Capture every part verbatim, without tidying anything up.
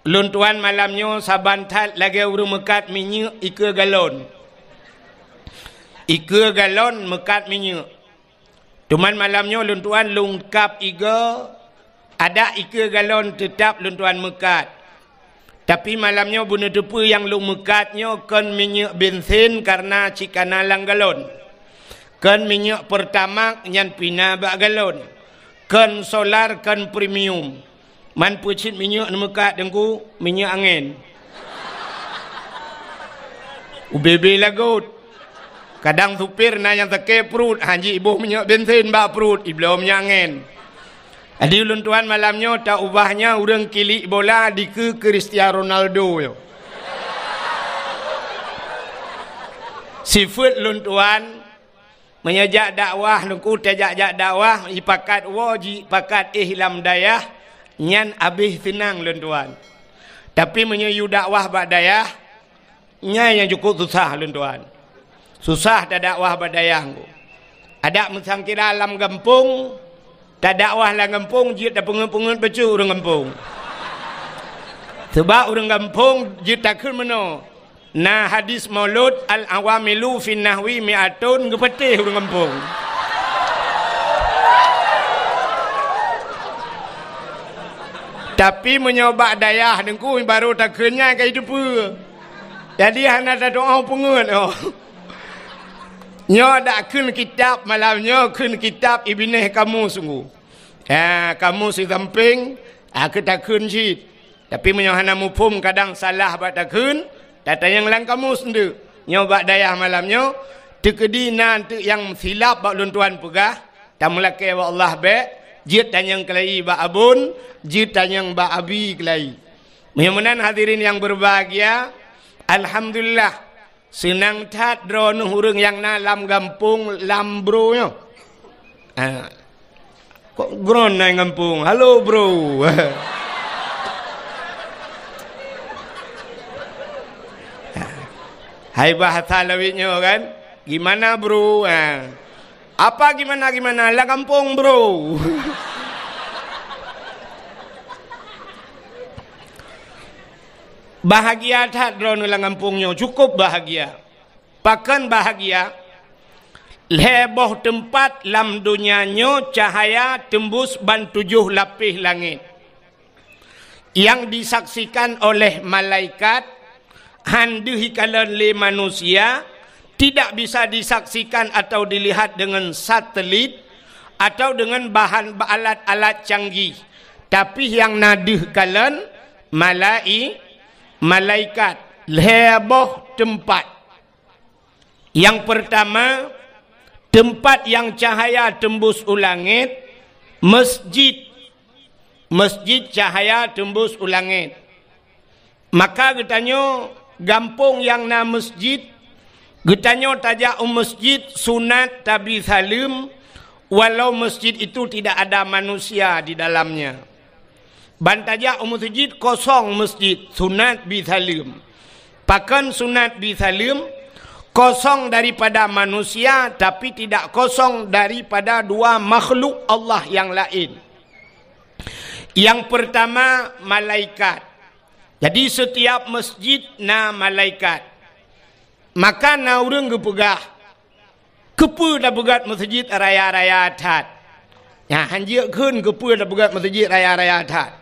Lôn tuan malam nyoe saban that lagée ureuëng meukat minyeuk ikeue galon. Ikeue galon meukat minyeuk. Teuma malam nyoe lôn tuan lôn kab igoe, adak ikeue galon teutab lôn tuan meukat. Tapi malam nyoe beuneuteupeu nyang lôn meukat nyoe kon minyeuk bensin kareuna cit kana lam galon. Kon minyeuk Pertamax nyan pih na bak galon. Kon solar, kon premium. Man peue cit minyeuk neumeukat Teungku, minyeuk angén. Ubé-bé lagot. Kadang supir na nyang sakét pruet, han jiboh minyeuk bensin bak pruet, ibloe minyeuk angén. Jadi ulôn tuan malam nyoe ta ubah nyan ureuëng kilik bola dikeue Cristiano Ronaldo nyoe. Sifeuet lôn tuan, meunyoe jak dakwah, Teungku tajak-jak dakwah, ipakat woe jipakat éh lam dayah, nyan abéh seunang lôn tuan. Tapi meunyoe yue dakwah bak dayah, nyan nyang cukup susah lôn tuan. Susah tadakwah bak dayah Teungku. Adak meusangkira lam gampông, tadakwah lam gampông jeuet tapeungeuet-peungeuet bacut ureuëng gampông. Sabab ureuëng gampông jeuet takheun meunoe. Na hadis maulud, "Al-awamilu fin nahwi mi'atun," geupatéh ureuëng gampông. Tapi meunyoe bak dayah Teungku barô takheun nyan ka jiteupeue. Jadi hana tatu'oh peungeuet oh. Nyoe dak kheun kitab malam nyoe, kheun kitab Ibneh Kamus Teungku. Ha, kamus di sampéng, ha, keu takheun cit. Tapi meunyoe hana muphom kadang salah bak takheun, tatanyong lam kamus nteuk. Nyoe bak dayah malam nyoe, teukeudi na nteuk nyang silap bak lôn tuan peugah, tameulakée bak Allah bék, jeuet tanyong keulayi bak abon, jeuet tanyong bak abi keulayi. Meunyoe meunan hadirin nyang berbahagia, alhamdulillah, seunang that droeneuh ureuëng nyang na lam gampông lam bro nyoe. Ha. Kok gron na gampông? Halo, bro. Hai bahasa lawét nyoe kan? Gimana, bro? Ha. Apa gimana-gimana? Lam gampông, bro. Bahagia that droeneuh lam gampông nyoe, cukup bahagia. Pakon bahagia? Lhée boh teumpat lam donya nyoe cahaya teumbus ban tujoh lapéh langét. Yang disaksikan oleh malaikat, han deuh ikalon lé manusia, tidak bisa disaksikan atau dilihat dengan satelit atau dengan bahan alat-alat canggih. Tapi nyang na deuh kalon malai-, malaikat lhée boh teumpat. Nyang peurtama, teumpat nyang cahaya teumbus u langét, meusjid. Meusjid cahaya teumbus u langét. Maka geutanyoe gampông nyang na meusjid, geutanyoe tajak u meusjid sunat tabi saleuem, walau meusjid itu tidak ada manusia di dalamnya. Ban tajak u meuseujid kosong meusjid, sunat bi saleuem. Pakon sunat bi saleuem? Kosong daripada manusia, tapi tidak kosong daripada dua makhluk Allah yang lain. Yang pertama, malaikat. Jadi, setiap meusjid na malaikat. Maka na ureuëng geupeugah, "Keupeue tapeugét meuseujid raya-raya that?" Nyan, han jeuet kheun keupeue tapeugét meuseujid raya-raya that.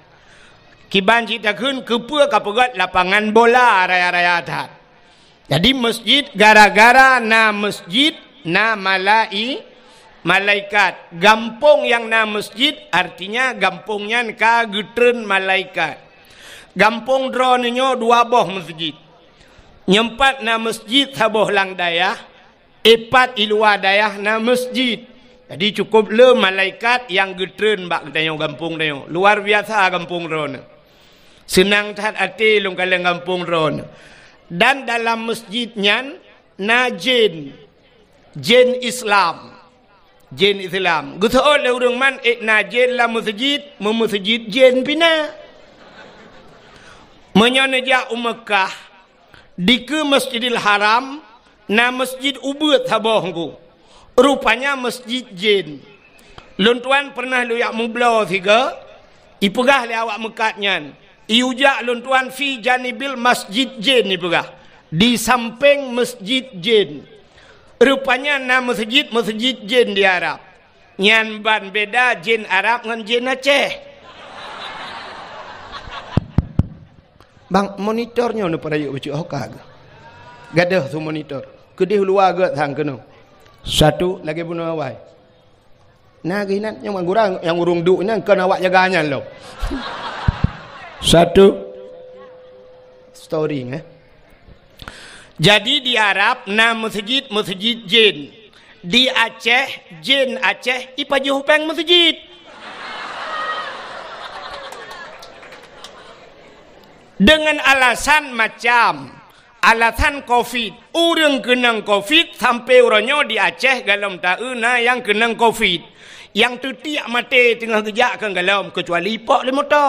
Kiban cit takheun keupeue kapeugét lapangan bola raya-raya that. Jadi, meusjid, gara-gara na meusjid, na malai-, malaikat. Gampông nyang na meusjid, artinya gampông nyan ka geutreun malaikat. Gampông droeneuh nyoe dua boh meusjid. Nyoe pat na meusjid saboh lam dayah, ipat i luwa dayah na meusjid. Jadi, cukup le malaikat nyang geutreun bak geutanyoe gampông tanyoe. Luar biasa gampông droeneuh. Seunang that até lôn kalon gampông droeneuh. Dan dalam meusjid nyan na jén. Jén Islam. Jén Islam. Geuseuôt lé ureuëng man, "Eh, na jén lam meuseujid, meumeuseujid jén pih na." Meunyoe neujak u Meukah, dikeue Masjidil Haram, na meusjid ubeuet saboh Teungku. Rupanya meusjid jén. Lôn tuan peureunah lôn jak meubloe sigoe, ipeugah lé awak meukat nyan, Ijak lôn tuan fi janibil masjid jin ipeugah, di sampéng masjid jin. Rupanya na meuseujid-meuseujid jin di Arab. Nyan ban beda jin Arab ngon jin Aceh. Bang, monitor nyoe neupeurayeuk bacut hoka geuh. Gadoh su monitor. Keudeh luwa geuh sang keunoe. Satu, lagée bunoe awai. Na geuh inan nyang gurang nyang ureuëng duek nyan kon awak jaga nyan lom. Satu. Story, eh. Jadi di Arab na meuseujid-meuseujid jin. Di Aceh, jin Aceh ipajoh péng meuseujid. Dengan alasan macam, alasan covid. Ureuëng keunong covid sampai uroe nyoe di Aceh galom taeu na nyang keunong covid. Nyang teutiek maté teungoh geujak keu galom, keucuali ipok lé moto.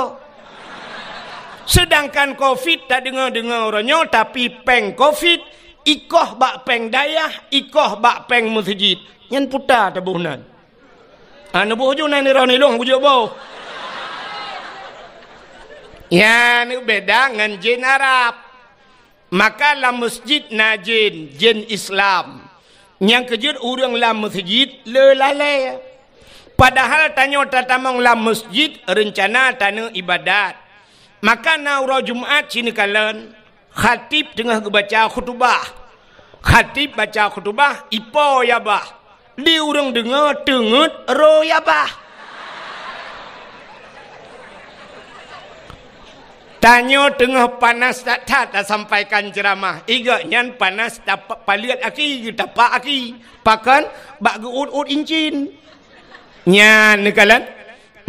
Seudangkan covid tadeungoe-deungoe uroe nyoe, tapi péng covid ikoh bak péng dayah, ikoh bak péng meuseujid. Nyan puta taboh nan. Ha, neuboh ju nan nirong nilong bujok boh. Nyan beda ngon jin Arab. Maka lam masjid na jin, jin Islam. Nyang keujeuet ureuëng lam masjid le lalée. Padahal tanyoe tatamong lam masjid reuncana taneuk ibadat. Maka na uroe Jumat sineukalon, khatib teungoh geubaca khutubah. Khatib baca khutubah, ipo ya bah. Di ureuëng deungoe teungeut roh ya bah. Tanyoe teungoh panas that-that tasampaikan ceuramah. Igok nyan panas tapa-, paleuet aki, tapak aki. Pakon bak geuut-ut incin. Nyan neukalon.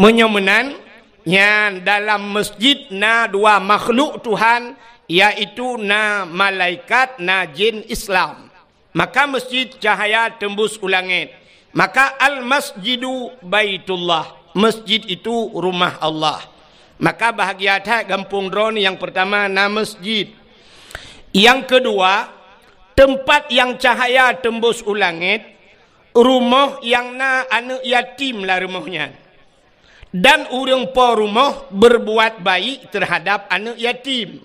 Meunyoe meunan, nyan dalam masjid na dua makhluk Tuhan, yaitu na malaikat, na jin Islam. Maka masjid cahaya teumbus u langét. Maka al-masjidu baitullah. Masjid itu rumah Allah. Maka bahagia that gampông droeneuh nyang pertama na masjid. Nyang keudua, teumpat nyang cahaya teumbus u langét, rumoh nyang na aneuëk yatim lam rumoh nyan. Dan ureuëng po rumoh berbuat baik terhadap aneuëk yatim.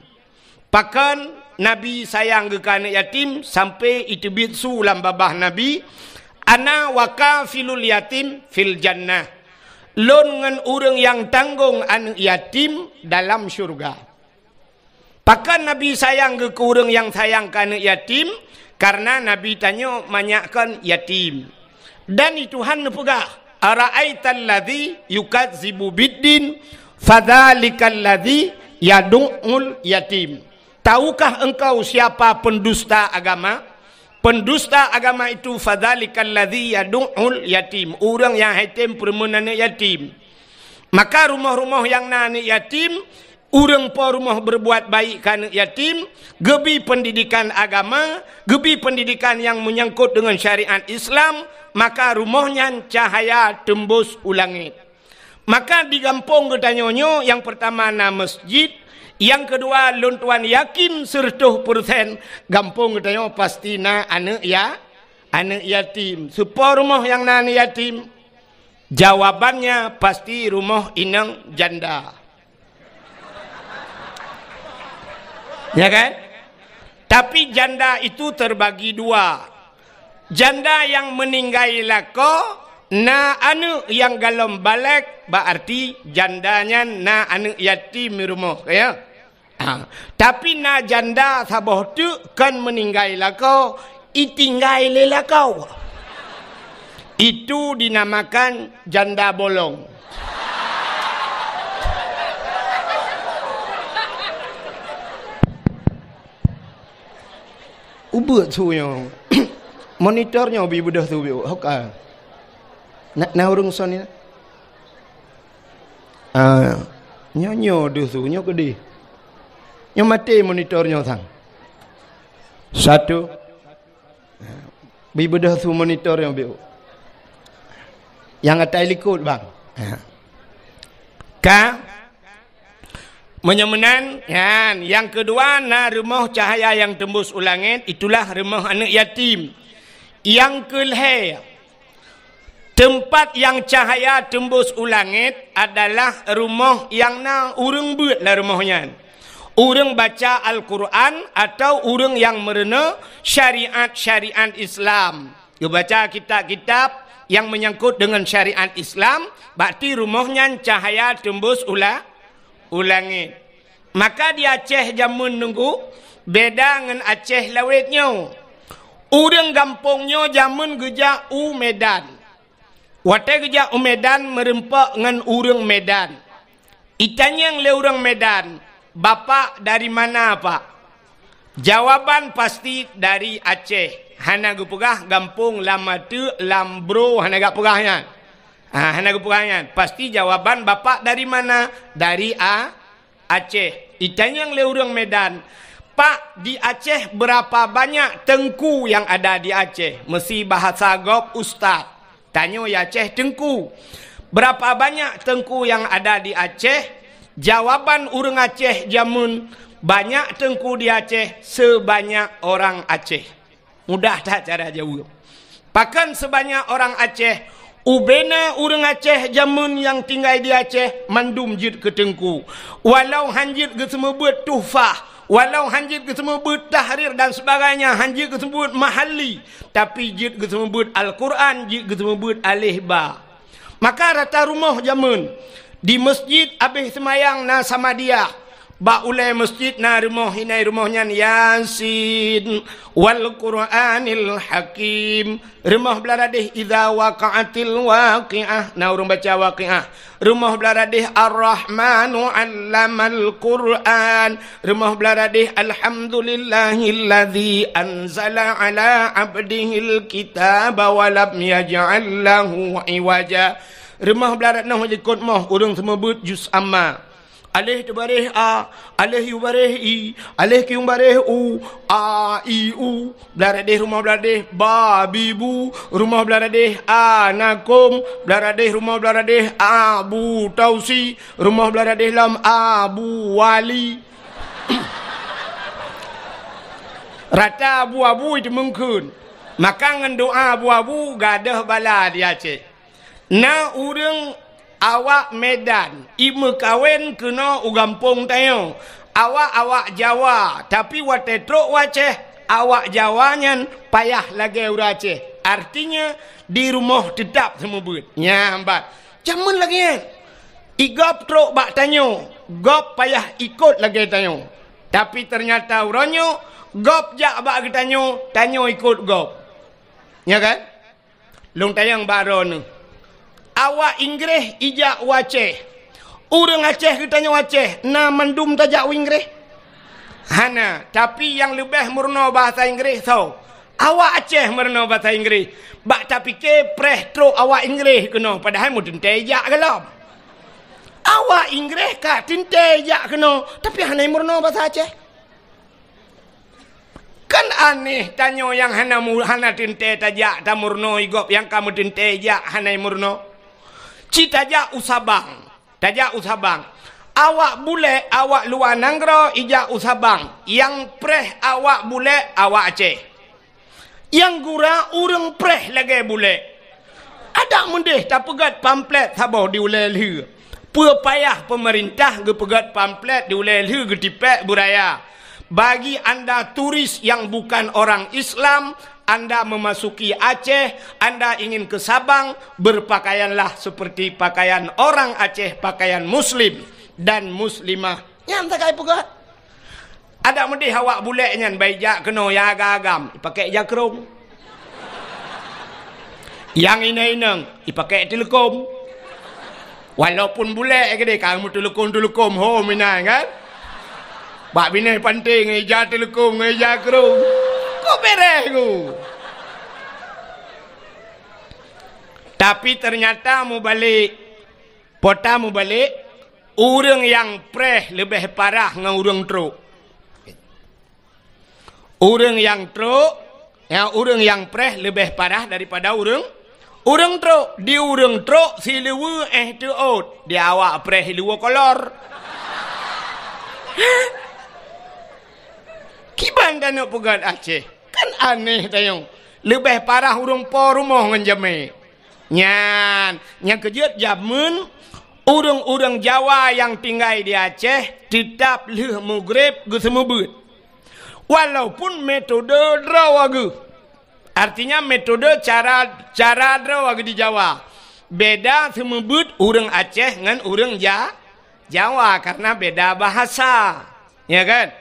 Pakon Nabi sayang geuh keu aneuëk yatim sampai iteubiet su lam babah Nabi, "Ana wa kafilul yatim fil jannah." Lôn ngon ureuëng nyang tanggong aneuëk yatim dalam syurga. Pakon Nabi sayang geuh keu ureuëng nyang sayang keu aneuëk yatim? Karena Nabi tanyoe manyak kon yatim. Dan di Tuhan neupeugah, "Ara'aital ladzi yukazzibu biddin, fadzalikal ladzi yadu'ul yatim." Tahukah engkau siapa pendusta agama? Pendusta agama itu, fadzalikal ladzi yadu'ul yatim, ureuëng nyang hai tem peureumeun aneuëk yatim. Maka rumoh-rumoh nyang na aneuëk yatim, ureuëng po rumoh berbuat baik keu aneuëk yatim, geubi pendidikan agama, geubi pendidikan nyang menyangkut dengan syariat Islam, maka rumoh nyan cahaya teumbus u langét. Maka di gampông geutanyoe nyoe, nyang pertama na masjid, nyang keudua lôn tuan yakin seureutôh peureusén gampông geutanyoe pasti na aneuëk ya-, aneuëk yatim. Soe po rumoh nyang na aneuëk yatim? Jawabannya pasti rumoh inong janda. Ya kan? Tapi janda itu terbagi dua. Janda nyang meuninggai lakoe na aneuëk nyang galom balek, bak arti janda nyan na aneuëk yatim di rumoh, ya. Ha, tapi na janda saboh teuk kon meuninggai lakoe, itinggai lé lakoe. Itu dinamakan janda bolong. Ubeuet su nyoe. Monitor nyoe bi beudôh su bi hoka. Na, na ureuëng son ni. Ah, nyoe, nyoe deuh su, nyoe keudeh. Nyoe maté monitor nyoe sang. Satu. Bi beudôh su monitor nyoe biu. Nyang atai likot, bang. Ka? Meunyoe meunan, nyan. Nyang keudua, na rumoh cahaya nyang teumbus u langét, itulah rumoh aneuëk yatim. Nyang keulhée, Teumpat nyang cahya teumbus u langét adalah rumoh nyang na ureuëng beuet lam rumoh nyan. Ureuëng baca Al-Quran atau ureuëng nyang meurunoe syariat-syariat Islam. Geubaca kitab-kitab nyang meunyangkot deungon syariat Islam, berarti rumoh nyan cahya teumbus u la-, u langét. Maka di Aceh jameun nunggu beda ngon Aceh lawét nyoe. Ureuëng gampông nyoe jameun geujak u Medan. Watée geujak u Medan meureumpok ngon ureuëng Medan. Itanyong lé ureuëng Medan, "Bapak dari mana, Pak?" Jawaban pasti dari Aceh. Hana geupeugah gampông lam ateuk, lam bro, hana geupeugah nyan. Ha, hana geupeugah nyan. Pasti jawaban, "Bapak dari mana?" Dari A-, Aceh. Itanyong lé ureuëng Medan, "Pak, di Aceh berapa banyak teungku yang ada di Aceh?" Meusi bahasa gob ustaz. Tanyoe ya Aceh teungku. Berapa banyak teungku yang ada di Aceh? Jawaban ureuëng Aceh jameun, banyak teungku di Aceh sebanyak orang Aceh. Mudah that cara jaweueb. Pakon sebanyak orang Aceh? Ubena ureuëng Aceh jameun nyang tinggai di Aceh mandum jeuet keu teungku. Walau han jeuet geuseumeubeuet tuhfah, walau han jeuet geuseumeubeuet tahrir dan sebagainya, han jeuet geuseumeubeuet mahalli, tapi jeuet geuseumeubeuet Al-Quran, jeuet geuseumeubeuet aleh ba. Maka rata rumoh jameun, di masjid abéh seumayang na Samadiyah, bak ulée masjid na rumoh, inai rumoh nyan Yasin wal Qur'anil Hakim. Rumoh blah radeh Idza Waqa'atil Waqi'ah, na ureuëng baca Waqi'ah. Rumoh blah radeh Ar-Rahmanu 'Allamal Qur'an. Rumoh blah radeh Alhamdulillahilladzi anzala 'ala 'abdihil kitaba wa lam yaj'al lahu 'iwaja. Rumoh blah radeh noh jikot moh ureuëng seumeubeuet juz amma. Aleh teubareh a, aleh yubareh i, aleh kiyubareh u, a, i, u. Blah radeh rumoh blah radeh ba, bi, bu. Rumoh blah radeh a, na, kum. Blah radeh rumoh blah radeh a, bu, tausi. Rumoh blah radeh lam a, bu, wali. Rata abu-abu itu mungkin. Maka ngon doa abu-abu gadôh bala di Aceh. Na ureuëng awak Medan, imeukawen keunoe u gampông tanyoe. Awak-awak Jawa, tapi watée trok u Aceh, awak Jawa nyan payah lagée ureuëng Aceh. Artinya, di rumoh teutap seumeubeuet. Nyan bat. Jameun lagée nyan. I gob trok bak tanyoe, gob payah ikot lagée tanyoe. Tapi teunyata uroe nyoe, gob jak bak geutanyoe, tanyoe ikot gob. Nya kan? Lôn tanyong bak droeneuh. Awak Inggréh ijak u Aceh. Ureuëng Aceh geutanyoe Aceh, na mandum tajak u Inggréh? Hana, tapi nyang leubeh meurunoe bahasa Inggréh soe? Awak Aceh meurunoe bahasa Inggréh. Bak tapike preh trok awak Inggréh keunoe, padahai meuteuntée ijak gohlom. Awak Inggréh ka teuntée ijak keunoe, tapi hana meurunoe bahasa Aceh. Kan aneh tanyoe nyang hana mu-, hana teuntée tajak tameurunoe i gob nyang ka meuteuntée jak hana meurunoe. Ci tajak u Sabang, tajak u Sabang. Awak bulek, awak luwa nanggroe ijak u Sabang. Nyang preh awak bulek, awak Aceh. Nyang gura ureuëng preh lagée bulek. Adak meudeh tapeugét pamflet saboh di ulée lheueh. Peue payah peumeurintah geupeugét pamflet di ulée lheueh geutipék beuraya. Bagi anda turis yang bukan orang Islam, anda memasuki Aceh, anda ingin ke Sabang, berpakaianlah seperti pakaian orang Aceh, pakaian muslim dan muslimah. Nyan sagai peugét. Adak meudeh awak bulek nyan bai jak keunoe ya agam-agam, ipakèk jakrong. Nyang inong-inong, ipakèk teuleukom. Walaupun bulek keudeh ka meuteuleukom-teuleukom ho meunan kan? Bak binéh panté ngon ija teuleukom ngon ija krong. Kok beres ku? Tapi ternyata mubalek, pota mubalek, ureuëng nyang preh leubeh parah ngon ureuëng trok. Ureuëng nyang trok, ya, ureuëng nyang preh leubeh parah daripada ureuëng, ureuëng trok. Di ureuëng trok siluweue éh teuôt, di awak preh siluweue kolor. Kiban taneuk peugét Aceh. Kan aneh tanyoe. Leubeh parah ureuëng po rumoh ngon jamé. Nyan, nyang keujeuet jameun ureuëng-ureuëng Jawa nyang tinggai di Aceh teutab lheueh mugreb geuseumeubeut. Walaupun metode droe geuh. Artinya metode cara, cara droe geuh di Jawa. Beda seumeubeut ureuëng Aceh ngon ureuëng Ja-, Jawa karena beda bahasa. Ya kan?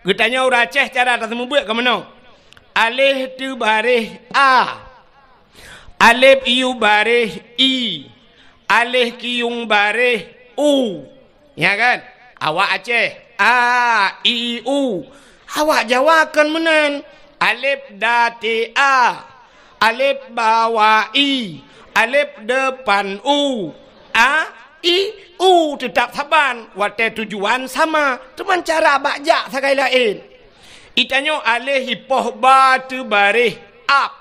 Geutanyoe ureuëng Aceh cara taseumeubeut ka meunoe. Aleh teubareh a. Aleb iyubareh i. Aleh kiyungbareh u. Ya kan? Awak Aceh, a, i, u. Awak Jawa kon meunan. Aleb da te a. Aleb bawa i. Aleb depan u. A, i, u teutab saban. Watée tujuan sama, teuma cara bak jak sagai laén. Itanyoe aleh ipoh ba teubareh ab.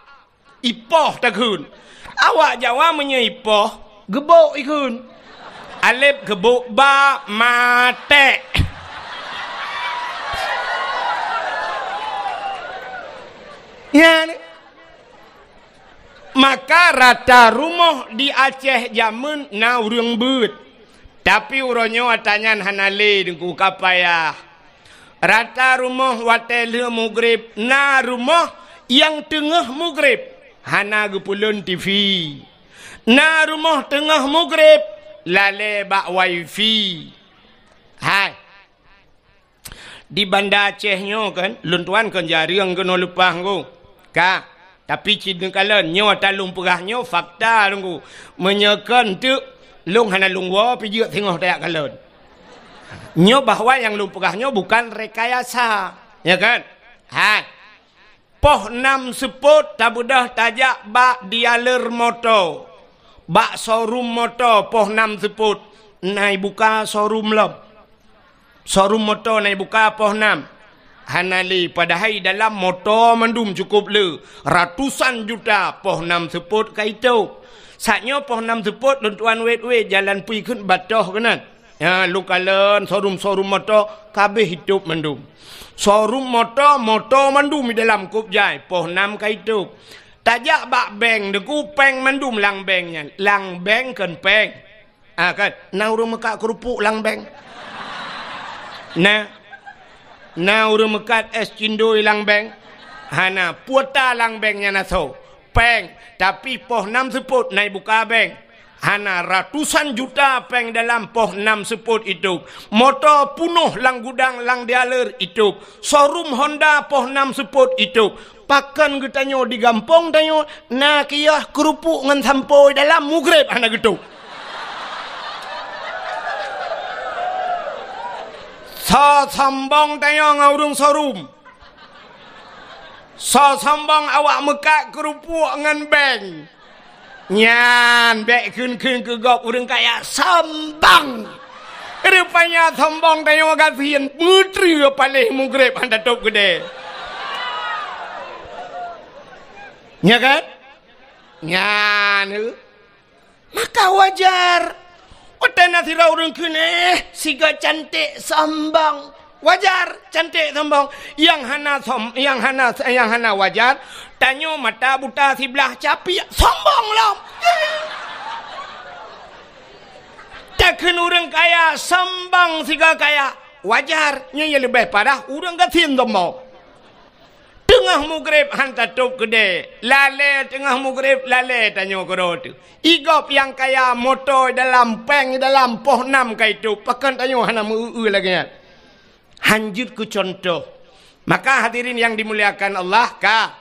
Ipoh takheun. Awak Jawa meunyoe ipoh, geubok ikheun. Aleb geubok ba matek. Ya, ni. Maka rata rumoh di Aceh jameun na ureuëng beuet. Tapi uroe nyoe ata nyan hana lé deungon ka payah. Rata rumoh watée lheueh mugreb na rumoh nyang teungoh mugreb hana geupeulon T V. Na rumoh teungoh mugreb lalée bak wifi. Hai. Di Banda Aceh nyoe kan, lôn tuan kon jareueng keunoe leupah ngku. Ka, tapi cit neukalon nyoe ata lôn peugah nyoe fakta ngku. Meunyoe kon teuk lôn hana lôn woe pijeuet singoh tajak kalon. Nyoe bahwa nyang lôn peugah nyoe bukan rekayasa, ya kan? Ha. Poh nam seupôt tabeudôh tajak bak dialer moto. Bak showroom moto poh nam seupôt na ibuka showroom lom. Showroom moto na ibuka poh nam. Hana lé, padahai dalam moto mandum cukup le. Ratusan juta poh nam seupôt ka itôb. Saat nyoe poh nam seupôt lôn tuan wét-wét jalan pui kheun batoh keunan. Ya, lôn kalon showroom-showroom moto kabeh itôb mandum. Showroom moto, moto mandum di dalam kôb jai, poh nam ka itôb. Tajak bak bank, deungon péng mandum lam bank nyan. Lam bank kon péng. Ah, kan? Na ureuëng meukat keurupuk lam bank? Na. Na ureuëng meukat és cindoi lam bank? Hana. Kuota lam bank nyan asoe. Péng. Tapi poh nam seupôt na ibuka bank. Hana, ratusan juta péng dalam poh nam seupôt itôb. Moto punoh lam gudang lam dialer itôb. Showroom Honda poh nam seupôt itôb. Pakon geutanyoe di gampông tanyoe na kios keurupuk ngon sampoe dalam mugreb hana geutôb. Soe sombong tanyoe ngon ureuëng showroom. Soe sombong awak meukat keurupuk ngon bank. Nyan bék kheun-kheun keu gob ureuëng kaya sombong. Rupanya sombong tanyoe gasien beutreue paléh mugreb hana tôb keudée. Nya kan? Nyan. Maka wajar. Watée na sidroe ureuëng kheun, eh, siga cantik sombong. Wajar, cantik sombong. Nyang hana som-, nyang hana, nyang hana wajar, tanyoe mata buta siblah capiak sombong lom. Takheun ureuëng kaya sombong siga kaya. Wajar, nyoe nyang leubeh parah ureuëng gasien sombong. Teungoh mugreb han tatôb keudée, lalée teungoh mugreb lalée tanyoe keudroe teuh. Igob nyang kaya moto dalam péng dalam poh nam ka itôb, pakon tanyoe hana meu-eu lagée nyan. Han jeuet keu cuntoh. Maka hadirin nyang dimuliakan Allah, ka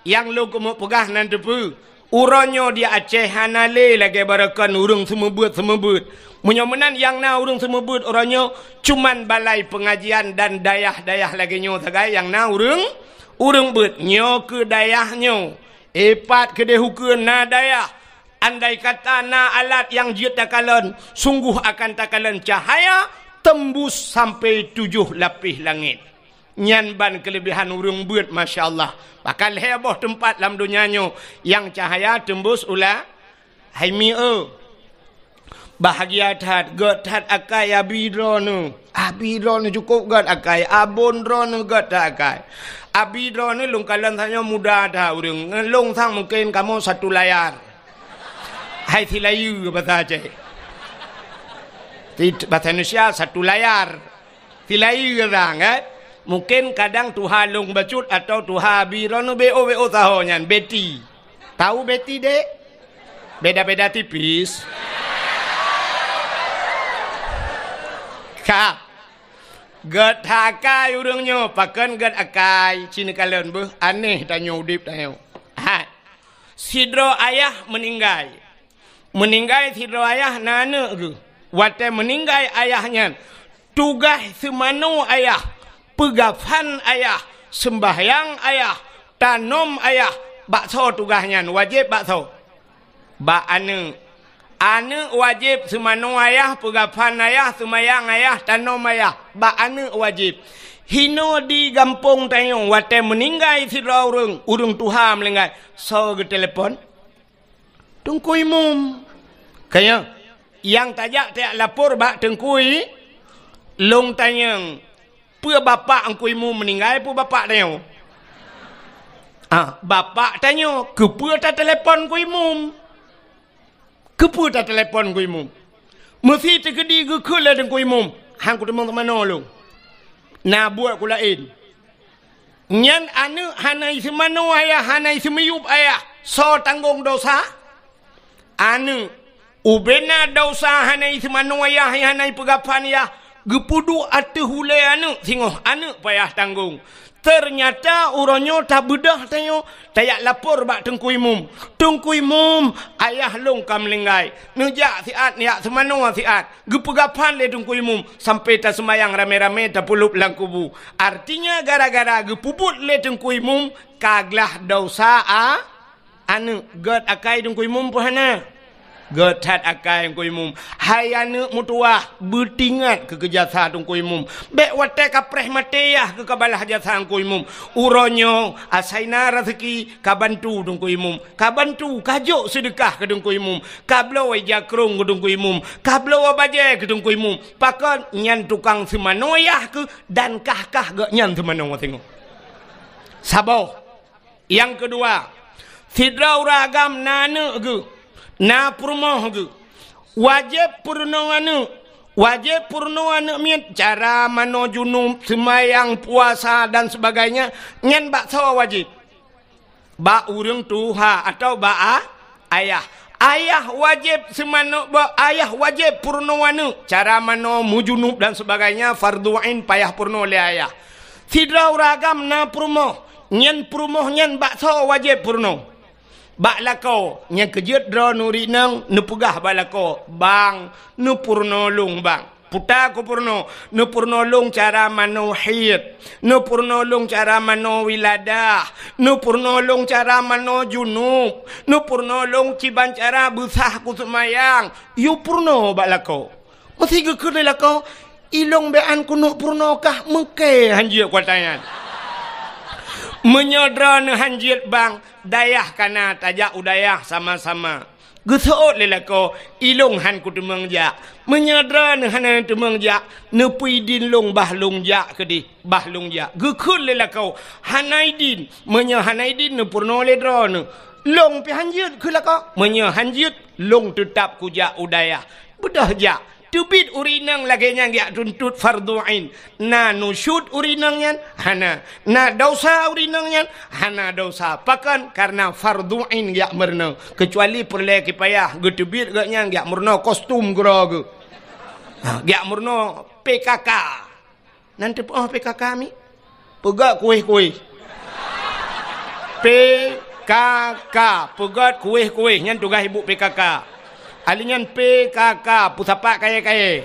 nyang lôn keumeung peugah nan teupeue. Uroe nyoe di Aceh hana lé lagée baroekon ureuëng seumeubeuet-seumeubeuet. Meunyoe meunan nyang na ureuëng seumeubeuet uroe nyoe cuman balai peungajian dan dayah-dayah lagée nyoe sagai nyang na ureuëng, ureuëng beuet. Nyoe keu dayah nyoe. Ipat keudeh ukeue na dayah. Andai kata na alat nyang jeuet takalon, sunggoh akan takalon cahya teumbus sampai tujoh lapéh langét. Nyan ban keuleubehan ureuëng beuet, masya Allah. Bahkan lhée boh teumpat lam donya nyoe nyang cahya teumbus u la-, hai mi-e. Bahagia that, gét that akai abi droeneuh. Abi droeneuh cukôp gét akai, abon droeneuh gét that akai. Abi droeneuh lôn kalon tanyoe muda that ureuëng. Ngon lôn sang mungken kamoe satu layar. Ai silayeue basa Aceh. Ti-, basa Indonesia satu layar. Silayeue kadang, eh. Mungkin kadang tuha lôn bacut atau tuha abi droeneuh B O B O saho nyan, Betty. Tahu Betty, Dek? Beda-beda tipis. Ka. Gét that akai ureuëng nyoe, pakon gét akai, ci neukalon beuh, aneh tanyoe udeb tanyoe. Hai. Sidroe ayah meuninggai. Meuninggai sidroe ayah na aneuëk geuh. Watée meuninggai ayah nyan, tugaih seumanoe ayah, peugafan ayah, seumbahyang ayah, tanom ayah, bak soe tugaih nyan, wajéb bak soe? Bak aneuëk. Aneuëk wajéb seumanoe ayah, peugafan ayah, seumayang ayah, tanom ayah. Bak aneuëk wajéb. Hinoe di gampông tanyoe, watée meuninggai sidroe ureuëng, ureuëng tuha meuninggai, soe geutelepon? Teungku Imum. Kaya, nyang tajak tajak lapor bak Teungku I-, lôn tanyong, peue bapak Teungku Imum meuninggai, peue bapak tanyoe? Ah, bapak tanyoe, keupeue tatelepon Teungku Imum? Keupeue tatelepon Teungku Imum? Meusi teukeudi geukheun lé Teungku Imum, han kuteumong seumanoe lôn. Na buet ku laén. Nyan aneuëk hana iseumanoe ayah, hana iseumiyueb ayah. Soe tanggong dosa? Aneuëk. Ubena dosa hana iseumanoe ayah, hana ipeugafan ayah. Geupeuduek ateueh ulée aneuëk singoh, aneuëk payah tanggong. Teunyata uroe nyoe tabeudôh tanyoe, tajak lapor bak Teungku Imum. Teungku Imum, ayah lôn ka meuninggai. Neujak siat, neujak seumanoe siat. Geupeugafan lé Teungku Imum sampai taseumayang ramé-ramé tapeulop lam kubu. Artinya gara-gara geupeubuet lé Teungku Imum ka glah dosa a-, aneuëk. Gét akai Teungku Imum peue hana? Gét that akai Teungku Imum. Hai aneuëk meutuwah, beutingat keu, keu jasa Teungku Imum. Bék watée ka preh maté yah keu ka balaih jasa Teungku Imum. Uroe nyoe asai na raseuki ka bantu Teungku Imum. Ka bantu, ka jok seudeukah keu Teungku Imum. Ka bloe ija krông keu Teungku Imum, ka bloe bajée keu Teungku Imum. Pakon nyan tukang seumanoe yah keuh dan kah-kah geuh nyan seumanoe singoh. Saboh. Nyang keudua, sidroe ureuëng agam na aneuëk geuh, na peurumoh geuh. Wajéb peurunoe aneuëk, wajéb peurunoe aneuëk miet cara manoe junub, seumayang, puasa dan sebagainya, nyan bak soe wajéb? Bak ureuëng tuha atawa bak a-, ayah. Ayah wajéb seumanoe, bak ayah wajéb peurunoe aneuëk, cara manoe meujunub dan sebagainya, fardhu ain payah peurunoe lé ayah. Sidroe ureuëng agam na peurumoh, nyan peurumoh nyan bak soe wajéb peurunoe? Bak lakoe. Nyang keujeuet droeneuh ureuëng inong neupeugah bak lakoe, "Bang, neupeurunoe lôn, Bang." Peue ta kupeurunoe? Neupeurunoe lôn cara manoe haid, neupeurunoe lôn cara manoe wiladah, neupeurunoe lôn cara manoe junub, neupeurunoe lôn kiban cara beusah kuseumayang. Yue peurunoe bak lakoe. Meusi geukheun lé lakoe, "Ilôn bék an keuneuk peurunoe kah, meuké han jeuet kuasa nyan." Meunyoe droeneuh han jeuet, Bang, dayah ka na, tajak u dayah sama-sama. Geuseuôt lé lakoe, "Ilôn han kuteumeung jak." Meunyoe droeneuh hana teumeung jak, "Neupeuidin lôn bah lôn jak keudeh, bah lôn jak." Geukheun lé lakoe, "Hana idin." Meunyoe hana idin, neupeurunoe lé droeneuh, "Lôn pih han jeuet," kheun lakoe. "Meunyoe han jeuet, lôn teutab kujak u dayah." Beudôh jak. Teubiet ureuëng inong lagée nyan geujak tuntot fardhu ain. Na nusyuz ureuëng inong nyan? Hana. Na desya ureuëng inong nyan? Hana desya. Pakon? Kareuna fardhu ain geujak meurunoe. Keucuali peureulée kipayah, geuteubiet geuh nyan geujak meurunoe kostum keudroe geuh. Ha, geujak meurunoe P K K. Nan teupeue P K K mi? Peugét kueh-kueh. P K K, peugét kueh-kueh, nyan tugaih ibu P K K. Ahli nyan P K K, peusapat kayée-kayée.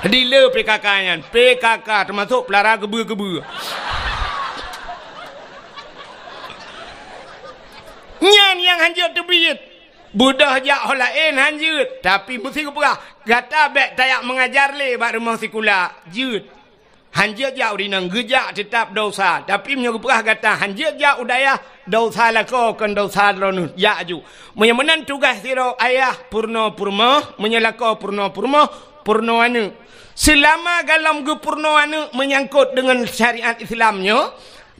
Dealer P K K nyan, P K K teumasok peulara keubeue-keubeue. Nyan nyang han jeuet teubiet. Beudôh jak ho laén han jeuet, tapi meusi geupeugah, "Gata bék tajak meungajar lé bak rumoh sikula." Jeuet. Han jeuet jak ureuëng inong, geujak teutab desya. Tapi meunyoe geupeugah gata han jeuet jak u dayah, desya lakoe kon desya droeneuh, jak aju. Meunyoe meunan tugaih sidroe ayah peurunoe peurumoh, meunyoe lakoe peurunoe peurumoh, peurunoe aneuëk. Seulama golom geupeurunoe aneuëk meunyangkot deungon syariat Islam nyoe,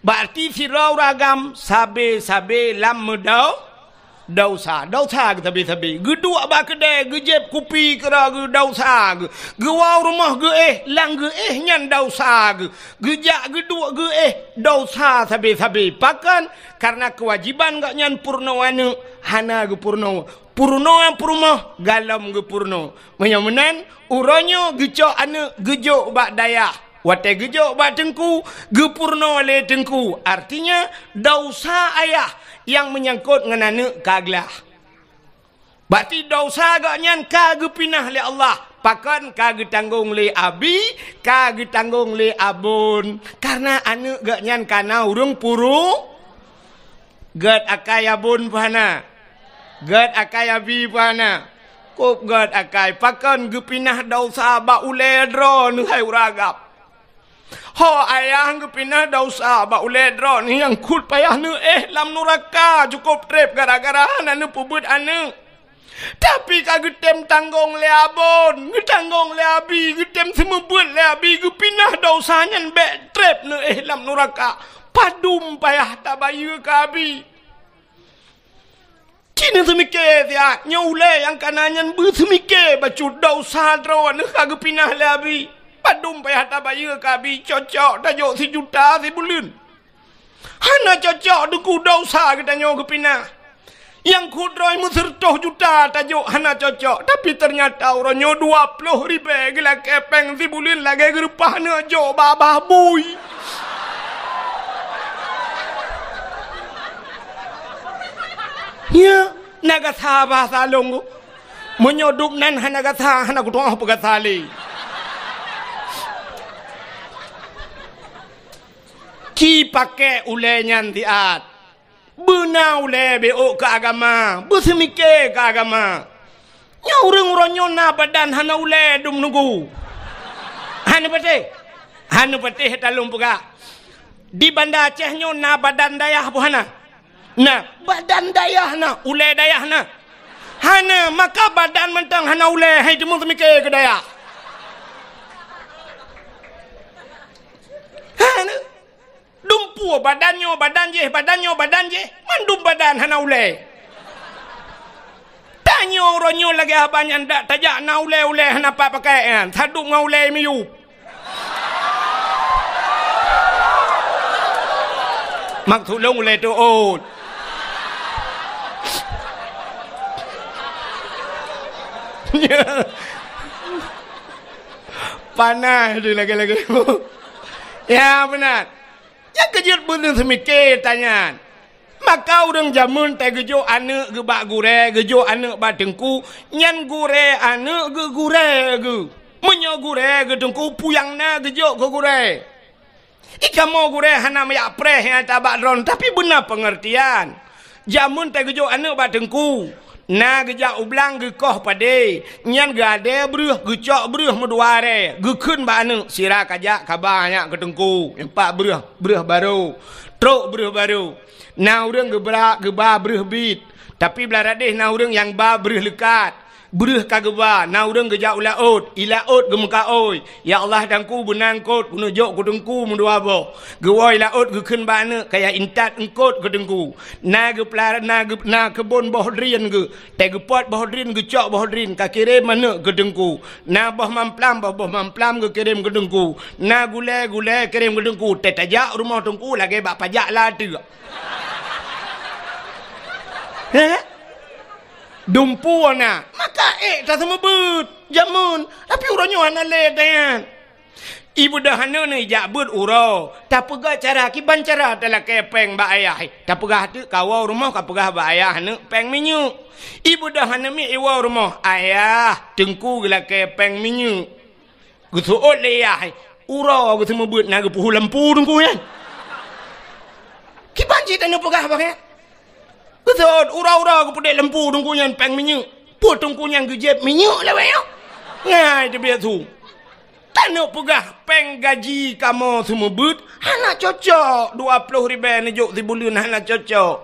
berarti sidroe ureuëng agam sabe-sabe lam meudo-, Dausa, dausa geusabe-sabe. Geuduek bak keudè, geujieb kupi keudroe geuh dausa geuh. Geuwoe rumoh geuéh, lam geuéh nyan dausa geuh. Geujak geuduek geuéh dausa sabe-sabe. Pakon? Kareuna keuwajéban gobnyan peurunoe aneuk hana geupeurunoe. Peurunoe peurumoh galom geupeurunoe. Meunyoe meunan, uroe nyoe geucok aneuk geujok bak dayah. Watèe geujok bak teungku, geupeurunoe lé teungku. Artinya, dausa ayah nyang meunyangkot ngon aneuk ka glah. Berarti dausa gobnyan ka geupinah lé Allah. Pakon? Ka geutanggong lé abi, ka geutanggong lé abon. Kareuna aneuk gobnyan ka na ureueng puru-, Gèt akai abon peue hana? Gèt akai abi peue hana? Kôb gèt akai. Pakon? Geupinah dausa bak ulèe droeneuh, hai ureueng agam. Ho ayah geupinah dausa bak ulèe droeneuh, nyang kheun payah neuéh lam nuraka cukôp trép gara-gara hana neupeubeuet aneuk. Tapi ka geutem tanggong lé abon, geutanggong lé abi, geutem seumeubeuet lé abi, geupinah dausa nyan bèk trép neuéh lam nuraka. Padum payah tabayeue keu abi. Ci neuseumiké siat, nyoe ulèe nyang ka na nyan beuseumike bacut dausa droeneuh ka geupinah lé abi. Padum payah tabayeue keu abi, cocok tajok sijuta sibuleuen. Hana cocok, Teungku, dausa geutanyoe geupinah. Nyang kheun droe meuseureutoh juta tajok hana cocok, tapi teunyata uroe nyoe dua ploh ribèe geulakèe pèng sibuleuen lagèe geureupah aneuk jok bak babah bui. Nyan, na gasa bahasa lôn. Meunyoe dum nan hana gasa, hana kutu'oh peugasa lé. Ci pakèk ulèe nyan siat. Beuna ulèe beuôt keu agama, beuseumiké keu agama. Nyoe ureueng uroe nyoe na badan hana ulèe dum nunggu. Hana patéh. Hana patéh talôn peugah. Di Banda Aceh nyoe na badan dayah peue hana? Na, badan dayah na, ulèe dayah na. Hana, maka badan mantong hana ulèe, hai teuma seumiké keu dayah. Hana. Dumpeue badan nyoe, badan jéh, badan nyoe, badan jéh, mandum badan hana ulèe. Tanyoe uroe nyoe lagèe haba nyan dak tajak na ulèe-ulèe hana pat pakai nyan, sadum ngon ulèe miyueb. Maksud lôn ulèe teuôt. Panas tu lagèe-lagèe. Ya, beuna. Nyang keujeuet beuneuh seumiké tanyan. Maka ureueng jameun teuh geujok aneuk geuh bak gurèe, geujok aneuk bak teungku, nyan gurèe aneuk geuh gurèe geuh. Meunyoe gurèe geuh teungku, peue nyang na geujok keu gurèe. I kamoe gurèe hana meuyak preh nyang tabak droen, tapi beuna peungeurtian. Jameun teuh geujok aneuk bak teungku, na geujak u blang geukoh padé, nyan geuadèe breuh, geucok breuh meudua arèe, geukheun bak aneuk, "Sira kajak kaba nyak keu teungku, nyoe pat breuh, breuh barô, trok breuh barô." Na ureueng geubra, geuba breuh biet, tapi blah radeh na ureueng nyang ba breuh leukat. Breuh ka geuba, na ureueng geujak u laôt, i laôt geumeukaôi, "Ya Allah, teungku beuna eungkôt, keuneuk jok keu teungku meudua boh." Geuwoe i laôt geukheun bak aneuk, "Kajak intat eungkôt keu teungku." Na geupeulara, na geu-, na keubon boh drien geuh, teuh geupot boh drien, geucok boh drien, ka kirém aneuk keu teungku. Na boh mamplam, boh, boh mamplam geukirém keu teungku. Na gulèe, gulèe kirém keu teungku. Teuh tajak rumoh teungku lagèe bak pajak lam ateueh. Heh? Dumpeue na, maka ék taseumeubeuet jameun, tapi uroe nyoe hana lé tanyan. Ibeudôh aneuk nyoe ijak beuet uroe, tapeugah cara, kiban cara talakèe pèng bak ayah. Tapeugah teuk kawoe rumoh, kapeugah bak ayah aneuk pèng minyeuk. Ibeudôh aneuk miet iwoe rumoh, "Ayah, teungku geulakèe pèng minyeuk." Geuseuôt lé yah, uroe geuseumeubeuet na geupeuhu lampu teungku nyan. Kiban cit tanyoe peugah bak nyan. Geuseuôt uroe-uroe geupeudéh lampu teungku nyan pèng minyeuk. Peue teungku nyan geujieb minyeuk lawét nyoe? Ngai teubiet su. Tanyoe peugah pèng gaji kamoe seumeubeuet hana cocok, dua ploh ribèe neujok sibuleuen hana cocok.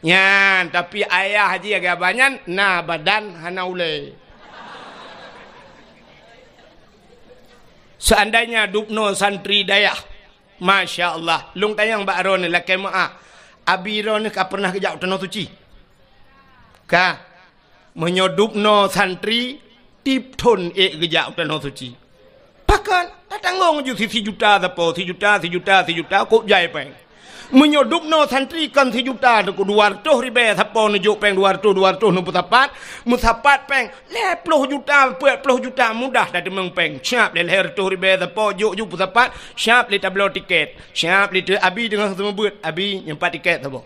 Nyan, tapi ayah jih lagèe abah nyan na badan hana ulèe. Seandainya dubnoe santri dayah, masya Allah, lôn tanyong bak droeneuh lakèe meu'ah, abi droeneuh ka peureunah geujak u Tanoh Suci? Ka, meunyoe dubnoe santri, tiep thon ék geujak u Tanoh Suci. Pakon? Tatanggong ju si, sijuta sapo, sijuta, sijuta, sijuta, kok jai péng. Meunyoe dubnoe santri kon sijuta, dua reutôh ribée sapo neujok péng dua reutôh, dua reutôh neupeusapat, meusapat péng lhée ploh juta, peuet ploh juta mudah tateumeung péng. Siap lé lhée reutôh ribée sapo jok ju peusapat, siap lé tabloe tiket, siap lé teu abi deungon seumeubeuet, abi nyoe pat tiket sapo.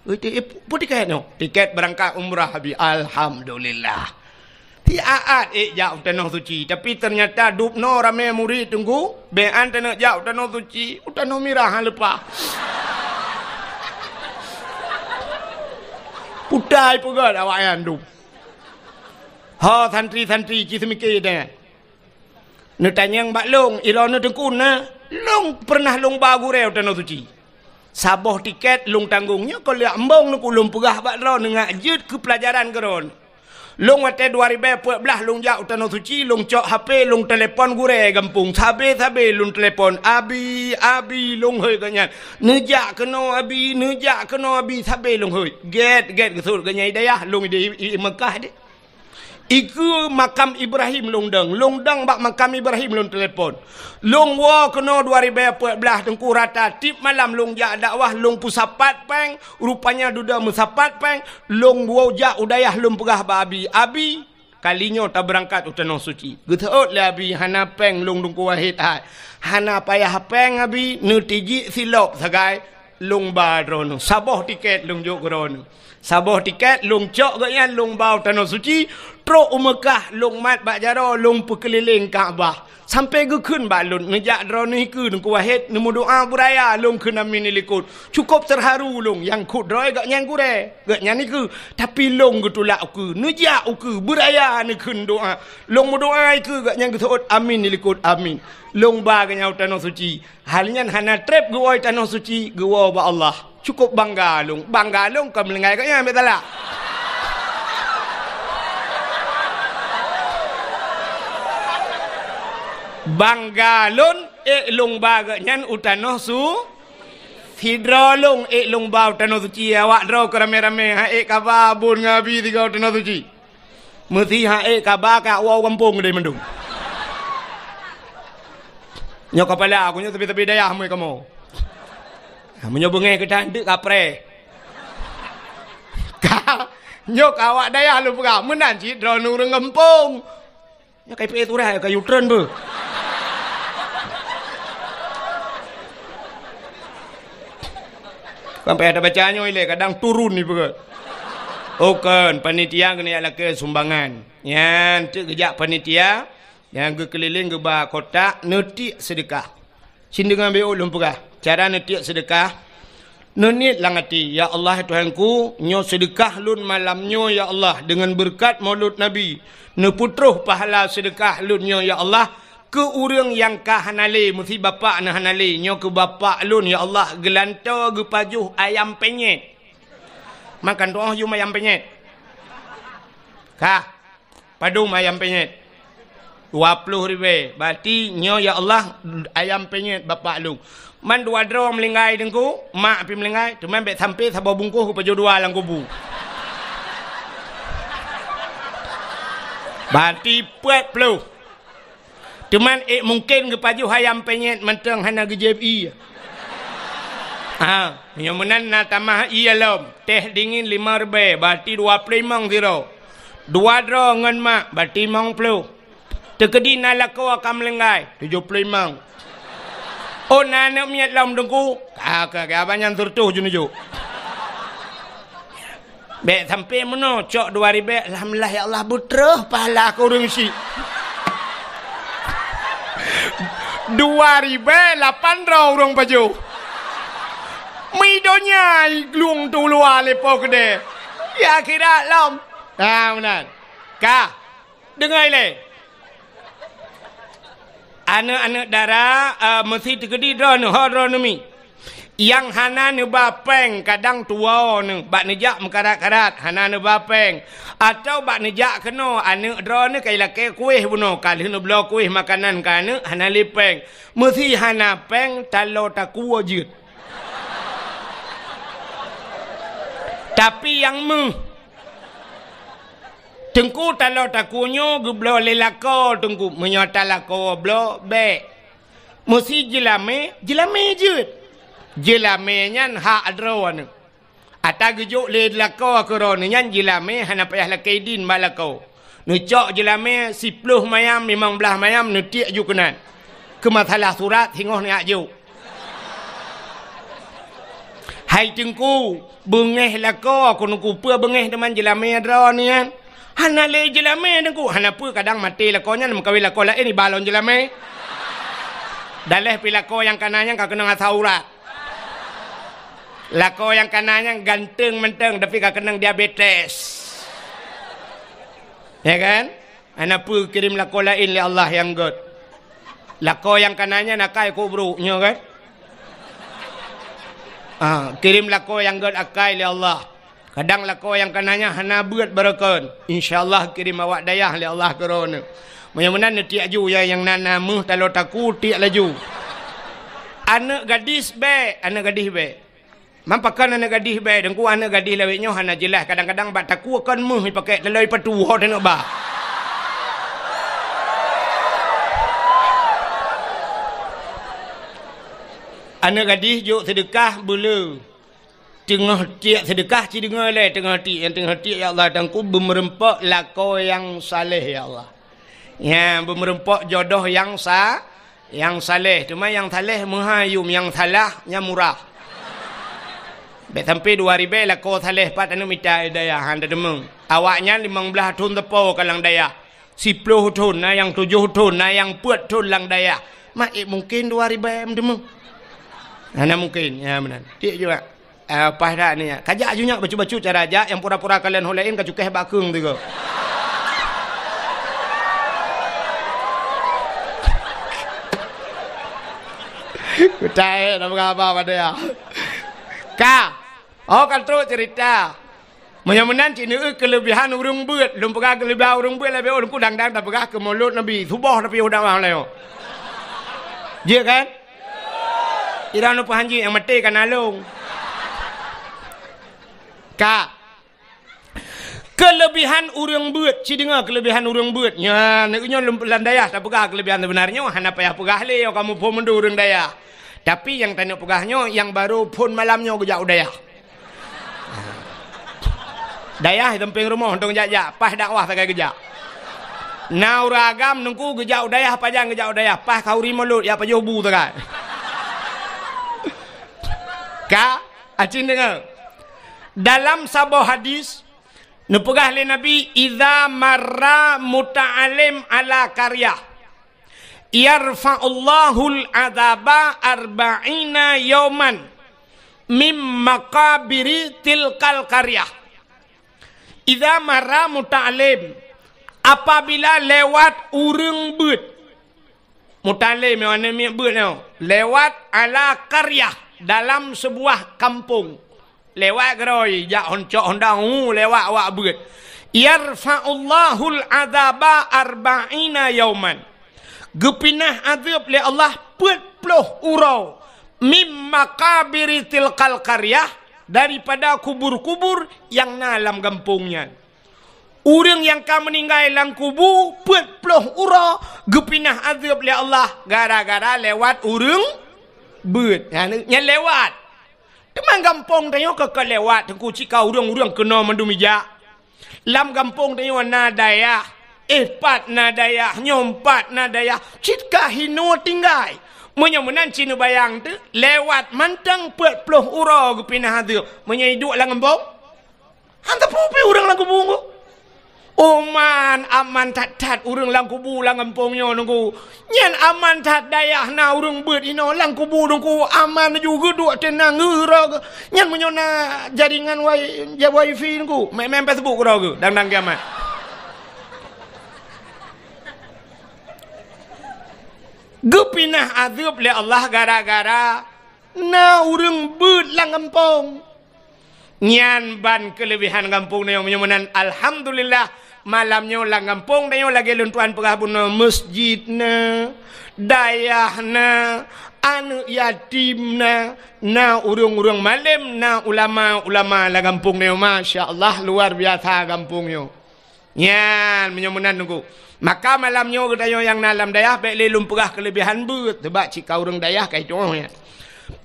Ui, ti-, pu-, pu tiket nyoe? Tiket beurangkat umrah, abi. Alhamdulillah. Ti aat ék jak u Tanoh Suci, tapi teunyata dubnoe ramé murit teungku, bék an taneuk jak u Tanoh Suci, u Tanoh Mirah han leupah. Putai peugét awaknyan dub. Ho santri-santri ci seumike deh. Neutanyong bak lôn, iroe neuteukun na, lôn peureunah lôn ba gurée u Tanoh Suci. Saboh tiket lôn tanggong nyoe kon lheueh embong neukeu lôn peugah bak droe neungak jeuet keu peulajaran keu droe. Lôn watée dua ribée peuet blaih lôn jak u Tanoh Suci, lôn cok H P, lôn telepon gurée gampông. Sabe-sabe lôn telepon, "Abi, abi," lôn hôi gobnyan. "Neujak keunoe, abi, neujak keunoe, abi," sabe lôn hôi. Gét-gét geusut gobnyan i dayah, lôn i, i, i Meukah deh. Ikeue makam Ibrahim lôn dong. Lôn dong bak makam Ibrahim lôn telepon. Lôn woe keunoe dua ribée peuet blaih teungku rata tiep malam lôn jak dakwah lôn peusapat péng, rupanya dudoe meusapat péng, lôn woe jak u dayah lôn peugah bak abi, "Abi, kali nyoe tabeurangkat u Tanoh Suci." Geuseuôt lé abi, "Hana péng lôn Teungku Wahid hai." "Hana payah péng abi, neutijik silop sagai." Lôn ba droeneuh, saboh tiket lôn jok keu droeneuh. Saboh tiket lôn cok gobnyan lôn ba u Tanoh Suci, trok u Meukah lôn mat bak jaroe lôn peukeulileng Ka'bah. Sampoe geukheun bak lôn, neujak droeneuh ikeue Teungku Wahid, neumeudoa beuraya lôn kheun amin di likot. Cukôp teuharu lôn, nyang kheun droe gobnyan gurée, gobnyan ikeue. Tapi lôn geutulak ukeue, neujak ukeue, beuraya neukheun doa. Lôn meudoa ikeue gobnyan geuseuôt amin di likot, amin. Lôn ba gobnyan u Tanoh Suci. Hal nyan hana treb geuwoe Tanoh Suci, geuwoe bak Allah. Cukôp bangga lôn. Bangga lôn kon meulinggai gobnyan, bék salah. Bangga lôn ék lôn ba gobnyan u Tanoh Su-, sidroe lôn ék lôn ba u Tanoh Suci, awak droe keu ramé-ramé, han ék kaba bun ngon abi sigoe u Tanoh Suci. Meusi han ék kaba ka woe gampông deh mandum. Nyoe kapala aku nyoe sabe-sabe dayah mui kamoe. Ha, meunyoe beungéh geutanteuk kapreh. Ka, nyoe ka awak dayah lôn peugah, meunan cit droeneuh ureuëng gampông. Nyoe ka ipeuék turah, ka U-turn beuh. Sampai ada baca nyoe ilée, kadang turun ni peugah. Oh kan, panitia keuneuk jak lakée sumbangan. Nyan teuk geujak panitia, nyang geukeulileng geuba kotak, neutiek seudeukah. Cit deungon B O lôn peugah, cara neutiek seudeukah, neuniet lam até, "Ya Allah, Tuhanku, nyoe seudeukah lôn malam nyoe, ya Allah, deungon beureukat Maulud Nabi, neupeutroh pahala seudeukah lôn nyoe, ya Allah, keu ureuëng nyang ka hana lé, meusi bapak na hana lé, nyoe keu bapak lôn, ya Allah, geulantoe geupajoh ayam penyet." Makan tuoh yum ayam penyet. Kah. Padum ayam penyet? Dua ploh ribée. Berarti nyoe, ya Allah, ayam penyet bapak lôn. Man dua droe meulinggai teungku, mak pih meulinggai, teuma bék sampoe saboh bungkôh geupajoh dua lam kubu. Berarti peuet ploh. Teuma ék mungken geupajoh ayam penyet mantong hana geujieb ie. Ha, meunyoe meunan na tamah ie lom, teh dingin lima ribée, berarti dua ploh limong sidroe. Dua droe ngon mak, berarti limong ploh. Teukeudi na lakoe ka meulinggai, tujoh ploh limong. Oh, na aneuk miet lom teungku? Ka, ka, ka, abang nyan seureutôh ju neujok. Bék sampoe meunoe, cok dua ribée, alhamdulillah ya Allah, beutroh pahala keu ureuëng syiek. Dua ribée lapan droe ureuëng pajoh. Meudonya i glung tu luwa lé po keudeh. Ya akhirat lom. Ha, meunan. Ka. Deungoe lé. Aneuk-aneuk dara, eh, meusi teukeudi droeneuh, ho droeneuh mi. Nyang hana neuba péng kadang tuwoe neuh, bak neujak meukarat-karat, hana neuba péng. Atawa bak neujak keunoe, aneuk droeneuh ka ilakée kueh bunoe, ka lheueh neubloe kueh makanan keu aneuk, hana lé péng. Meusi hana péng, talo takue jeuet. Tapi nyang meuh, Teungku, taloe takue nyoe geubloe lé lakoe, Teungku. Meunyoe talakoe bloe, bék. Meusi jeulamé, jeulamé jeuet. Jeulamé nyan hak droeneuh. Ata geujok lé lakoe keu droeneuh nyan jeulamé hana payah lakée idin bak lakoe. Neucok jeulamé siploh mayam, limong blaih mayam, neutiek ju keunan. Keu masalah surat singoh neujak jok. Hai Teungku, beungéh lakoe keuneuk kupeue beungéh teuma jeulamé droeneuh nyan. Hana lé jeulamé Teungku, hana peue kadang maté lakoe nyan meukawen lakoe laén iba lom jeulamé. Daléh pi lakoe nyang kana nyan ka keunong asa urat. Lakoe nyang kana nyan ganteng mantong, tapi ka keunong diabetes. Ya kan? Hana peue kirém lakoe laén lé Allah nyang gét. Lakoe nyang kana nyan akai kobro nyoe kan? Ah, kirém lakoe nyang gét akai lé Allah. Kadang lakoe nyang kana nyan hana beuet barokon. Insya Allah kirém awak dayah lé Allah keu droeneuh. Meunyoe meunan neutiek ju ya nyang na, na meuh taloe takue tiek laju. Aneuk gadis bék, aneuk gadis bék. Man pakon aneuk gadis bék, Teungku, aneuk gadis lawét nyoe hana jeulaih, kadang-kadang bak takue kon meuh ipakék taloe ipatu ho teuneuk ba. Aneuk gadis jok seudeukah beuleu. Teungoh tiek seudeukah ci deungoe lé, teungoh tiek, nyang teungoh tiek, "Ya Allah, Teungku, beumeureumpok lakoe nyang saleh, ya Allah." Nyan, beumeureumpok jodoh nyang sa-, nyang saleh. Teuma nyang saleh meuhai yum, nyang salah nyan murah. Bék sampai dua ribèe lakoe saleh pat aneuk mita dayah han teumong. Awaknyan limong blaih thon teupo ka lam dayah. Siploh thon, na nyang tujoh thon, na nyang peuet thon lam dayah. Mak, eh, mungken dua ribèe meuteumong? Hana mungken. Ya, meunan. Tiek juga. Ah, paih that ni, ya. Kajak ju nyak bacut-bacut cara jak, nyang pura-pura kalon ho laén ka cukéh bak keung tiga. Kutai, nama khabar pada ya? Ka. Oh, ka trok cerita. Meunyoe meunan cit neueu keuleubihan ureuëng beuet. Lôn peugah keuleubihan ureuëng beuet, lagée ulôn kudang-dang tapeugah keu mulod Nabi. Suboh tapi udang wang layo. Jeuet kan? Ira nupeuhan jih nyang maté kana lông. Ka. Keuleubihan ureuëng beuet, ci deungoe keuleubihan ureuëng beuet. Nya, neuk nyoe lom lam dayah tapeugah keuleubihan seubeuna nyoe hana payah peugah lé, kamoe phon meundu ureuëng dayah. Tapi nyang taneuk peugah nyoe, nyang barô phon malam nyoe geujak u dayah. Dayah di sampéng rumoh, dong jak-jak, paih dakwah sagai geujak. Na ureuëng agam neungku geujak u dayah, pajan geujak u dayah, paih khauri mulod, ya pajoh bu sagai. Ka, acin deungoe. Dalam saboh hadis, neupeugah lé Nabi, "Idza marra muta'alim ala qaryah, yarfa'ullahul adzaba arba'ina yauman mim maqabiri tilkal qaryah." Idza marra muta'alim, apabila lewat ureuëng beuet. Muta'alim nyoe aneuk miet beuet nyoe. Lewat ala qaryah, dalam sebuah kampung. Lewat keudroe, jak hon cok hondang, hu, lewat awak beuet. Yarfa'ullahul adzaba arba'ina yauman. Geupinah azeueb lé Allah peuet ploh uroe. Mim maqabiri tilkal qaryah, daripada kubur-kubur nyang na lam gampông nyan. Ureuëng nyang ka meuninggai lam kubu peuet ploh uroe geupinah azeueb lé Allah gara-gara lewat ureuëng beuet. Nyan, nyan lewat. Teuma gampông tanyoe ka, ka lewat, teungku cit ka ureuëng-ureuëng keunoe mandum ijak. Lam gampông tanyoe na dayah, eh, pat na dayah, nyoe pat na dayah, cit ka hinoe tinggai. Meunyoe meunan ci neubayang teuh, lewat mantong peuet ploh uroe geupinah azeueb. Meunyoe iduek lam gampông, han teupeu pih ureuëng lam kubu nyoe. Oh man, aman that-that ureuëng lam kubu lam gampông nyoe nunggu. Nyan aman that dayah na ureuëng beuet inoe lam kubu nunggu. Aman ju geuduek teunang geura geu. Nyan meunyoe na jaringan wai-, ja wifi nunggu. Main-main Facebook keudroe geu, dang-dang kiamat. Geupinah azeueb lé Allah gara-gara na ureuëng beuet lam gampông. Nyan ban keuleubihan gampông tanyoe meunyoe meunan. Alhamdulillah, malam nyoe lam gampông tanyoe lagée lôn tuan peugah bunoe, meuseujid na, dayah na, aneuëk yatim na, na ureuëng-ureuëng malém, na ulama-ulama lam gampông tanyoe. Masya Allah, luar biasa gampông nyoe. Nyan, meunyoe meunan Teungku. Maka malam nyoe geutanyoe nyang na lam dayah, bék lé lôn peugah keuleubihan beuet, sabab cit ka ureuëng dayah ka jituoh nyan.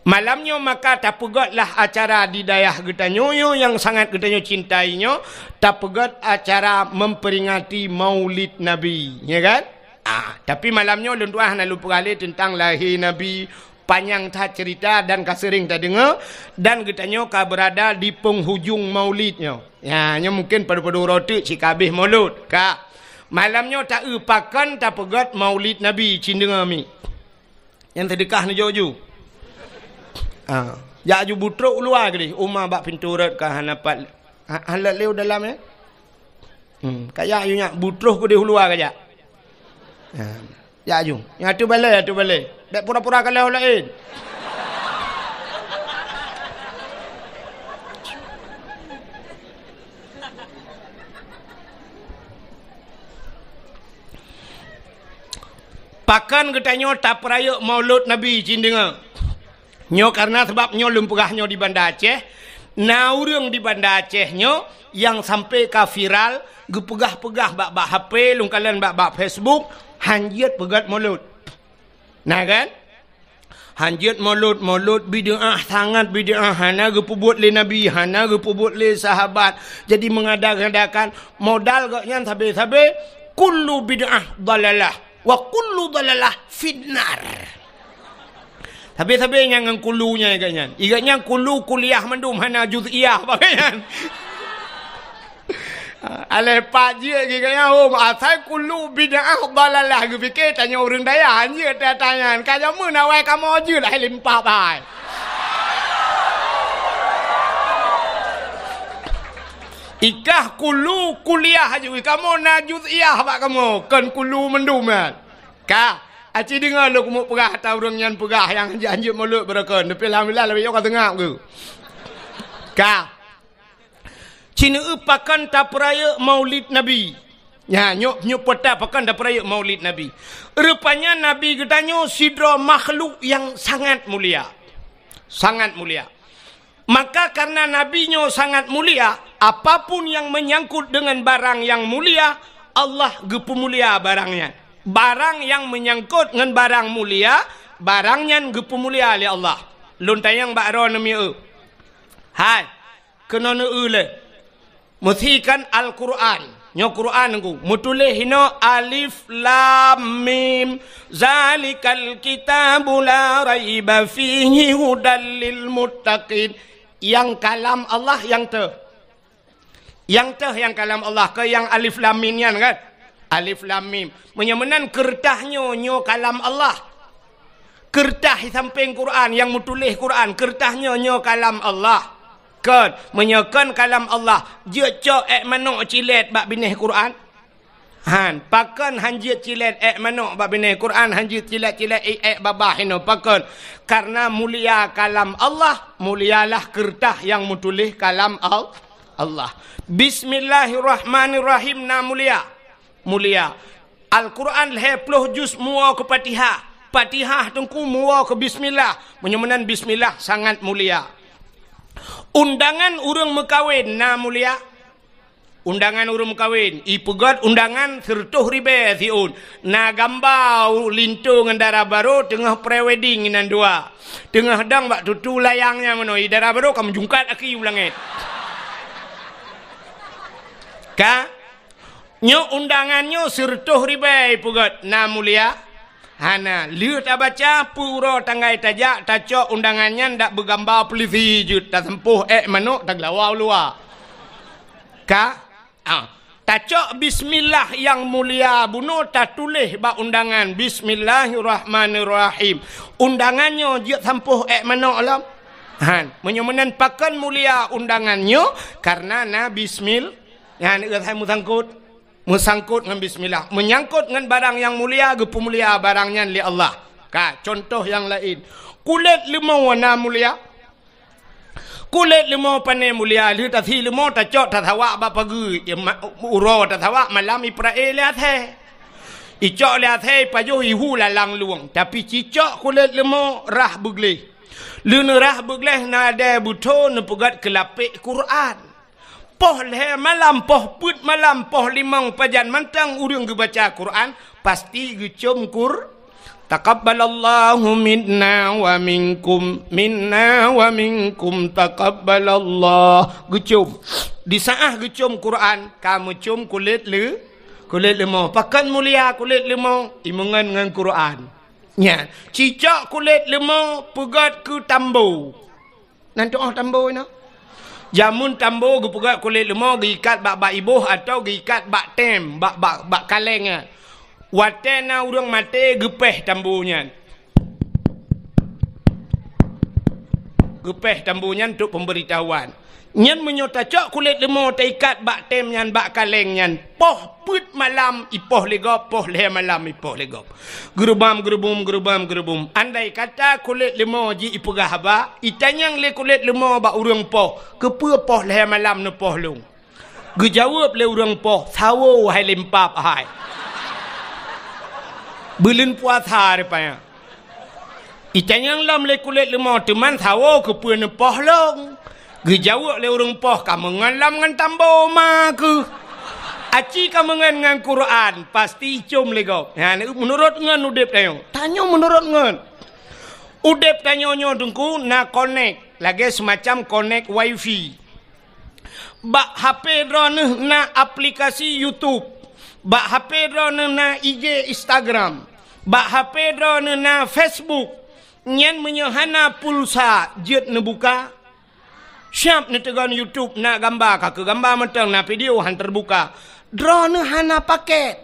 Malam nyoe maka tapeugötlah acara di dayah geutanyoe nyoe nyang sangat geutanyoe cintai nyoe, tapeugöt acara memperingati Maulid Nabi, ya kan? Ah, tapi malam nyoe lôn tuah hana lôn peugah lé teuntang lahé Nabi, panyang that cerita dan ka seuring tadeungoe, dan geutanyoe ka beurada di penghujung Maulid nyoe. Ya, nyoe mungkin padub-padub uroe teuk cit ka habéh Maulud. Ka. Malam nyoe ta-eu pakon tapeugöt Maulid Nabi, cit deungoe mi. Nyang seudeukah neujok ju. Ha, jak ju butrok u luwa keudeh, uma bak pintoe rot ka hana pat. Ha, hana lé u dalam, ya? Hmm, ka jak ju nyak butrok keudeh u luwa ka jak. Ha, jak ju. Nyang atu balée, atu balée. Bék pura-pura kalon laén. Pakon geutanyoe tapeurayeuk Maulud Nabi, cit deungoe. Nyoe karena sabab nyoe lôn peugah nyoe di Banda Aceh, na ureuëng di Banda Aceh nyoe nyang sampai ka viral, geupeugah-peugah bak-bak H P, lôn kalon bak-bak Facebook, hanjeuet peugöt Maulud. Na kan? Hanjeuet Maulud, Maulud bid'ah, sangat bid'ah, hana geupeubuet lé Nabi, hana geupeubuet lé sahabat. Jadi mengada-ngadakan, modal gobnyan sabe-sabe, kullu bid'ah dalalah, wa kullu dalalah finnar. Sabe-sabe nyang ngon kullu nyan gobnyan. Gobnyan kullu kuliah mandum hana juz'iyah bak gobnyan. Alah pat jeuet geuh nyan, hom, asai kullu bid'ah dalalah, geupike tanyoe ureuëng dayah, hanjeuet that-that nyan. Ka jameun awai kamoe jeuet hai limpah bai. Ikah kullu kuliah aju, kamoe na juz'iyah bak kamoe, kon kullu mandum nyan. Ka, aci deungoe lôn keumeung peugah ata ureuëng nyan peugah nyang hanjeuet-hanjeuet Maulud beurakon, tapi alhamdulillah lagée nyoe ka seungab geuh. Ka. Cit deungoe pakon tapeurayeuk Maulid Nabi. Nya, nyoe, nyoe peuet pakon tapeurayeuk Maulid Nabi. Rupanya Nabi geutanyoe sidroe makhluk nyang sangat mulia. Sangat mulia. Maka karena Nabi nyoe sangat mulia, apapun yang menyangkut dengan barang yang mulia, Allah geupeumulia barang nyan. Barang nyang menyangkut ngon barang mulia, barang nyan geupeumulia lé Allah. Lôn tanyong bak droeneuh mieu. Hai, keunoe neueu lé. Meusikan Al-Qur'an. Nyoe Qur'an Teungku. Meutuléh inoe alif lam mim. Zalikal kitabu la raiba fihi hudal lil muttaqin. Nyang kalam Allah nyang teuh. Nyang teuh nyang kalam Allah, kon nyang alif lam mim nyan kan? Alif lam mim. Meunyoe meunan keureutah nyoe, nyoe kalam Allah. Keureutah di sampéng Qur'an, nyang meutuléh Qur'an, keureutah nyoe, nyoe kalam Allah. Kon, meunyoe kon kalam Allah, jeuet cok ék manok cilét bak binéh Qur'an? Han, pakon hanjeuet cilét ék manok bak binéh Qur'an, hanjeuet cilét-cilét ék, ék babah inoe, pakon? Karena mulia kalam Allah, mulialah keureutah nyang meutuléh kalam Al-, Allah. Bismillahirrahmanirrahim na mulia. Mulia. Al-Qur'an lhée ploh juz muwoe keu Fatihah. Fatihah Teungku muwoe keu bismillah. Meunyoe meunan bismillah sangat mulia. Undangan ureuëng meukawen na mulia. Undangan ureuëng meukawen, ipeugét undangan sireutoh ribée siôn. Na gamba linto ngon dara barô teungoh pre-wedding inan dua. Teungoh dong bak tutu layang nyan meunoe, i dara barô ka meujungkat aki u langét. Ka? Nyoe undangan nyoe sireutoh ribée peugét na mulia? Hana. Lheueh tabaca, peu uroe tanggai tajak, tacok undangan nyan dak beugamba peulisi jeuet, tasampôh ék manok, tageulawa u luwa. Ka? Ah. Tacok bismillah nyang mulia bunoe tatuléh bak undangan, "Bismillahirrahmanirrahim." Undangan nyoe jeuet sampôh ék manok lom? Han. Meunyoe meunan pakon mulia undangan nyoe? Karena na bismil-, Nyan, eh, hai meusangkot. Meusangkot ngon bismillah. Menyangkot ngon barang nyang mulia, geupeumulia barang nyan lé Allah. Ka, contoh nyang laén. Kulét leumô na mulia. Kulét leumô pane mulia, lheueh tasi leumô tacok tasawak bak pageue, ya, ma-, uroe tasawak malam ipeurae lé asée. Icok lé asée ipajoh ihu lalang lueng, tapi cicok kulét leumô rhah beugleh. Lheueh neurhah beugleh na dée beutho neupeugét keulapék Quran. Poh lhèe malam, poh peuet malam, poh limong pajan mantong ureueng geubaca Quran, pasti geucôm Qur-, "Taqabbalallahu minna wa minkum, minna wa minkum, taqabbalallah." Geucôm. Di saat geucôm Quran, ka meucôm kulét le-, kulét leumo. Pakon mulia kulét leumo? Imeungon ngon Quran. Nyan, cicok kulét leumo peugöt keu tambo. Nan tu'oh tambo inoe. Jameun tambo geupeugöt kulét leumo, geuikat bak, bak iboh atawa geuikat bak tem, bak, bak, bak kaleng nyan. Watèe na ureueng maté geupéh tambo nyan. Geupéh tambo nyan untuk pemberitahuan. Nyan meunyoe tacok kulét leumo taikat bak tem nyan, bak kaleng nyan, poh peuet malam ipoh lé gob, poh lhèe malam ipoh lé gob. Geurubam, geurubum, geurubam, geurubum. Andai kata kulét leumo jih ipeugah haba, itanyong lé kulét leumo bak ureueng poh, "Keupeue poh lhèe malam neupoh lôn?" Geujaweueb lé ureueng poh, "Sawo hai limpab hai. Buleuen puasa rupanya." Itanyong lom lé kulét leumo, "Teuma sawo keupeue neupoh lôn?" Geujaweueb lé ureueng poh, "Kameungon lom ngon tambo ma keuh. Aci kameungon ngon Quran, pasti icôm lé gob." Nyan, meunurot ngon udép tanyoe. Tanyoe meunurot ngon. Udép tanyoe nyoe Teungku na konek, lagèe seumacam konek wifi. Bak H P droeneuh na aplikasi YouTube. Bak H P droeneuh na I G, Instagram. Bak H P droeneuh na Facebook. Nyan meunyoe hana pulsa, jeuet neubuka. Siap neuteugon YouTube, na gamba, ka keu gamba mantong, na video, han teubuka. Droeneuh hana paket.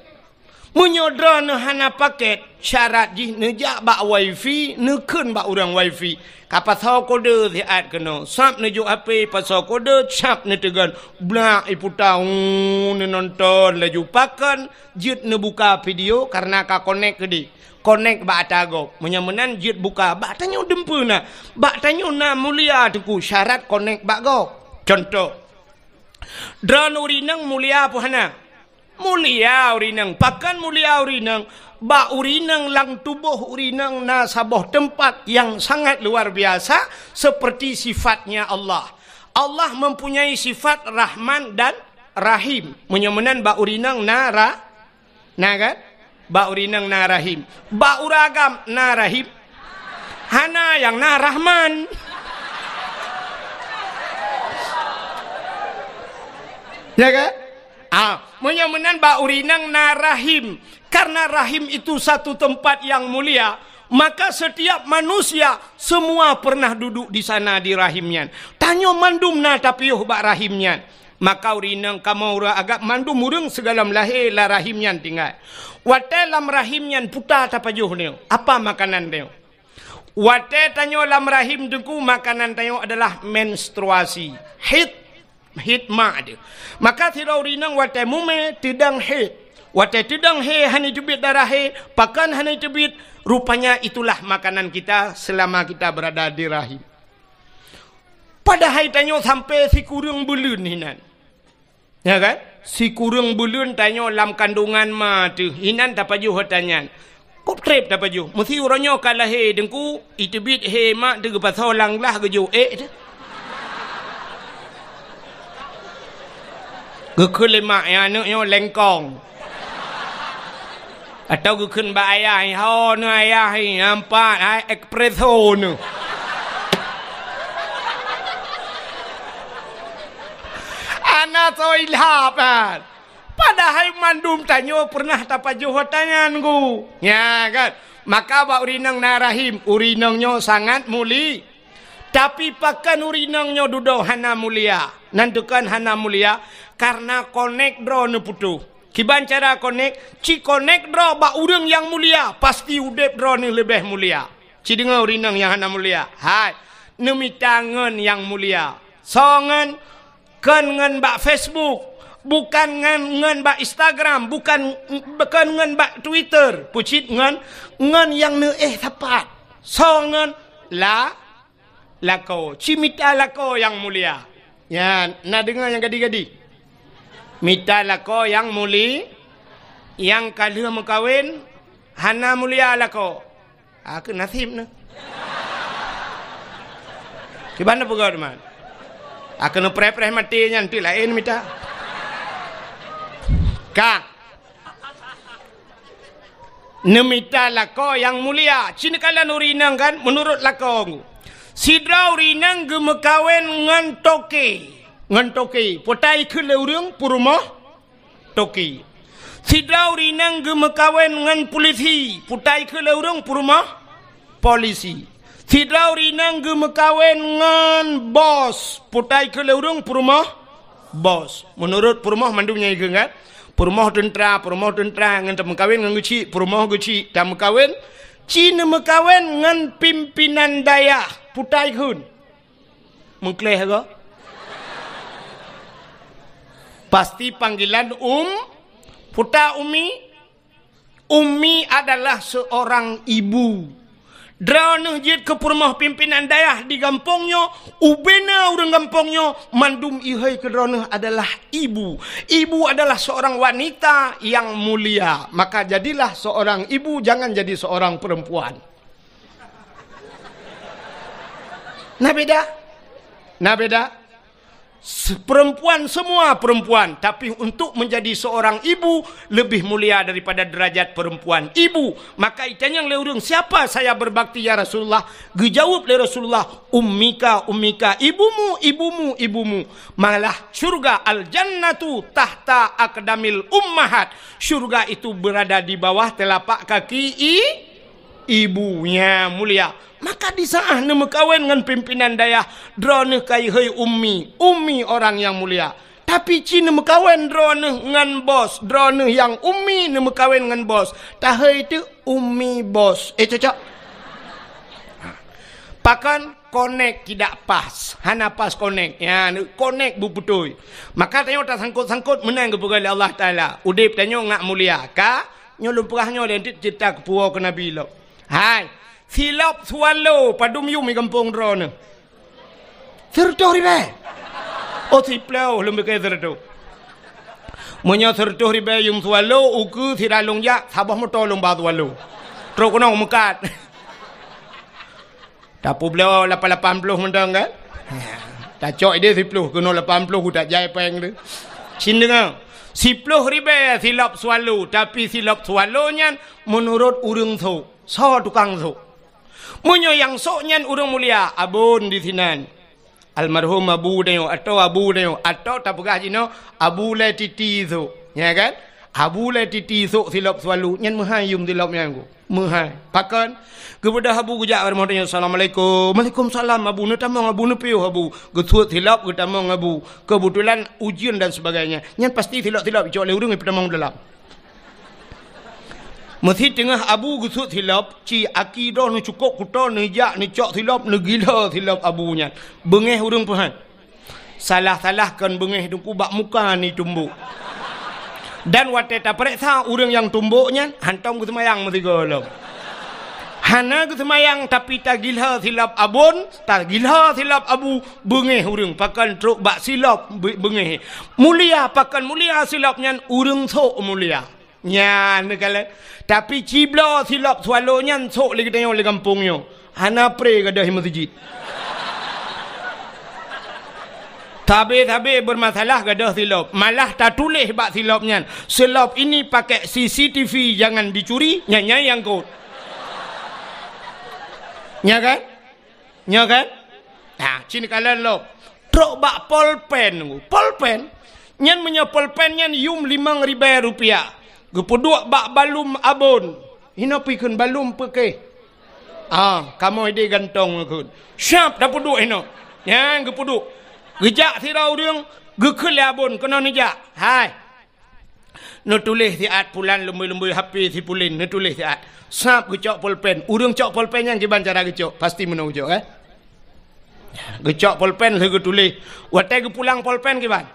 Meunyoe droeneuh hana paket, syarat jih neujak bak wifi, neukheun bak ureueng wifi. Ka pasoe kode siat keunoe, sab neujok H P, pasoe kode, sab neuteugon. Blak iputa, uu, neunonton laju. Pakon jeuet neubuka video, kareuna ka konek keudeh. Konek bak ata gob. Meunyoe meunan jeuet buka, bak tanyoe dumpeue na. Bak tanyoe na mulia Teungku, syarat konek bak gob. Contoh, droeneuh ureueng inong mulia peue hana? Mulia ureueng inong. Pakon mulia ureueng inong? Bak ureueng inong lam tuboh ureueng inong na saboh teumpat nyang sangat luar biasa, seperti sifatnya Allah. Allah mempunyai sifat Rahman dan Rahim. Meunyoe meunan bak ureueng inong na ra-, na kan? Bak ureueng inong na rahim. Bak ureueng agam na rahim. Hana, nyang na Rahman. Ya kan? Ah, meunyoe meunan bak ureueng inong na rahim. Karena rahim itu satu tempat yang mulia, maka setiap manusia semua pernah duduk di sana di rahim nyan. Tanyoe mandum na tapiôh bak rahim nyan. Maka ureueng inong kamoe ureueng agam mandum ureueng sigohlom lahé lam rahim nyan tinggai. Watèe lam rahim nyan puta tapajoh nyoe, apa makanan nyoe? Watèe tanyoe lam rahim Teungku, makanan tanyoe adalah menstruasi. Haid, haid mak teuh. Maka sidroe ureueng inong watèe mumè teudong haid. Watèe teudong haid hana teubiet darah haid, pakon hana teubiet, rupanya itulah makanan kita selama kita berada di rahim. Padahai tanyoe sampai sikureueng buleuen hinan. Ya kan? Sikureueng buleuen tanyoe lam kandungan ma teuh, hinan tapajoh ata nyan. Kok trép tapajoh? Meusi uroe nyoe ka lahé Teungku, iteubiet hé mak teuh geupasoe lam glah geujok ék teuh. Geukheun lé mak, "Nyan aneuk nyoe lengkong." Atawa geukheun bak ayah, "Hai ho neuh ayah, hai, nampak, hai, espresso neuh." Hana soe ilhab, kan? Padahai mandum tanyoe pernah tapajoh ata nyan, Teungku. Ya, kan? Maka bak ureueng inong na rahim, ureueng inong nyoe sangat muli-, Tapi pakon ureueng inong nyoe dudoe hana mulia? Nan tukon hana mulia, kareuna konek droe neuputôh. Kiban cara konek? Ci konek droe bak ureueng nyang mulia, pasti udép droeneuh leubeh mulia. Ci deungoe ureueng inong nyang hana mulia. Hai, neumita ngon nyang mulia. Soe ngon? Kon ngon bak Facebook, bukon ngon, ngon bak Instagram, bukon, kon ngon bak Twitter, peucit ngon, ngon nyang neuéh sapat. Soe ngon? La-, lakoe. Ci mita lakoe nyang mulia. Nyan, na deungoe nyang gadi-gadi. Mita lakoe nyang muli-, nyang ka lheueh meukawen, hana mulia lakoe. Ah, keu naseb neuh. Kiban na peugah teuma. Akan preh-preh maté nyan tu laén mita. Ka. Neumita lakoe nyang mulia. Cit kalon ureueng inong kan, meunurot lakoe. Sidroe ureueng inong geumeukawen ngon toke. Ngon toke. Putai keu lé ureueng peurumoh toke. Sidroe ureueng inong geumeukawen ngon pulisi. Putai keu lé ureueng peurumoh polisi. Sidroe ureueng inong geumeukawen ngon bos. Putai keu lé ureueng peurumoh bos. Meunurot peurumoh mandum nyang ikheun kan? Peurumoh teuntra, peurumoh teuntra ngon tameukawen ngon geuchik, peurumoh geuchik tameukawen. Ci neumeukawen ngon pimpinan dayah. Putai kheun. Meukleh go. Pasti panggilan um, puta umi. Ummi adalah seorang ibu. Droeneuh jeuet keu peurumoh pimpinan dayah di gampông nyoe, ubena ureueng gampông nyoe, mandum ihôi keu droeneuh adalah ibu. Ibu adalah seorang wanita yang mulia. Maka jadilah seorang ibu, jangan jadi seorang perempuan. Na beda? Na beda? Se-, perempuan, semua perempuan, tapi untuk menjadi seorang ibu lebih mulia daripada derajat perempuan ibu. Maka itanyong lé ureueng, "Siapa saya berbakti, ya Rasulullah?" Geujaweueb lé Rasulullah, "Ummika, ummika, ibumu, ibumu, ibumu." Malah syurga, al-jannatu tahta aqdamil ummahat. Syurga itu berada di bawah telapak kaki i-, ibu. Nya mulia. Maka di saat neumeukawen ngon pimpinan dayah, droeneuh ka ihôi ummi, ummi orang yang mulia. Tapi ci neumeukawen droeneuh ngon bos, droeneuh nyang ummi neumeukawen ngon bos, tahôi teuk ummi bos. Eh, cocok? Pakon konek tidak pas, hana pas konek. Ya, konek beubeutôi. Maka tanyoe tasangkot-sangkot meunan geupeugah lé Allah Taala. Udeb tanyoe ngat mulia. Ka, nyoe lôn peugah nyoe dan cerita keupuwoe keu Nabi lom. Hai, silop swallow padum yum di gampông droeneuh? Sireutôh ribèe. Oh, siplôh lôn beuke sireutôh. Meunyoe sireutôh ribèe yum swallow, ukeue sira lôn jak, saboh moto lôn ba swallow. Trok keunoe meukat. Tapeubloe lapan lapan ploh mantong kan? Tacok idéh siplôh keunoe lapan ploh, utak jai péng tu. Cin deungoe. Siplôh ribèe silop swallow, tapi silop swallow nyan meunurot ureueng sôk. Soe tukang sôk? Meunyoe nyang sôk nyan ureueng mulia, abon di sinan. Almarhum Abu Neo, atau Abu Neo, atau tapeugah jinoe Abu Lé Titi sôk. Nya kan? Abu Lé Titi sôk silop swallow, nyan meuhai yum silop nyan ku. Meuhai. Pakon? Geubeudôh Abu geujak bak rumoh tanyoe, "Assalamualaikum." "Waalaikumsalam, Abu." "Neutamong, Abu, neupiôh, Abu." Geusuet silop, geutamong Abu. Keubeutulan ujeuen dan sebagainya. Nyan pasti silop-silop icok lé ureueng ipeutamong dalam. Meusi teungoh Abu geusuet silop, ci aki droe neucukôp kuto, neujak neucok silop, neugila silop Abu nyan. Beungéh ureueng peuhan. Salah-salah kon beungéh teungku bak muka neutumbok. Dan watée tapareksa ureueng nyang tumbok nyan, hantom geuseumayang meusigoe lom. Hana geuseumayang tapi tagila silop abon, tagila silop Abu, beungéh ureueng pakon trok bak silop be-, beungéh. Mulia pakon mulia silop nyan ureueng sôk mulia. Nyan neukalon. Tapi cibloe silop swallow nyan sôk lé geutanyoe lé gampông nyoe. Hana pré gadôh meuseujid. Sabe-sabe beurmasalah gadôh silop. Malah tatuléh bak silop nyan, "Silop ini pakai C C T V, jangan dicuri," nyan, nyan nyang kot. Nya kan? Nya kan? Nah, cin kalon lom. Trok bak polpen. Polpen? Nyan meunyoe polpen nyan yum limong ribèe rupiah. Geupeuduek bak balum abon. Inoe pih kheun balum peukéh. Ah, kamoe idéh gantong kheun. Siap tapeuduek inoe. Nyan geupeuduek. Geujak sidroe ureueng, geukheun lé abon keunoe neujak. Hai. Neutuléh siat pulan lumbôi-lumbôi H P si pulan, neutuléh siat. Sab geucok polpen. Ureueng cok polpen nyan kiban cara geucok? Pasti meunoe geucok, kan? Geucok polpen lheueh geutuléh. Watée geupulang polpen kiban?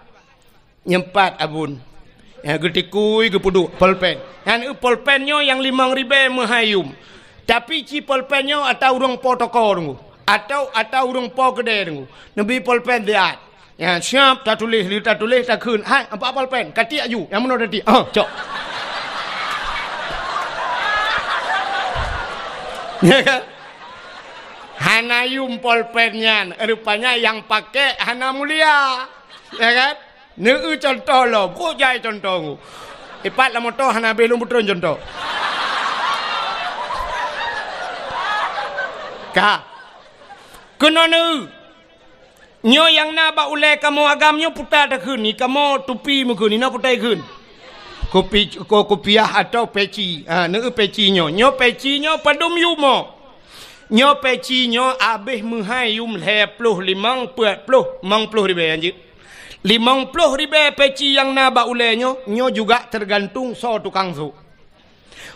Nyeumpat abon. Ya, geutikui geupeuduek polpen. Nyan eu polpen nyoe nyang limong ribèe meuhai yum. Tapi ci polpen nyoe ata ureueng po toko deungoe. Atau ata ureueng po keudè deungoe. Neubi polpen siat. Nyan siap tatuléh, lheueh tatuléh takheun, "Hai, ampat polpen, katiek aju, nyang meunoe tatiek." Oh, cok. Ya kan? Hana yum polpen nyan, rupanya nyang pakai hana mulia. Ya kan? Neu contoh lom, kok jai contoh ngu. Ipat lam moto hana habéh lôn peutron contoh. Ka. Keunoe neu. Nyoe nyang na bak ulée kamoe agam nyoe puta takheun, ni kamoe tupi meukheun, ni na puta ikheun. Kupi-, ko-, kupiah atau peci. Ha, neu peci nyoe. Nyoe peci nyoe padum yumo. Nyoe peci nyoe abéh meuhai yum lhée ploh limong peuet ploh, limong ploh ribée anjeuk. Limong ploh ribée peci nyang na bak ulée nyoe, nyoe juga teugantung soe tukang sôk.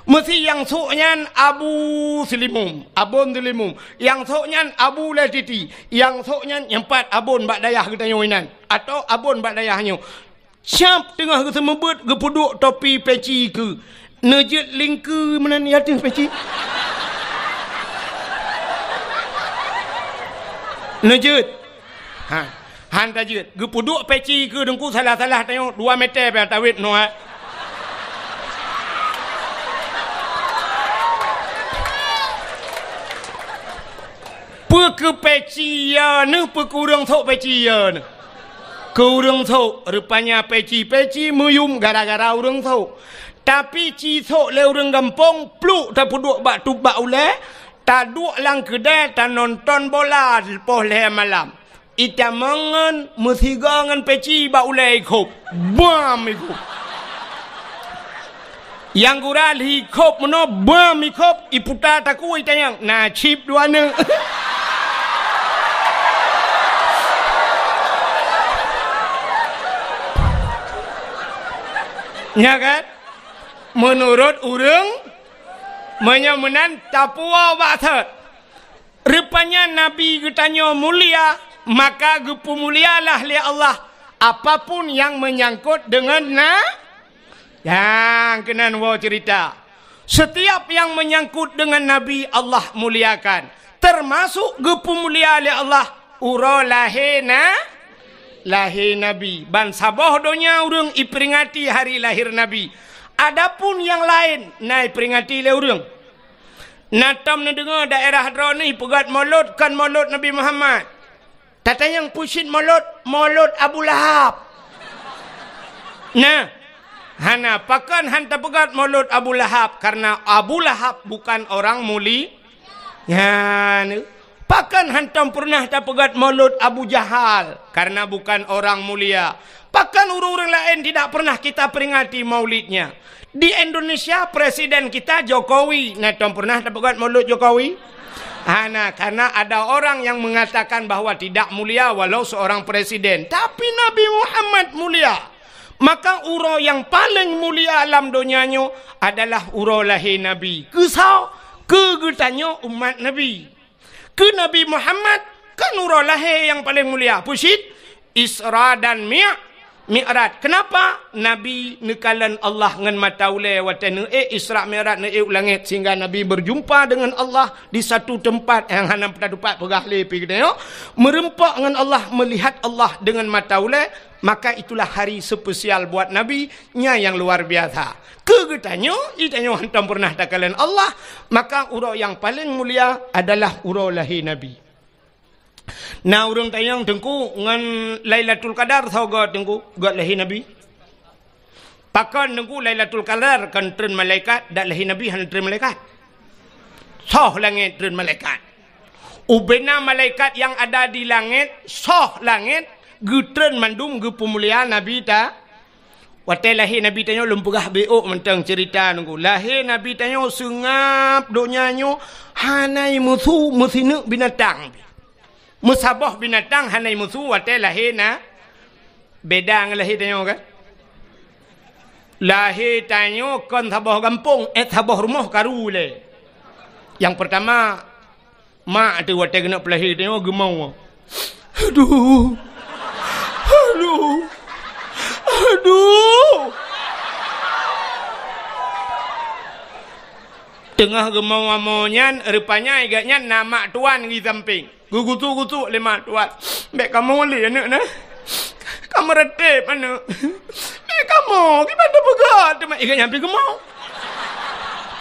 Meusi nyang sôk nyan Abu Silimum, Abon Silimum. Nyang sôk nyan Abu Letiti. Nyang sôk nyan nyang pat Abon bak dayah geutanyoe inan. Atau Abon bak dayah nyoe. Siab teungoh geuseumeubeuet geupeuduek topi peci keu. Neujeuet lingkeu meunan i ateueh peci. Neujeuet. Ha, han tajeuet. Geupeuduek peci keu teungku salah-salah tanyoe dua meter pih tawét noe. Peu keu peci ya neuh, peu keu ureuëng sôk peci ya neuh. Keu ureuëng sôk, rupanya peci-peci meuyum gara-gara ureuëng sôk. Tapi ci sôk lé ureuëng gampông, pluk tapeuduek bak tup bak ulée, taduek lam keudée tanonton bola poh lhée malam. Itamong ngon meusigoe ngon peci bak ulée ikhôb. Bam ikhôb. Nyang gura lhi khôb meunoe bam ikhôb, iputa takue itanyong, na cit dua neuk. Nya kan? Meunurot ureuëng, meunyoe meunan tapuwoe bak thot. Rupanya Nabi geutanyoe mulia, maka geupeumulialah lé Allah apapun nyang meunyangkot deungon na-, nyang keunan woe ceurita. Setiap nyang meunyangkot deungon Nabi, Allah muliakan, teumasok geupeumulia lé Allah uroe lahé na-, lahé Nabi. Ban saboh donya ureuëng iperingati hari lahir Nabi. Adapun nyang laén na iperingati lé ureuëng. Na tom neudeungoe daerah droeneuh peugét molot kon molot Nabi Muhammad. Tatanyong peue cit molot, molot Abu Lahab. Nah, hana, pakon han tapeugét molot Abu Lahab, karena Abu Lahab bukan orang muli-, nyan. Pakon hantom peureunah tapeugét molot Abu Jahal, karena bukan orang mulia. Pakon ureuëng-ureuëng laén tidak pernah kita peringati maulidnya? Di Indonesia, presiden kita Jokowi. Na tom peureunah tapeugét molot Jokowi? Hana, karena ada orang yang mengatakan bahwa tidak mulia walau seorang presiden. Tapi Nabi Muhammad mulia. Maka uroe nyang paleng mulia lam donya nyoe adalah uroe lahé Nabi. Keu soe? Keu geutanyoe umat Nabi. Keu Nabi Muhammad kan uroe lahé nyang paleng mulia. Peue cit? Isra dan Mi-, Mi'raj. Kenapa? Nabi neukalon Allah ngon mata ulée watée neuék Isra Mi'raj, neuék u langét, sehingga Nabi berjumpa dengan Allah di satu tempat nyang hana tatupat peugah lé pih geutanyoe. Meureumpok ngon Allah, melihat Allah dengan mata ulée, maka itulah hari spesial buat Nabi. Nyan nyang luar biasa. Keu geutanyoe, geutanyoe hantom peureunah takalon Allah, maka uroe nyang paleng mulia adalah uroe lahé Nabi. Na ureuëng tanyong, "Teungku, ngon Lailatul Qadar soe göt, Teungku?" "Göt lahé Nabi." "Pakon, Teungku, Lailatul Qadar kon treun malaikat, dak lahé Nabi hana treun malaikat?" "Soh langét treun malaikat. Ubena malaikat nyang ada di langét, soh langét, geutreun mandum geupeumulia Nabi ta-" Watée lahé Nabi tanyoe lôn peugah beuôk mantong ceurita nunggu. Lahé Nabi tanyoe seungab donya nyoe hana meusu meusineuk binatang. Meusaboh binatang hana meusu watée lahé na-, beda ngon lahé tanyoe kan? Lahé tanyoe kon saboh gampông, eh, saboh rumoh karu lé. Nyang peurtama, mak teuh watée keuneuk peulahé tanyoe geumoe. Aduh. Aduh. Aduh. Teungoh geumoe-moe nyan, rupanya gobnyan na mak tuan di sampéng. Geugusu-gusu lé mak tuan. "Bék kamoe lé aneuk na. Kamoe reuteb aneuk. Bék kamoe, kiban tapeugah teuma iga nyang pi geumoe."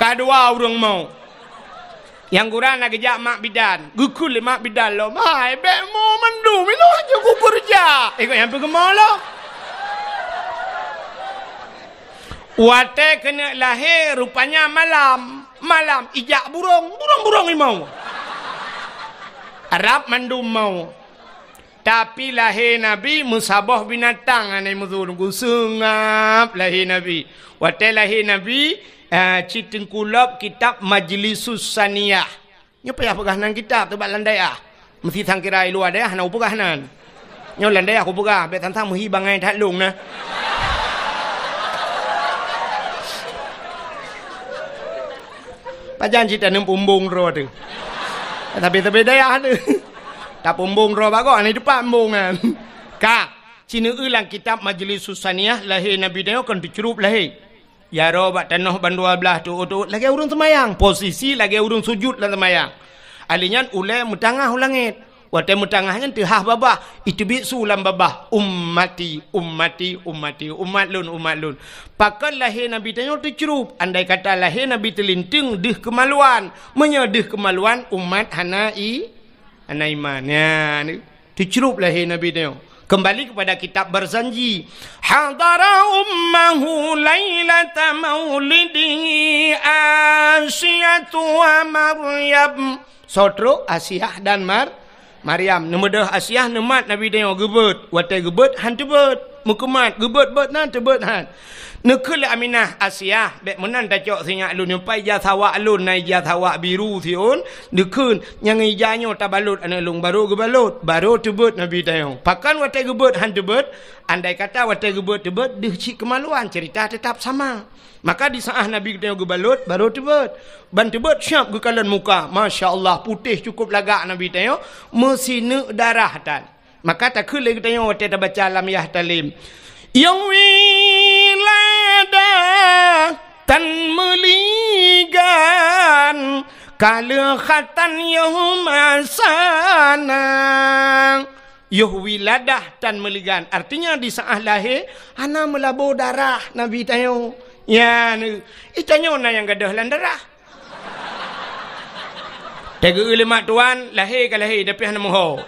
Ka dua ureuëng moe. Nyang gura na geujak mak bidan, geukheun lé mak bidan lom, "Hai, bèk mo mandum, inoe hana kupeureuja." Ikôt nyang peugeumo lom. Watèe keuneuk lahé, rupanya malam, malam ijak burông, burông-burông imoe. Rab mandum moe. Tapi lahé Nabi meusaboh binatang hana meuthôn, geuseungab lahé Nabi. Watèe lahé Nabi, eh, cit teungku lom kitab Majlisus Saniyah. Nyoe payah peugah nan kitab teuh bak lam dayah. Meusti sangkira i luwa dayah hana kupeugah nan. Nyoe lam dayah kupeugah, bèk sang-sang meuhi bangai that lôn na. Pajan cit taneum pumbong droe teuh. Tapi-tapi dayah teuh. Tapumbong droe bagoe, hana teupat pumbong nyan. Ka, ci neueu lam kitab Majlisus Saniyah, lahé Nabi tanyoe kon teucrup lahé. Jaroe bak tanoh ban dua blaih teuôt-teuôt lagèe ureueng seumayang, posisi lagèe ureueng sujut lam seumayang. Ahli nyan ulèe meutangah u langèt. Watèe meutangah nyan teuhah babah, iteubiet su lam babah, "Ummati, ummati, ummati, umat lôn, umat lôn." Pakon lahé Nabi tanyoe teucrup? Andai kata lahé Nabi teulinteung deuh keumaluan, meunyoe deuh keumaluan umat hana i-, hana iman. Nyan. Teucrup lahé Nabi tanyoe. Kembali kepada kitab Barzanji. Hadara ummahu lailata maulidihi Asiyatu wa Maryam. Soe trok? Asiyah dan Mar-, Maryam. Neumeudeuh Asiyah neumat Nabi tanyoe geubeuet. Watèe geubeuet han teubeuet. Meukeumat geubeuet-beuet nan teubeuet han. Neukheun lé Aminah, "Asiyah, bèk meunan tacok sinyak lôn nyoe, pat ija sawak lôn, na ija sawak biru siôn." Neukheun, "Nyang ija nyoe tabalot aneuk lôn," barô geubalot, barô teubeuet Nabi tanyoe. Pakon watèe geubeuet han teubeuet? Andai kata watèe geubeuet teubeuet, deuh cit keumaluan, ceurita teutap sama. Maka di saát Nabi geutanyoe geubalot, barô teubeuet. Ban teubeuet siap geukalon muka, masya Allah, putéh cukôp lagak Nabi tanyoe, meusineuk darah tan. Maka takheun lé geutanyoe watèe tabaca lam Yahtalem, "Yoh wiladah tan meuligan, ka lheueh khatan yoh masana." Yoh wiladah tan meuligan, artinya di saát lahé hana meulabô darah Nabi tanyoe. Nyan, i tanyoe na nyang gadôh lam darah. Tageu lé mak tuan, lahé ka lahé, tapi hana meuho.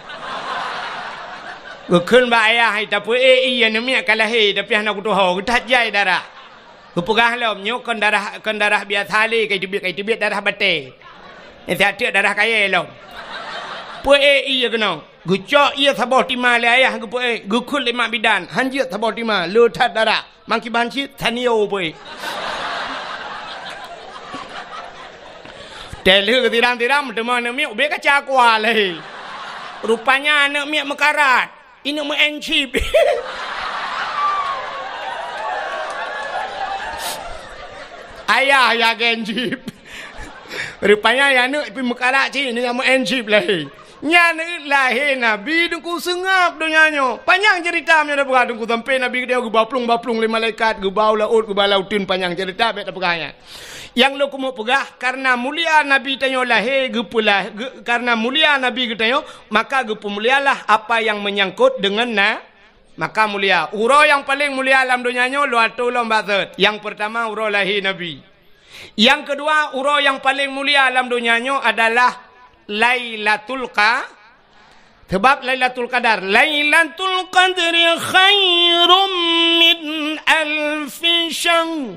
Geukheun bak ayah, "Hai, tapeuék ié, aneuk miet ka lahé, tapi hana kutuho, geuthat jai darah." Geupeugah lom, "Nyoe kon darah, kon darah biasa lé, ka iteubiet, ka iteubiet darah batèe. Nyan siat teuk darah kayèe lom." Peuék ié keunoe. Geucok ié saboh tima lé ayah geupeuék, geukheun lé mak bidan, han jeuet saboh tima, le that darah. Mangkiban cit, tanio pui. Teulheueh geusiram-siram, teuma aneuk miet ubé kaca kua lé. Rupanya aneuk miet meukarat. Ineuk meu-en chip. Ayah ya gen chip. Rupanya ya aneuk pih meukarat cit, ineuk meu-en chip lé. Nyan lahé Nabi Teungku seungab donya nyoe. Panyang ceurita meunyoe tapeugah Teungku, sampoe Nabi geutanyoe geuba plueng-ba plueng lé malaikat, geuba u laôt, geuba lauteun, panyang ceurita bèk tapeugah nyan. Nyang lôn keumeung peugah, kareuna mulia Nabi tanyoe lahé geupeulah-, geu-, kareuna mulia Nabi geutanyoe, maka geupeumulialah apa nyang meunyangkot deungon na-, maka mulia. Uroe nyang paleng mulia lam donya nyoe lôn atô lom bak sot. Nyang peurtama uroe lahé Nabi. Nyang keudua, uroe nyang paleng mulia lam donya nyoe adalah Lailatul Qa-, sabab Lailatul Qadar, "Lailatul Qadri khairum min alfi syahr."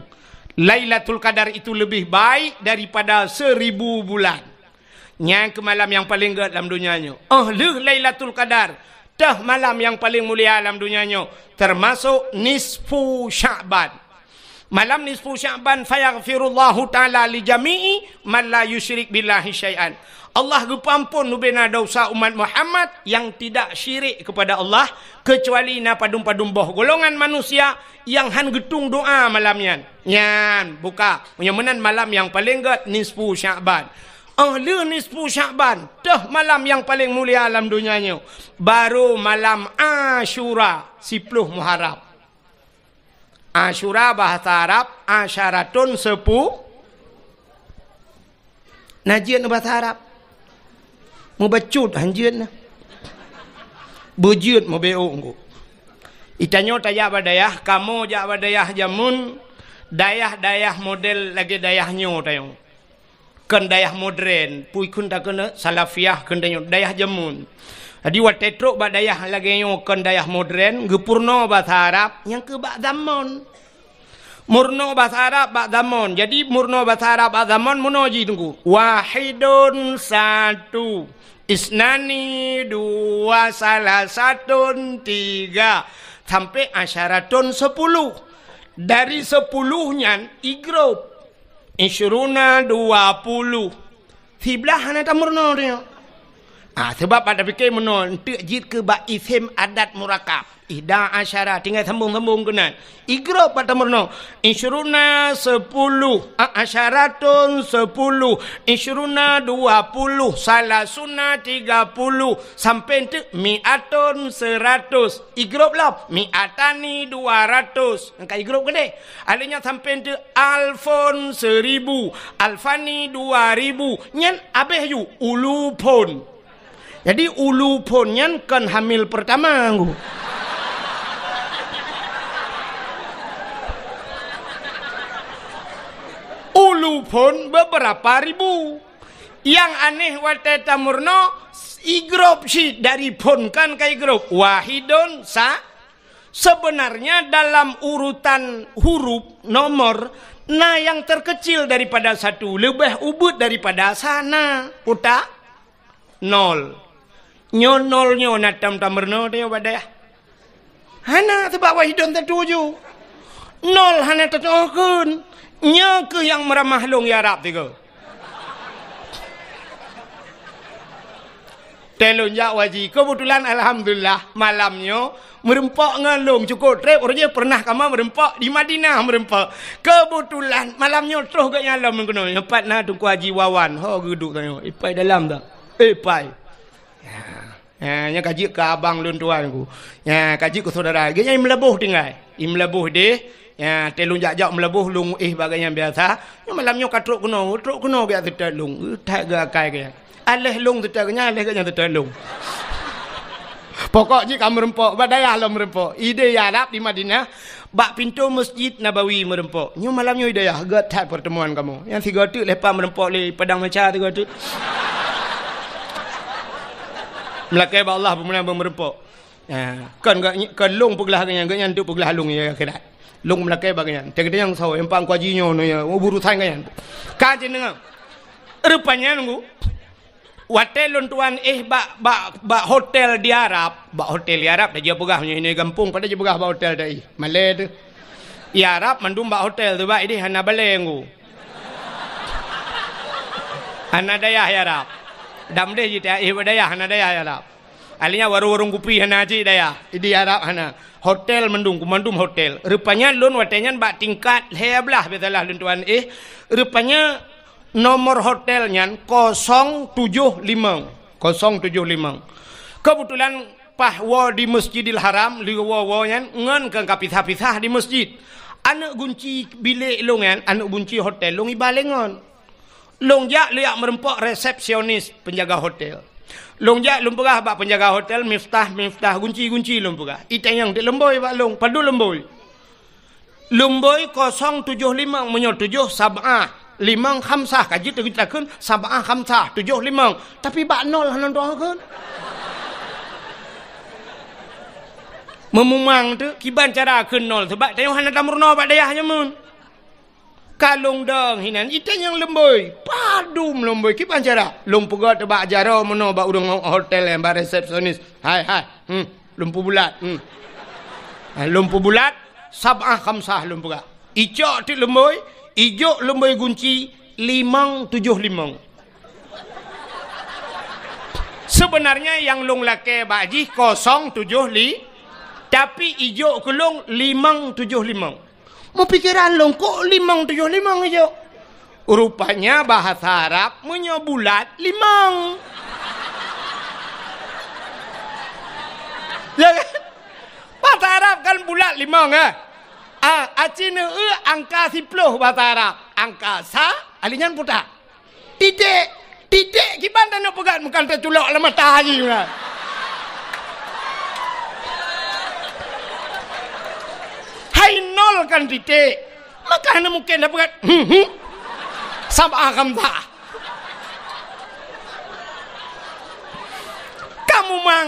Lailatul Qadar itu lebih baik daripada seribu bulan. Nyan keuh malam nyang paleng gèt lam donya nyoe. Óh lheueh Lailatul Qadar, teuh malam nyang paleng mulia lam donya nyoe, teumasok nisfu Sya'ban. Malam nisfu Sya'ban, "Fayaghfirullahu ta'ala li jami'i man la yusyrik billahi syai'an." Allah geupeuamphon bubena desya umat Muhammad nyang tidak syirik kepada Allah, keucuali na padum-padum boh golongan manusia nyang han geutueng doa malam nyan. Nyan, buka. Meunyoe meunan malam nyang paleng gèt nisfu Sya'ban. Óh lheueh nisfu Sya'ban, teuh malam nyang paleng mulia lam donya nyoe, barô malam Asyura, siploh Muharram. Asyura bahasa Arab, asyaratun sepu-, na jeuet na bahasa Arab. Mubacut han jeuet na. Beujeuet meubeuk engko. Itanyoe tajak bak dayah, kamoe jak bak dayah jameun, dayah-dayah model lagèe dayah nyoe tanyoe. Kon dayah modern, pui kheun takheun Salafiyah kheun tanyoe, dayah jameun. Jadi watée trok bak dayah lagée nyoe kon dayah modern, geupeurunoe basa Arab, nyang keu bak zamon. Meurunoe basa Arab bak zamon. Jadi meurunoe basa Arab bak zamon meunoe jih teungku. Wahidun satu, isnani dua, salasatun tiga, sampai asyaratun sepuluh. Dari sepuluh nyan igrop. Isyruna dua puluh. Siblaih hana tameurunoe tanyoe. Ah, sebab pada pike meunoe, enteuk jeuet keu bak isem adat murakab. Ihda asyara, tinggai sambung-sambung keunan. Igrop bak tameurunoe. Isyruna sepuluh, ah, asyaratun sepuluh, isyruna dua puluh, salasuna tiga puluh, sampai enteuk miatun seratus. Igrop lom, miatani dua ratus. Angka igrop gede. Aleunya sampai enteuk alfun seribu, alfani dua ribu. Nyan abeh ju ulufun. Jadi ulufun nyan kon hamil pertama ngku. Ulufun beberapa ribu. Yang aneh watée tameurunoe igrop cit dari phon kan ka igrop. Wahidun sa Sebenarnya dalam urutan huruf, nomor, na nyang terkecil daripada satu, leubeh ubeut daripada sana. Utak? Nol. Nyoe nol nyoe na tam-tam meurunoe teuh bak dayah. Hana, sebab wahidun teutuju. Nol hana teutuju kheun. Nyoe keuh nyang meuramah lôn ya Rab tiga. Teuh lôn jak u haji. Keubeutulan, alhamdulillah, malam nyoe meureumpok ngon lôn. Cukôp trép, uroe jih pernah kamoe meureumpok di Madinah meureumpok. Keubeutulan, malam nyoe troh geuh nyan lom meukeunong. Nyoe pat na Teungku Haji Wawan. Ho geuduek tanyoe. Ipai dalam dah. Ipai. Ya. Ya, nyan ka jeuet keu abang lôn tuan ku. Ya, ka jeuet keu syedara. Geuh nyan i Meulaboh tinggai. I Meulaboh deh. Ya, teuh lôn jak-jak Meulaboh lôn éh bak geuh nyan biasa. Nyoe malam nyoe ka trok keunoe, trok keunoe biasa teutap lôn. That geuh akai geuh nyan. Aléh lôn teutap geuh nyan, aléh geuh nyan teutap lôn. Pokok jih ka meureumpok, bak dayah lom meureumpok. Ideh ya Rab di Madinah, bak pintoe Masjid Nabawi meureumpok. Nyoe malam nyoe ideh ya, gét that pertemuan kamoe. Nyang sigoe teuk leupah meureumpok lé padang macha sigoe teuk. Meulakée bak Allah peumeunan meureumpok. Ha, kon geuh, kon lôn peuglah geuh nyan, geuh nyan teuk peuglah lôn ya akhirat. Lôn meulakée bak geuh nyan. Teukeudeh nyang sawo, nyang pang kuaji nyoe nyoe ya, urusan geuh nyan. Ka jeuet deungoe. Rupanya nunggu. Watée lôn tuan éh bak, bak, bak hotel di Arab, bak hotel di Arab dah jipeugah meunyoe gampông pada jipeugah bak hotel dah éh. Malée teuh. Di Arab mandum bak hotel teuh bak ideh hana balée ngku. Hana dayah di Arab. Dam deh jih éh bak dayah hana dayah di Arab. Akhirnya warong-warong kupi hana cit dayah. Di Arab hana. Hotel mandum, kumandum hotel. Rupanya lôn watée nyan bak tingkat lhée blaih biasalah lôn tuan éh. Rupanya nomor hotel nyan kosong tujoh limong. Kosong tujoh limong. Keubeutulan paih woe di Masjidil Haram, lheueh woe-woe nyan ngon keu ka pisah-pisah di masjid. Aneuk gunci bilék lôn nyan, aneuk gunci hotel lôn iba lé ngon. Lôn jak lôn jak meureumpok resepsionis penjaga hotel. Lôn jak lôn peugah bak penjaga hotel, "Miftah, miftah, gunci, gunci," lôn peugah. Itanyong teuk leumbôi bak lôn, padub leumbôi. Leumbôi kosong tujoh limong, meunyoe tujoh sab'ah, limong khamsah, ka jeuet takheun sab'ah khamsah, tujoh limong. Tapi bak nol hana tu'oh kheun. Meumumang teuk, kiban cara kheun nol, sabab tanyoe hana tameurunoe bak dayah nyan meunan. Ka lôn dong hinan, itanyong leumbôi. Padub leumbôi, kiban cara. Lôn peugah teuk bak jaroe meunoe bak ureueng hotel nyan, bak resepsionis. Hai, hai. Hmm, lôn peubulat. Hmm. Ha, lôn peubulat, sab'ah khamsah lôn peugah. Icok teuk leumbôi, ijok leumbôi gunci, limong tujoh limong. Sebenarnya nyang lôn lakée bak jih kosong tujoh li, tapi ijok keu lôn limong tujoh limong. Meupikeran lôn, kok limong tujoh limong ijok? Rupanya bahasa Arab meunyoe bulat, limong. Ya kan? Bahasa Arab kan bulat, limong, eh? Ah, aci neueu angka siploh bahasa Arab. Angka sa, ali nyan puta. Titék. Titék kiban taneuk peugah, meukan teuculok lam mata jih meunan. Hai nol kan titék. Maka hana mungken tapeugah, hmm, hmm. Sab'ah khamsah. Mumang,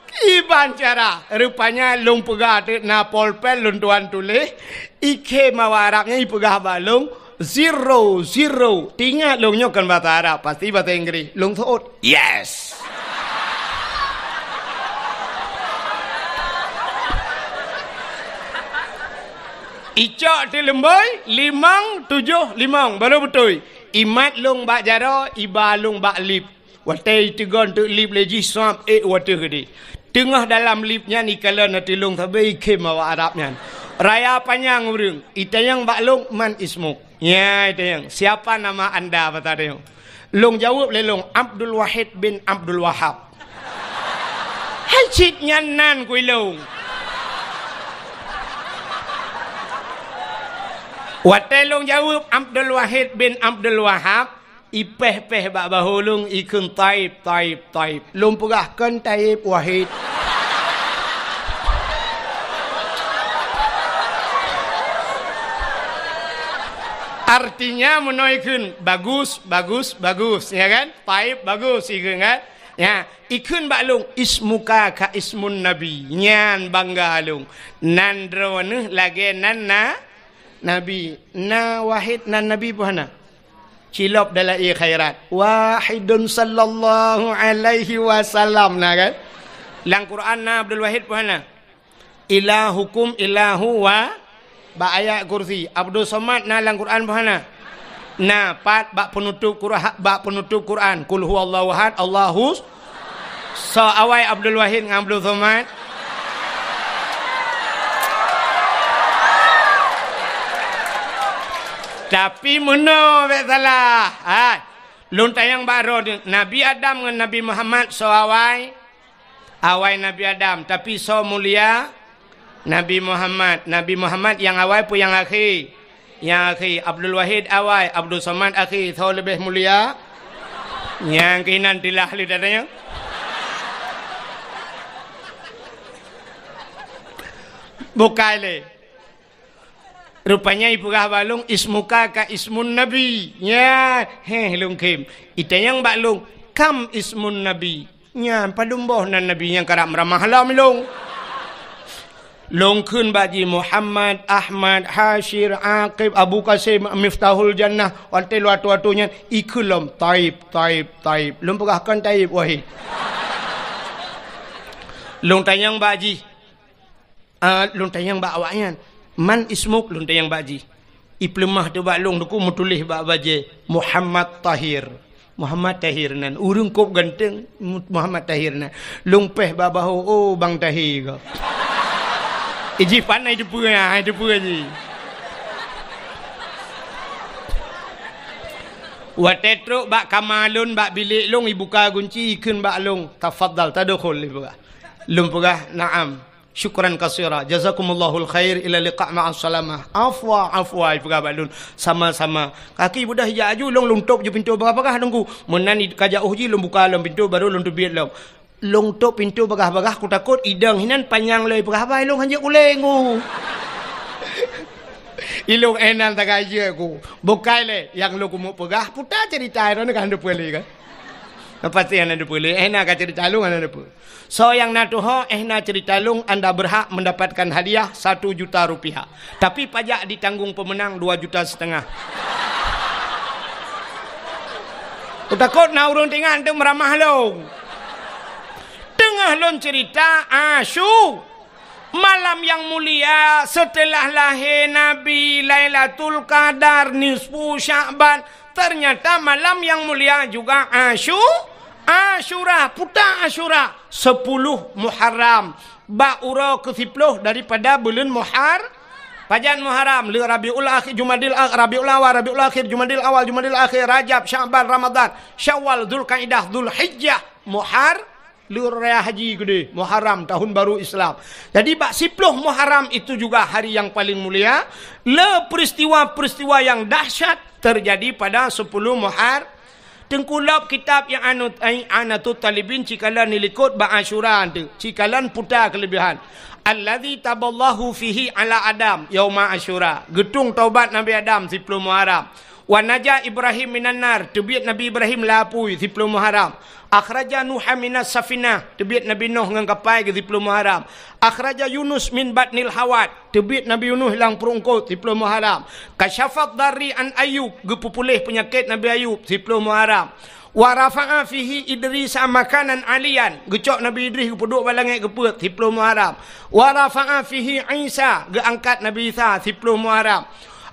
kiban cara. Rupanya lôn peugah teuk na polpen lôn tuan tuléh, ikhém awak Arab nyan ipeugah bak lôn, zero, zero. Teuingat lôn nyoe kon bahasa Arab, pasti bahasa Inggris. Lôn seuôt, "Yes!" Icok teuk leumbôi, limong, tujoh, limong, baru beutôi. Imat lôn bak jaroe, iba lôn bak lip. Watèe iteugon teuk lip lé jih, suap ék u ateueh keudéh. Teungoh dalam lip nyan ikalon ateueh lôn sabé ikhém awak Arab nyan. Raya panyang ureueng, itanyong bak lôn, "Man ismuk?" Nyan itanyong, "Siapa nama anda?" Basa tanyong. Lôn jaweueb lé lôn, "Abdul Wahid bin Abdul Wahab." Hai cit nyan nan kui lôn. Watèe lôn jaweueb Abdul Wahid bin Abdul Wahab, ipéh-péh bak bahô lôn, ikheun, "Taib, taib, taib." Lôn peugah, "Kon Taib, Wahid." Artinya meunoe ikheun, "Bagus, bagus, bagus." Ya kan? "Taib, bagus," ikheun kan? Ya, ikheun bak lôn, "Ismuka ka ismun Nabi." Nyan bangga lôn. Nan droeneuh lagèe nan na Nabi. Na Wahid nan Nabi peue hana? Cilop dalam ie khairat. Wahidun sallallahu alaihi wasallam, na kan? Lam Quran na Abdul Wahid peue hana? Ilahukum ilahu wa, bak ayat kursi. Abdus Somad na lam Quran peue hana? Na, pat bak peunutôp Qur'an, bak peunutôp Quran. Qul huwallahu ahad, Allahus. Soe awai Abdul Wahid ngon Abdus Somad? Tapi meunoe bèk salah. Hai, lôn tanyong bak droeneuh, Nabi Adam ngon Nabi Muhammad soe awai? Awai Nabi Adam, tapi soe mulia? Nabi Muhammad. Nabi Muhammad nyang awai peue nyang akhé? Nyang akhé. Abdul Wahid awai, Abdul Somad akhé. Soe leubeh mulia? Nyang keunan tilah lé datanya. Bukai lé. Rupanya ipeugah bak lôn, "Ismuka ka ismun Nabi." Nyan, heh, lôn khém. Itanyong bak lôn, "Kam ismun Nabi?" Nyan, padum boh nan Nabi nyang karab meuramah lom lôn. Lôn kheun bak jih, Muhammad, Ahmad, Hasyir, Aqib, Abu Qasim, Miftahul Jannah, watèe lôn atoe-atoe nyan, ikheun lom, "Taib, taib, taib." Lôn peugah, "Kon Taib, Wahid." Lôn tanyong bak jih, Ah, lôn tanyong bak awaknyan, "Man ismuk?" Lôn tanyong bak jih. Ipeuleumah teuk bak lôn, teungku meutuléh bak bajèe, "Muhammad Tahir." Muhammad Tahir nan. Ureueng kôb ganteng, Mu-, Muhammad Tahir nan. Lôn péh bak bahô, "Oh, Bang Tahir ka." Ijih pané teupeue, ah, teupeue jih. Watèe trok bak kama lôn, bak bilék lôn, ibuka gunci, ikheun bak lôn, "Tafadhal, tadkhul," ipeugah. Lôn peugah, "Na'am." "Syukran katsira. Jazakumullahul khair. Ila liqa ma'as salamah." "Afwa, afwa," ipeugah bak lôn. "Sama-sama." Kaki budah ijak aju, lôn, lôn tôp ju pintoe bagah-bagah, teungku. Meunan i-, ka jauh jih, lôn buka lom pintoe, baru lôn teubiet lom. Lôn tôp pintoe bagah-bagah, kutakot idong hinan panyang lom ipeugah haba, ilôn hanjeuet ulèe, teungku. Ilôn éh nan sagai jeuet, teungku. Bukai lé, nyang lôn keumeung peugah, puta ceurita droeneuh ka han teupeue lé kan? Pasti hana teupeue lé, éh na ka ceurita lôn hana teupeue. Soe nyang na tuho, éh na ceurita lôn, anda berhak mendapatkan hadiah satu juta rupiah. Tapi pajak ditanggung pemenang dua juta setengah. Kutakot na ureueng teuingat teuk meuramah lôn. Teungoh lôn ceurita, Asyu-, malam yang mulia setelah lahé Nabi, Lailatul Qadar, nisfu Sya'ban, ternyata malam yang mulia juga Asyu-, Asyura, puta Asyura, sepuluh Muharram, bak uroe keusiploh daripada buleuen Muhar-, pajan Muharram, le Rabiul Akhir, Jumadil A-, Rabiul Awal, Rabiul Akhir, Jumadil Awal, Jumadil Akhir, Rajab, Sya'ban, Ramadan, Syawal, Zulkaidah, Zulhijjah, Muhar-, le raya haji keudéh, Muharram, tahun baru Islam. Jadi, bak siploh Muharram itu juga hari yang paling mulia. Le peristiwa-peristiwa yang dahsyat terjadi pada sepuluh Muhar-, Teungku, lôb kitab I'anut-, I'anatut Talibin cikalon ilikot bak Asyura tu, cikalon puta keulebihan. Allazi taballahu fihi ala Adam yauma Asyura. Geutung taubat Nabi Adam siploh Muharram. Wa naja Ibrahim minan nar, teubiet Nabi Ibrahim lam apui siploh Muharram. Akhraja Nuha minas safinah, teubiet Nabi Nuh ngon kapai geuh siplôh Muharram. Akhraja Yunus min batnil hawat, teubiet Nabi Yunus lam pruet eungkôt siplôh Muharram. Kasyafad darri an Ayub, geupeupuléh peunyakét Nabi Ayub siplôh Muharram. Wa rafa'a fihi Idrisa makanan aliyan, geucok Nabi Idris geupeuduek bak langét geupeuet siplôh Muharram. Wa rafa'a fihi Isa, geuangkat Nabi Isa siplôh Muharram.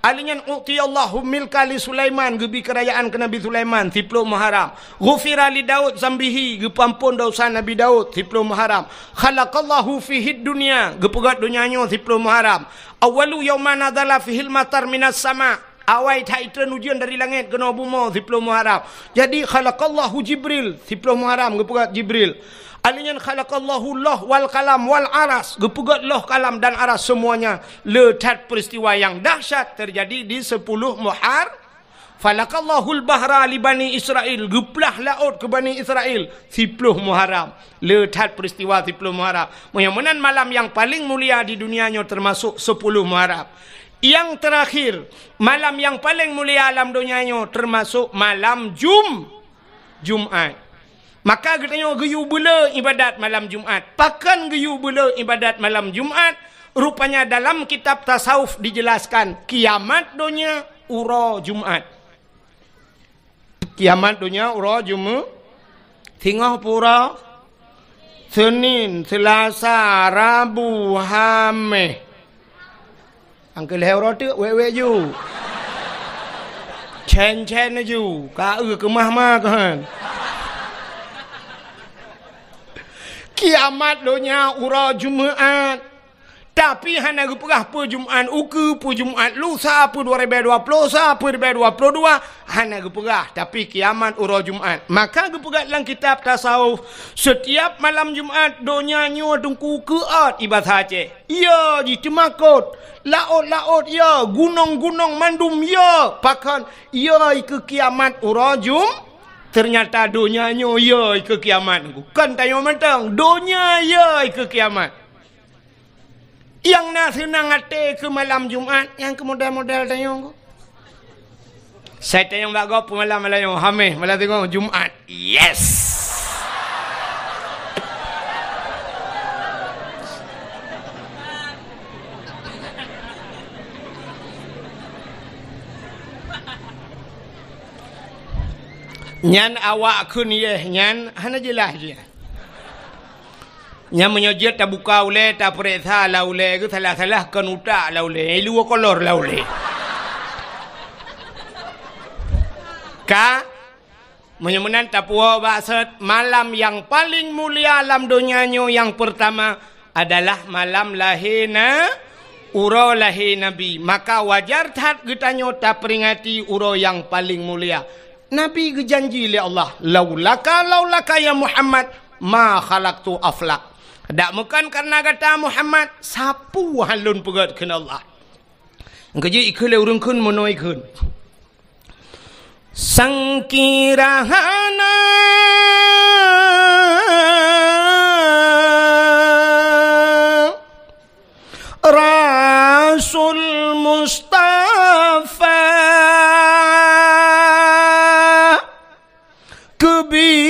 Alheuh nyan, u'tiyallahu milka li Sulaiman, geubi keurajaan keu Nabi Sulaiman siplôh Muharram. Ghufira li Daud zambihi, geupeuamphon desya Nabi Daud siplôh Muharram. Khalaqallahu fihid dunya, geupeugét donya nyoe siplôh Muharram. Awwalu yauma nazala fihil matar minas sama, awai that itreun ujeuen dari langét keunoe bumoe siplôh Muharram. Jadi, khalaqallahu Jibril siplôh Muharram, geupeugét Jibril. Alheuh nyan khalaqallahu loh wal kalam wal aras, geupeugét loh, kalam dan aras semuanya. Le that peristiwa nyang dahsyat teujadi di sepuluh Muhar. Falakallahul bahra li Bani Israil, geuplah laôt keu Bani Israil siplôh Muharram. Le that peristiwa siplôh Muharram. Meunyoe meunan malam nyang paleng mulia di dunia nyoe teumasok sepuluh Muharram. Nyang teurakhir, malam nyang paleng mulia lam donya nyoe teumasok malam Jum-, Jumat. Maka geutanyoe geuyue beuleu ibadat malam Jumat. Pakon geuyue beuleu ibadat malam Jumat? Rupanya dalam kitab tasawuf dijelaskan, kiamat donya uroe Jumat. Kiamat donya uroe Jumu-, singoh pura, Senin, Selasa, Rabu, Hameh. Angkeu lhèe uroe teuk wék-wék ju. Cen-cen ju, ka eu keumah ma keuhan. Kiamat donya uroe Jumat. Tapi hana geupeugah peue Jumat ukeue, peue Jumat lusa, peue dua ribèe dua ploh sa, peue ribèe dua ploh dua. Hana geupeugah, tapi kiamat uroe Jumat. Maka geupeugah lam kitab tasawuf, setiap malam Jumat, donya nyoe teungku keuôt, i basa Aceh. Yo, jiteumakot. Laôt-laôt yo, gunong-gunong mandum yo. Pakon? Yo ikeue kiamat uroe Jum-, ternyata donya nyoe yo ikeue kiamat. Kon tanyoe mantong, donya yo ikeue kiamat. Nyang na seunang até keu malam Jumat, nyang keu model-model tanyoe. Sai tanyong bak gob peumalam malam nyoe, Hameh, malam singoh Jumat. Yes! Nyan awak kheun yeh nyan hana jeulaih jih. Nyan meunyoe jeuet tabuka ulèe, tapeuriksa lam ulèe, geusalah-salah kon utak lam ulèe, i luwa kolor lam ulèe. Ka, meunyoe meunan tapuwoe bak sot, malam nyang paleng mulia lam donya nyoe nyang peurtama adalah malam lahé na-, uroe lahé Nabi. Maka wajar that geutanyoe taperingati uroe nyang paleng mulia. Nabi geujanji lé Allah, "Laulaka, laulaka ya Muhammad, ma khalaqtu aflak." Dak meukon kareuna gata Muhammad, sapeue han lôn peugét kheun Allah. Nyang keujeuet ikheun lé ureueng kheun meunoe ikheun. Sangkira hana Rasul Mustafa keubiet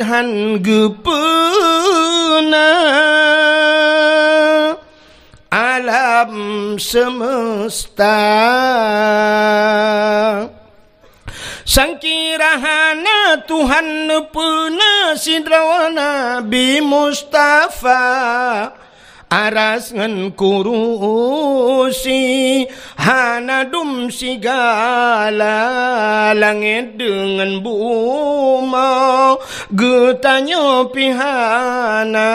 han geupeuna alam semesta. Sangkira hana Tuhan neupeuna sidroe Nabi Mustafa, aras ngon kurusi hana dum sigala, langét deungon bumoe geutanyoe pih hana.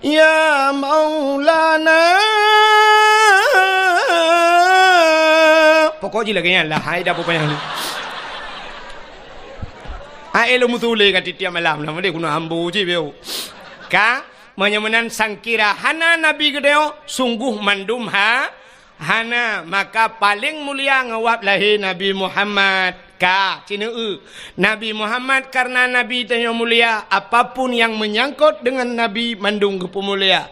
Ya Maulana. Pokok jih lagèe nyan lah, hai dah pokok nyan. Hai lôn meutuléh ka tiep-tiep malam lah, meunan keuneuk ambo cit beu. Ka, meunyoe meunan sangkira hana Nabi geutanyoe, sungguh mandum ha, hana, maka paleng mulia ngon wab lahé Nabi Muhammad. Ka, ci neu-eu. Nabi Muhammad kareuna Nabi tanyoe mulia, apapun nyang meunyangkot deungon Nabi mandum geupeumulia.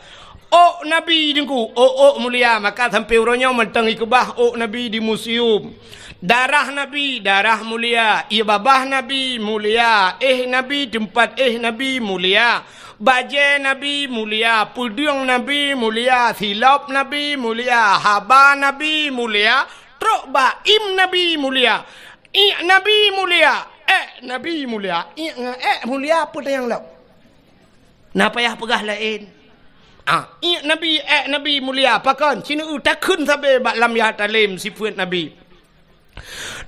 Ôk Nabi Teungku, ôk-ôk mulia, maka sampoe uroe nyoe mantong ikeubah ôk Nabi di museum. Darah Nabi, darah mulia. Ié babah Nabi mulia. Éh Nabi, teumpat éh Nabi mulia. Bajée Nabi mulia. Peudeueng Nabi mulia. Silop Nabi mulia. Haba Nabi mulia. Trok bak im Nabi mulia. Iék Nabi mulia. Ék Nabi mulia. Iék ngon ék mulia, peue tanyong lom? Na payah peugah laén. Ah, iék Nabi, ék Nabi mulia. Pakon? Sineuk takheun sabe bak lam ya talem sifeuet Nabi.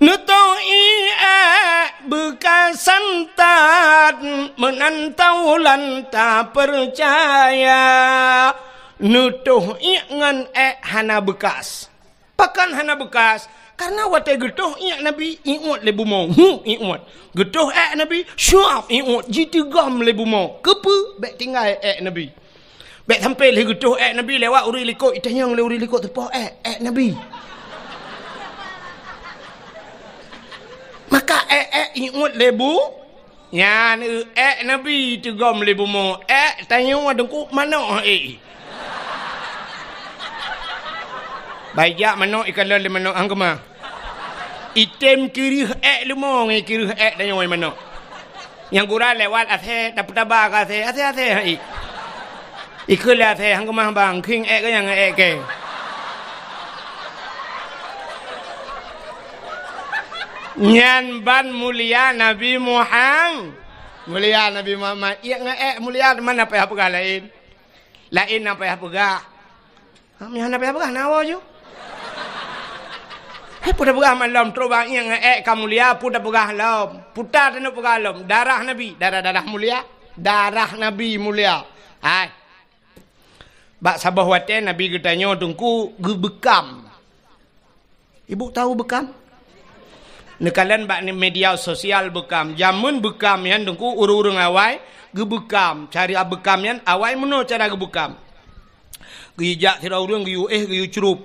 Neutoh iék ék beukasan that, meunan taulan tapeucaya. Neutoh iék ngon ék hana beukas. Pakon hana beukas? Kareuna watée geutoh iék Nabi, iuet lé bumoe. Hu, iuet. Geutoh ék Nabi, syuab iuet, jiteugom lé bumoe. Keupeue? Bék tinggai ék Nabi. Bék sampoe lé geutoh ék Nabi lewat ureuëng likot, itanyong lé ureuëng likot teupoh ék, ék Nabi. Maka ék-ék iuet lé bu-, Nyan, eu, ék Nabi teugom lé bumoe. Ék tanyoe Teungku manok, eh. Baijak manok ikalon lé manok hang keumah. Item kireuh ék leumo ngon kireuh ék tanyoe manok. Nyang gura lewat asée, tapeutaba keu asée, asée-asée, hai. Ikheun lé asée, hang keumah bang, khieng ék keu nyang ék kée. Nyan ban mulia Nabi Muham-, mulia Nabi Muhammad. Iék ngon ék mulia, teuma na payah peugah laén. Laén na payah peugah. Ha, meuhan na payah peugah, na woe ju. Hai, peue tapeugah malom, trok bak iék ngon ék ka mulia, peue tapeugah lom. Peue ta taneuk peugah lom. Darah Nabi, darah-darah mulia. Darah Nabi mulia. Hai. Bak saboh watée Nabi geutanyoe Teungku geubeukam. Ibu tahu beukam? Neukalon bak ni media sosial beukam. Jameun beukam nyan Teungku ureuëng-ureuëng awai geubeukam. Cara beukam nyan awai meunoe cara geubeukam. Geujak sidroe ureuëng geuyue éh geuyue crup.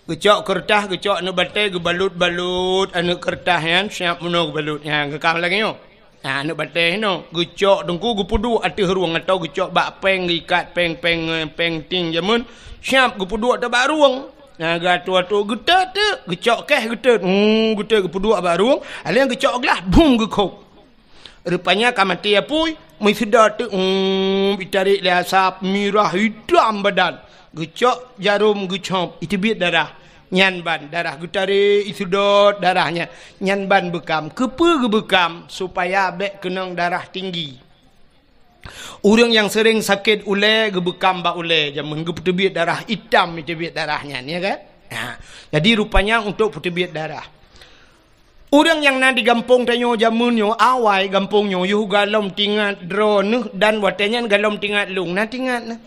Geucok keureutah, geucok aneuëk batée, geubalot-balot aneuëk keureutah nyan, siab meunoe geubalot nyan, geukam lagée nyoe. Nah, aneuëk batée hinoe, geucok Teungku geupeuduek ateueh rueng atau geucok bak péng, geuikat péng-péng, péng ting jameun, siab geupeuduek ateueh bak rueng. Nah, geuatoe-atoe geutot teuk, geucok keh geutot. Hmm, geutot geupeuduek bak rueng, alheuh geucok glah, bum geukhop. Rupanya ka maté apui, meusidot teuk, hmm, itarek lé asap, mirah, itam badan. Geucok jarom geucop, iteubiet darah. Nyan ban darah geutarek, iseudot darah nyan. Nyan ban beukam. Keupeue geubeukam? Supaya bék keunong darah tinggi. Ureuëng nyang seuréng sakét ulée geubeukam bak ulée, jameun geupeuteubiet darah itam, iteubiet darah nyan, ya kan? Ha. Jadi rupanya untuk peuteubiet darah. Ureuëng nyang na di gampông tanyoe jameun nyoe awai gampông nyoe yoh galom tingat droeneuh dan watée nyan galom tingat lôn na tingat na.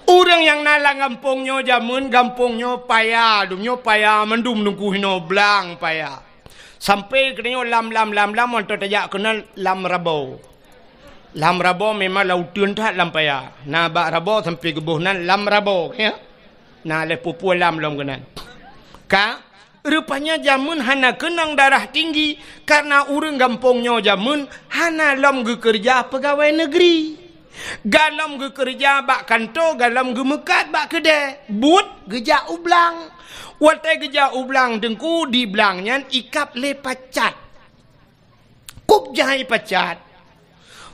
Ureuëng nyang na lam gampông nyoe jameun gampông nyoe paya, dum nyoe paya mandum Teungku hinoe blang paya. Sampai keunoe lam, lam, lam, lam, mantong tajak keunan lam Rabo. Lam Rabo memang lam uteuen that lam paya. Na bak Rabo sampai geuboh nan lam Rabo, ya. Na lhée pue-pue lam lom keunan. Ka, rupanya jameun hana keunong darah tinggi, karena ureuëng gampông nyoe jameun hana lom geukeureuja peugawée neugri. Galom geukeureuja bak kanto, galom geumeukat bak keudée, buet geujak u blang. Watée geujak u blang Teungku, di blang nyan ikab lé pacat. Kub jai pacat.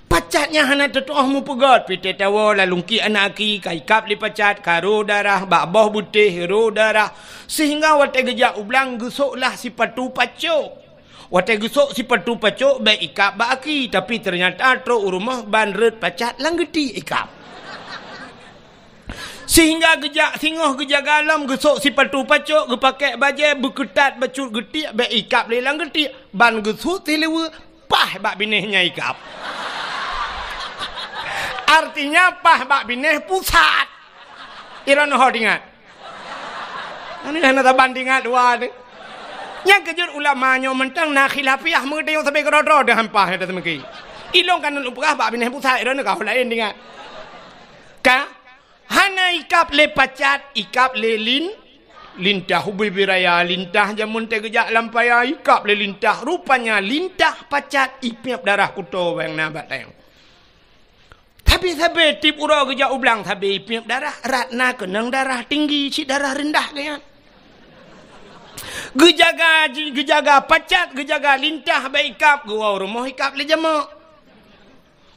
Pacat nyan hana teutuoh meupeugét, pih teuh tawoe lalungki aneuk aki ka ikab lé pacat, ka rô darah, bak boh beutéh rô darah, sehingga watée geujak u blang geusoklah sipatu pacok. Watée geusok sipatu pacok bék ikab bak aki, tapi teunyata trok u rumoh ban rot pacat lam geuti ikab. Sehingga geujak singoh geujaga lom geusok sipatu pacok, geupakée bajée, beukeutat bacut geutiek bék ikab lé lam geutiek, ban geusut sileue paih bak binéh nyang ikab. Artinya paih bak binéh pusat. Iron ho tingat. Ini hana saban tingat dua ni. Nyang keujeuet ulama nyoe mantong na khilafiah meudeh nyang sabe keudroe-droe deuh hampah nyang teumeuki. Ilong kan lôn peugah bak binéh pusat, iron ka laén tingat. Ka hana ikab lé pacat, ikab lé lin, Lintah ubé-bé raya, lintah jameun teuh geujak lam paya, ikab lé lintah. Rupanya lintah pacat ipiep darah kuto nyang na bak tayong. Tapi sabe tiep uroe geujak u blang sabe ipiep darah, rot na keunong darah tinggi, cit darah reundah geuyan. Geujaga, geujaga pacat, geujaga lintah bak ikab, geuwoe rumoh ikab lé jamok.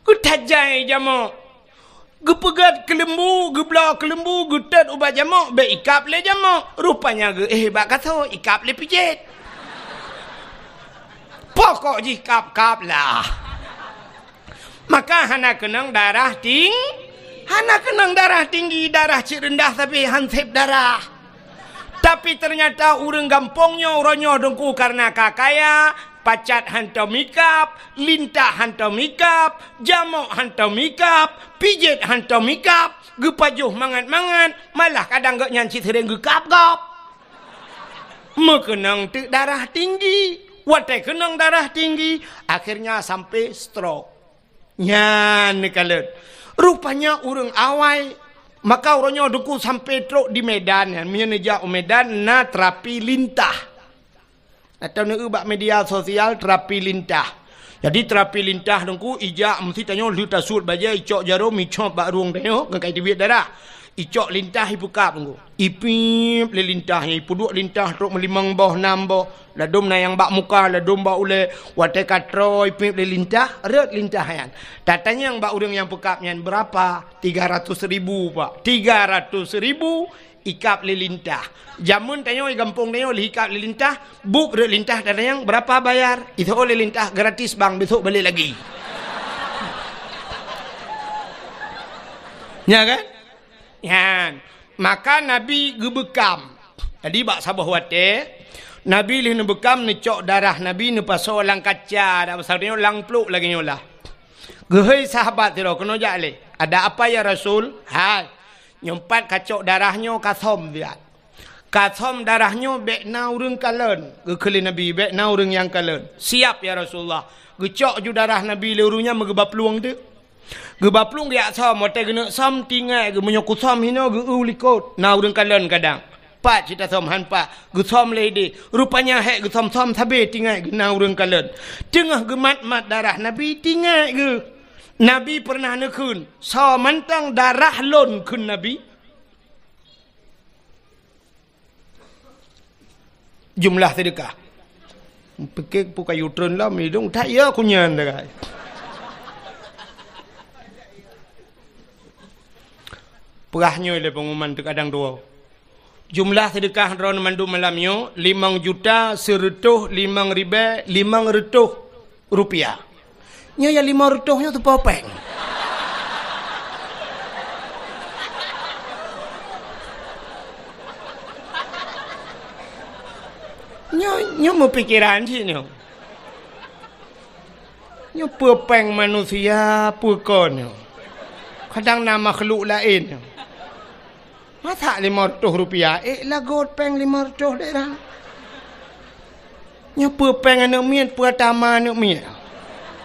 Geutajai jamok. Geupeugét keuleumbu, geubloe keuleumbu, geutot ubak jamok, bék ikab lé jamok. Rupanya geuéh bak kaso, ikab lé pijet. Pokok jih kab-kab lah. Maka hana keunong darah ting-, hana keunong darah tinggi, darah cit reundah sabe han sép darah. Tapi ternyata ureuëng gampông nyoe uroe nyoe Teungku karena ka kaya, pacat hantom ikab, lintah hantom ikab, jamok hantom ikab, pijet hantom ikab, geupajoh mangat-mangat, malah kadang gobnyan cit seuréng geukab gob. Meukeunong teuk darah tinggi. Watée keunong darah tinggi, akhirnya sampai stroke. Nyan neukalon. Rupanya ureuëng awai, maka uroe nyoe Teungku sampai trok di Medan nyan. Meunyoe neujak u Medan na terapi lintah. Atau neueu bak media sosial terapi lintah. Jadi terapi lintah Teungku ijak meusti tanyoe lheueh tasuet bajée, icok jarom, icop bak rueng tanyoe, ngon kai teubiet darah. Icok lintah ipeukab Teungku. Ipiep lé lintah nyan, ipeuduek lintah trok meulimong boh, nam boh. Ladôm na nyang bak muka, ladôm bak ulée. Watée ka troe ipiep lé lintah, rhot lintah nyan. Tatanyong bak ureuëng nyang peukab nyan, "Berapa?" "Tiga ratus ribu, Pak." Tiga ratus ribu ikab lé lintah. Jameun tanyoe di gampông tanyoe lheueh ikab lé lintah, bueb rhot lintah tatanyong, "Berapa bayar?" Iseuôt lé lintah, "Gratis, Bang, besok balik lagi." Nya kan? Nyan. Maka Nabi geubeukam. Jadi bak saboh watée, Nabi lheueh neubeukam, neucok darah Nabi neupasoe lam kaca, dak pasal nyoe lam pluek lagée nyoe lah. Geuhôi sahabat sidroe, "Keunoe jak lé." "Ada apa ya Rasul?" "Hai, nyoe pat kacok darah nyoe kasöm siat. Kasöm darah nyoe bék na ureuëng kalon." Geukheun lé Nabi, "Bék na ureuëng nyang kalon." "Siap ya Rasulullah." Geucok ju darah Nabi lé ureuëng nyan meugeuba plueng teuk. Geuba plueng geujak söm, watée geuneuk söm tingai geuh, meunyoe kusöm hinoe geu-eu likot, na ureuëng kalon kadang. Pat cit tasöm, han pat. Geusöm lé idéh. Rupanya hék geusöm-söm sabe tingai geuh na ureuëng kalon. Teungoh geumat-mat darah Nabi tingai geuh. Nabi peureunah neukheun, "Soe mantong darah lôn," kheun Nabi. Jumlah seudeukah. Pike peue kayu treun lom idong that ya kunyan dagai. Peugah nyoe lé pengumuman teukadang dua. Jumlah seudeukah droeneuh mandum malam nyoe limong juta seureutôh limong ribée limong reutôh rupiah. Nyoe nyang limong reutôh nyoe teupeu péng. Nyoe, nyoe meupikeran cit nyoe. Nyoe peue péng manusia, peue kon nyoe. Kadang na makhluk laén nyoe. Masa limong reutôh rupiah, ék lagot péng limong reutôh daerah. Nyoe peue péng aneuk miet, peue tama aneuk miet.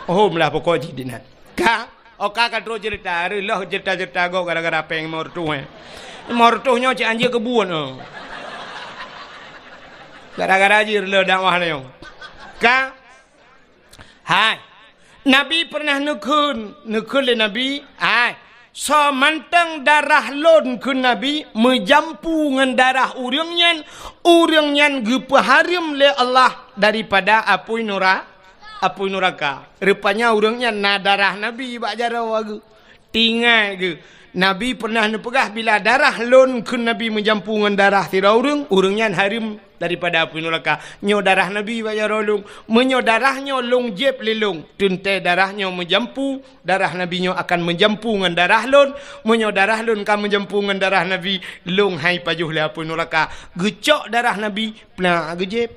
Oh, meulah pokok jih dinan. Ka, oh ka, ka trok cerita, reuloh cerita-cerita gob gara-gara péng limong reutôh, eh. Limong reutôh nyoe cit anjeuk keubuet, oh. Gara-gara jih reuloh dakwah nyoe. Ka, Hai, Nabi peureunah neukheun, neukheun lé Nabi, "Hai, soe mantong darah lôn," kheun Nabi, "meujampu ngon darah ureuëng nyan, ureuëng nyan geupeuhareuem lé Allah daripada apui nura-, apui nuraka." Rupanya ureuëng nyan na darah Nabi bak jaroe geuh. Tingai geuh, Nabi peureunah neupeugah, "Bila darah lôn," kheun Nabi, "meujampu ngon darah sidroe ureuëng, ureuëng nyan hareuem daripada apui nuraka." Nyoe darah Nabi bak jaroe lôn. Meunyoe darah nyoe lôn jieb lé lôn, teuntée darah nyoe meujampu, darah Nabi nyoe akan meujampu ngon darah lôn. Meunyoe darah lôn ka meujampu ngon darah Nabi, lôn hai pajoh lé apui nuraka. Geucok darah Nabi, peunak geujieb.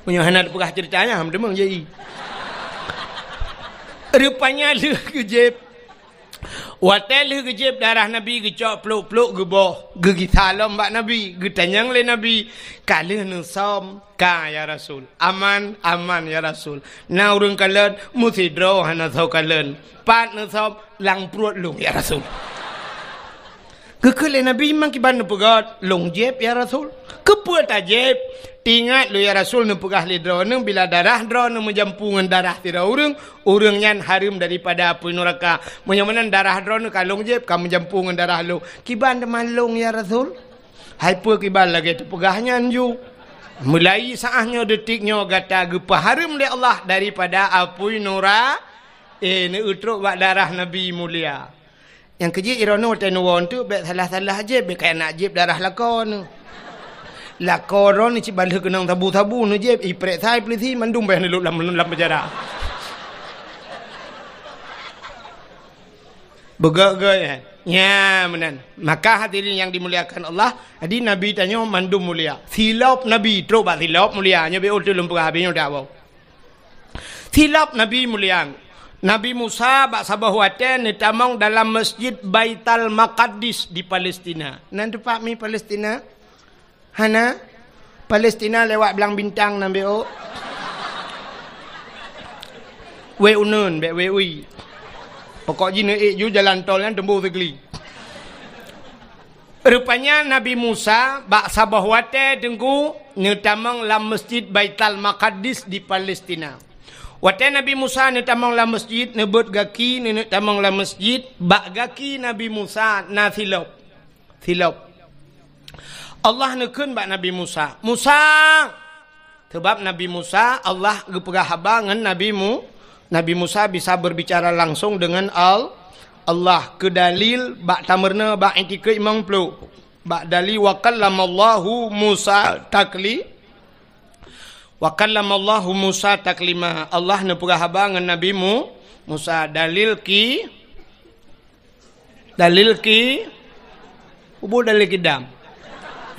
Meunyoe hana teupeugah ceurita nyan, ham deungoe jai. Rupanya lheueh geujieb, Watée lheueh geujieb darah Nabi, geucok plôk-plôk geuboh, geugisa lom bak Nabi, geutanyong lé Nabi, "Ka lheueh neusöm?" "Ka, ya Rasul." "Aman?" "Aman, ya Rasul." "Na ureuëng kalon?" "Meusidroe hana soe kalon." "Pat neusöm?" "Lam pruet lôn, ya Rasul." Geukheun lé Nabi, "Meukiban neupeugét?" "Lôn jieb, ya Rasul." "Keupeue tajieb?" "Teuingat lôn, ya Rasul, neupeugah lé droeneuh, bila darah droeneuh meujampu ngon darah sidroe ureuëng, ureuëng nyan hareuem daripada apui nuraka. Meunyoe meunan darah droeneuh ka lôn jieb, ka meujampu ngon darah lôn." "Kiban teuma lôn, ya Rasul?" "Hai peue kiban lagée teupeugah nyan ju? Mulai saát nyoe, detik nyoe gata geupeuhareuem lé Allah daripada apui nura-, eh, neutrok bak darah Nabi mulia." Nyang keujeuet droeneuh watée neuwoe teuk bék salah-salah jieb, bék kaya nak jieb darah lakoe neuh. Lakoe droeneuh cit ban lheueh keunong sabu-sabu neujieb, iprek sai peulisi mandum bék neulok lam, lam penjara. Beugét-gét, eh. Nya meunan. Maka hadirin yang dimuliakan Allah, jadi Nabi tanyoe mandum mulia. Silop Nabi, trok bak silop mulia. Nyoe bék ulôn peugah habéh nyoe dak bau. Silop Nabi mulia. Nabi Musa bak saboh watée neutamong dalam Masjid Baital Maqaddis di Palestina. Nan teumpat mi Palestina? Hana? Palestina lewat Blang Bintang nan bék ôk. Wée uneun, bék wée ui. Pokok jih neuék ju jalan tol nyan teumbôh sikli. Rupanya Nabi Musa bak saboh watée teungku neutamong lam Masjid Baital Maqaddis di Palestina. Watée Nabi Musa neutamong lam masjid, neubeuet gaki, neuneuk tamong lam masjid, bak gaki Nabi Musa na silop. Silop. Allah neukheun bak Nabi Musa, "Musa!" Sabab Nabi Musa, Allah geupeugah haba ngon Nabi Mu-, Nabi Musa bisa berbicara langsung dengan Al-, Allah. Keu dalil bak tameurunoe bak itikeuet limong ploh. Bak dalil, "Wa kallamallahu Musa takli-, wa kallamallahu Musa taklima." Allah neupeugah haba ngon Nabi Mu-, Musa. Dalil ki-, Dalil ki-, ubu dalil kidam.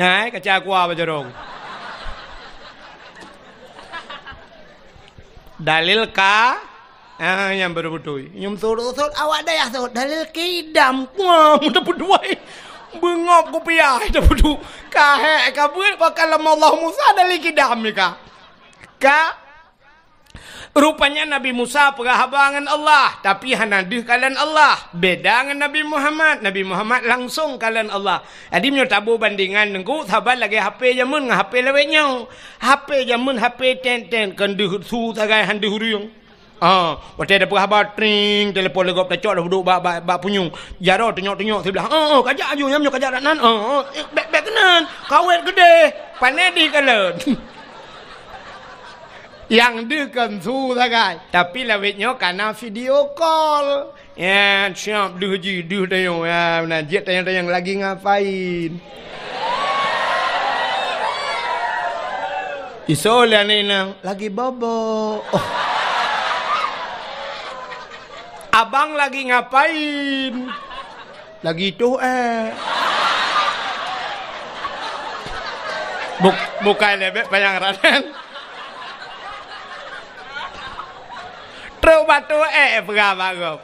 Hai, kaca kuah bajarong. Dalil ka, ah, nyang beutôi-beutôi. Nyum sot-sot awak dayah sot. Dalil kidam. Wah, mudah berduai. Bengop kupiah, dah bedu. Ka hek, ka buet, wa kallamallahu Musa dalil kidam ni ka. Ka Rupanya Nabi Musa peugah haba ngon Allah, tapi hana deuh kalon Allah. Beda ngon Nabi Muhammad. Nabi Muhammad langsong kalon Allah. Jadi, meunyoe taboh bandingan nengku, saban lagée H P jameun ngon H P lawét nyoe. H P jameun, H P tet-tet, kon deuh su sagai han deuh ureuëng. Ah, watée tapeugah haba, tring, telepon lé gob tacok, dah duek bak, bak, bak punyueng. Jaroe tunyok-tunyok siblah. Oh, oh, kajak aju, nyan nyoe kajak dak nan. Oh, oh, eh, bék, bék keunan. Kawét keudeh. Pane deuh kalon. Nyang deuh kon su sagai, tapi lawét nyoe kana video call. Ya, siap deuh jih, deuh tanyoe. Ya, meunan jeuet tanyong-tanyong lagi ngapain. Isoe lé aneuk inong lagi bobo. Oh. Abang lagi ngapain? Lagi toh, eh. Buk-, bukai lé bék panyang ranan. Trok bak toh, eh, peugah bak gob.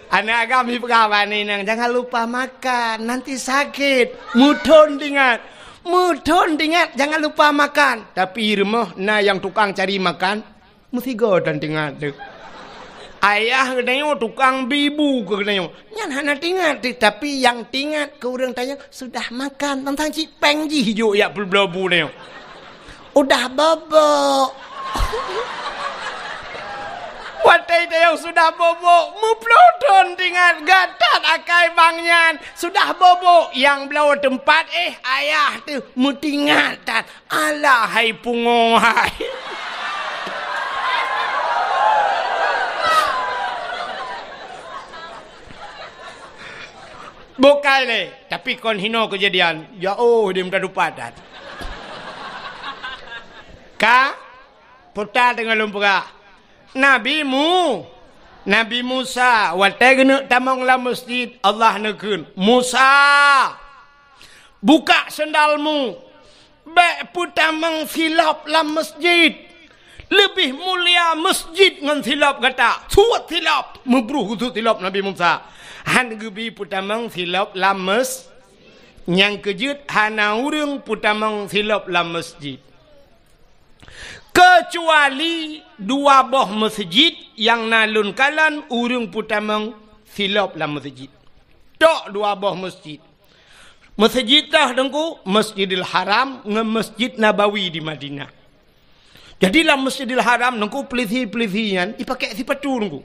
Aneuk agam jipeugah bak aneuk inong, "Jangan lupa makan, nanti sakit." Meuthon teuingat. Meuthon teuingat, jangan lupa makan. Tapi rumoh na nyang tukang cari makan. Meusigoe tan teuingat teuh. Ayah geutanyoe tukang bi bu keu geutanyoe. Nyan hana teuingat teuh, tapi nyang teuingat keu ureuëng tanyoe sudah makan, tantang cit péng jih jok jak peubloe bu tanyoe. Udah bobok. Watée tanyoe sudah bobok, meuploh thon teuingat, gatat akai bang nyan. Sudah bobok, nyang bloe teumpat, eh, ayah teuh meuteuingat that. Alah hai pungo hai. Bukai lé, tapi kon hinoe keujadian. Ya oh, di muda dupat dat. Ka, puta teungoh lôn peugah. Nabi Mu-, Nabi Musa, watée geuneuk tamong lam masjid, Allah neukheun, "Musa, buka seundalmu, bék peutamong silop lam masjid. Leubeh mulia masjid ngon silop gata. Suet silop, meubruh geusuet silop Nabi Musa. Han geubi peutamong silop lam mes-, nyang keujeuet hana ureuëng peutamong silop lam masjid. Keucuali dua boh masjid nyang na lôn kalon ureuëng peutamong silop lam masjid. Tok dua boh masjid. Masjid toh Teungku, Masjidil Haram ngon Masjid Nabawi di Madinah. Jadi lam Masjidil Haram Teungku, peulisi-peulisi nyan ipakèk sipatu Teungku.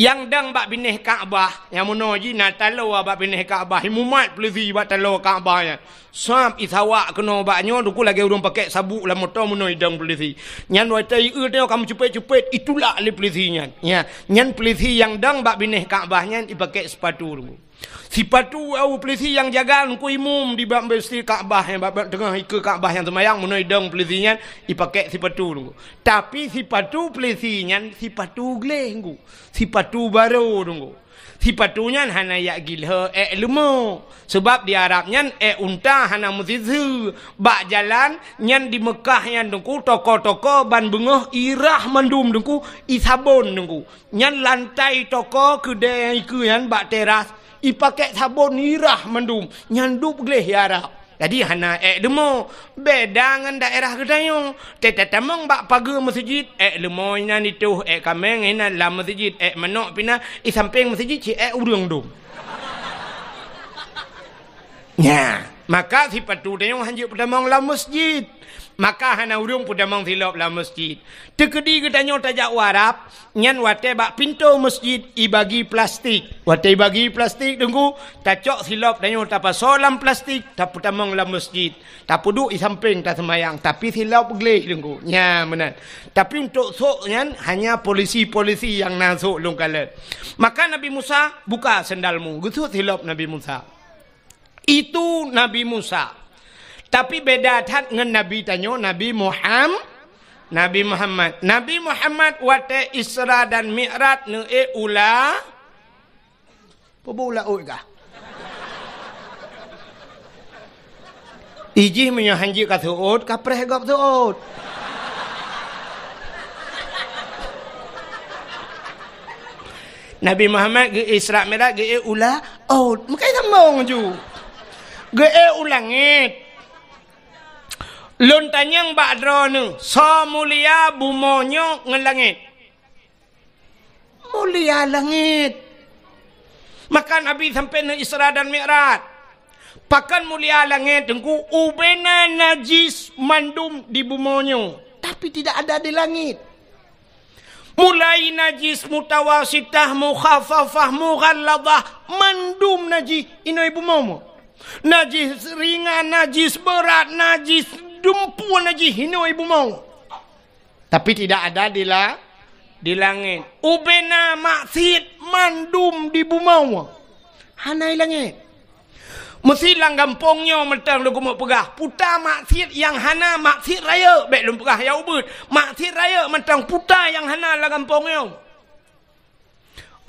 Nyang dong bak binéh Ka'bah, nyang meunoe jih na taloe bak binéh Ka'bah, imumat peulisi bak taloe Ka'bah nyan. Sab isawak keunoe bak nyoe Teungku lagèe ureuëng pakèk sabuk lam moto meunoe idong peulisi. Nyan watèe ieu tanyoe ka meucupet-cupet, itulak lé peulisi nyan. Ya, nyan peulisi nyang dong bak binéh Ka'bah nyan ipakèk sipatu Teungku. Sipatu awak peulisi nyang jaga Teungku imum di bak Masjid Ka'bah, nyang bak, bak teungoh ikeue Ka'bah nyang seumayang, meunoe idong peulisi nyan ipakèk sipatu Teungku. Tapi sipatu peulisi nyan sipatu gleh Teungku. Sipatu barô Teungku. Sipatu nyan hana jak gilhô èk leumo. Sabab di Arab nyan èk unta hana meusiseue. Bak jalan nyan di Meukah nyan Teungku, toko-toko ban beungoh irah mandum Teungku, isabon Teungku. Nyan lantai toko keudè nyang ikeue nyan bak teras, ipakèk sabon irah mandum, nyan dub gleh Arab. Jadi hana èk leumo, beda ngon daerah geutanyoe. Teutamong bak pageue masjid, èk leumo inan itoh, èk kaméng inan lam masjid, èk manok pih na, i sampéng masjid cit èk ureuëng dum. Nya, maka sipatu tanyoe hanjeuet peutamong lam masjid. Maka hana ureuëng peutamong silop lam masjid. Teukeudi geutanyoe tajak u Arab, nyan watèe bak pintoe masjid ibagi plastik. Watèe ibagi plastik Teungku, tacok silop tanyoe tapasoe lam plastik, tapeutamong lam masjid. Tapeuduek i sampéng taseumayang, tapi silop gleh Teungku. Nya meunan. Tapi untuk sôk nyan hanya polisi-polisi nyang na sôk lôn kalon. Maka Nabi Musa, "Buka sendalmu." Geusuet silop Nabi Musa. Itu Nabi Musa. Tapi beda that ngon Nabi tanyoe, Nabi Muham-, Nabi Muhammad. Nabi Muhammad watèe Isra dan Mi'raj neuék u la-, peue buet u laôt kah? Ijih meunyoe hanjeuet ka seuôt, ka preh gob seuôt. Nabi Muhammad geu-Isra Mi'raj geu-ék u laôt, meukai sambong ju. Geu-ék u langét. Lôn tanyong bak droeneuh, soe mulia bumoe nyoe ngon langét? Mulia langét. Maka Nabi sampai neu Isra dan Mi'raj. Pakon mulia langét Teungku, ubena najis mandum di bumoe nyoe, tapi tidak ada di langét. Mulai najis mutawasitah, mukhaffafah, mughalladah, mandum najis inoe bumoe. Najis ringan, najis beurat, najis dumpeue, najis inoe bumoe. Tapi tidak ada di la-, di langét. Ubena maksiet mandum di bumoe. Hana i langét. Meusi lam gampông nyoe mantong lôn keumeung peugah, puta maksiet nyang hana maksiet rayeuk, bèk lôn peugah nyang ubit. Maksiet rayeuk mantong puta nyang hana lam gampông nyoe.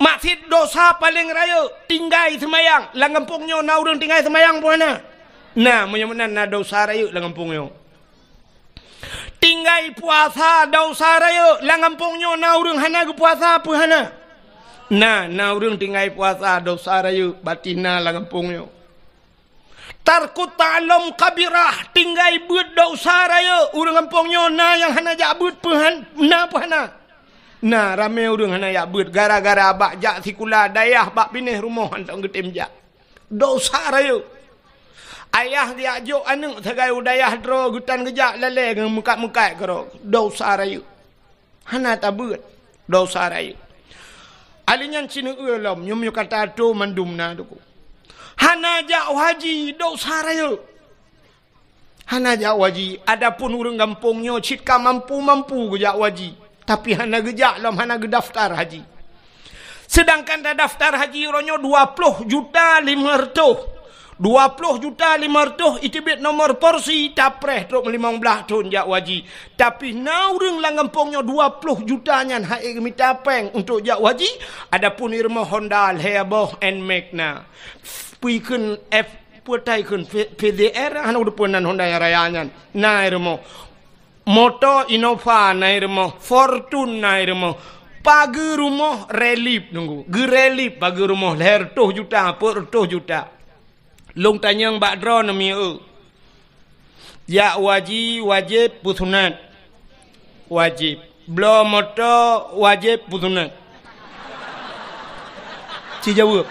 Maksiet dosa paleng rayeuk, tinggai seumayang. Lam gampông nyoe na ureuëng tinggai seumayang peue hana? Na, meunyoe meunan na dosa rayeuk lam gampông nyoe. Tinggai puasa dosa rayeuk, lam gampông nyoe na ureuëng hana geupuasa peue hana? Na, na ureuëng tinggai puasa dosa rayeuk, batin na lam gampông nyoe. Tarkut ta'allum kabirah, tinggai beuet dosa rayeuk, ureuëng gampông nyoe na nyang hana jak beuet peue han-, na peue hana? Na, ramé ureuëng hana jak beuet gara-gara bak jak sikula dayah bak binéh rumoh hana geutem jak. Dosa rayeuk. Ayah geujak jok aneuëk sagai u dayah droe geutan geujak lalé ngon meukat-meukat keudroe. Dosa rayeuk. Hana tabeuet. Dosa rayeuk. Ali nyan sineue lom, nyoe meunyoe ka tato mandum na Teungku. Hana jak haji, dosa rayeuk. Hana jak haji, adapun ureuëng gampông nyoe cit ka mampu-mampu geujak haji, tapi hana geujak lom, hana geudaftar haji. Seudangkan tadaftar haji uroe nyoe dua ploh juta limong reutôh. Dua ploh juta limong reutôh iteubiet nomor polisi, tapreh trok limong blaih thon jak haji. Tapi na ureuëng lam gampông nyoe dua ploh juta nyan han ék geumita péng untuk jak haji, adapun irumoh Honda lhèe boh Nmax na. Peue kheun F Peue tai kheun V-, V D R, hana udeupeue nan Honda nyang raya nyan. Na irumoh. Moto Innova na i rumoh, Fortuner na i rumoh. Pageue rumoh rèh lip nunggu. Geurèh lip pageue rumoh lhèe reutôh juta, peuet reutôh juta. Lôn tanyong bak droeneuh mieu-eu. Jak haji wajéb peusunat? Wajéb. Bloe moto wajéb peusunat? Ci jaweueb.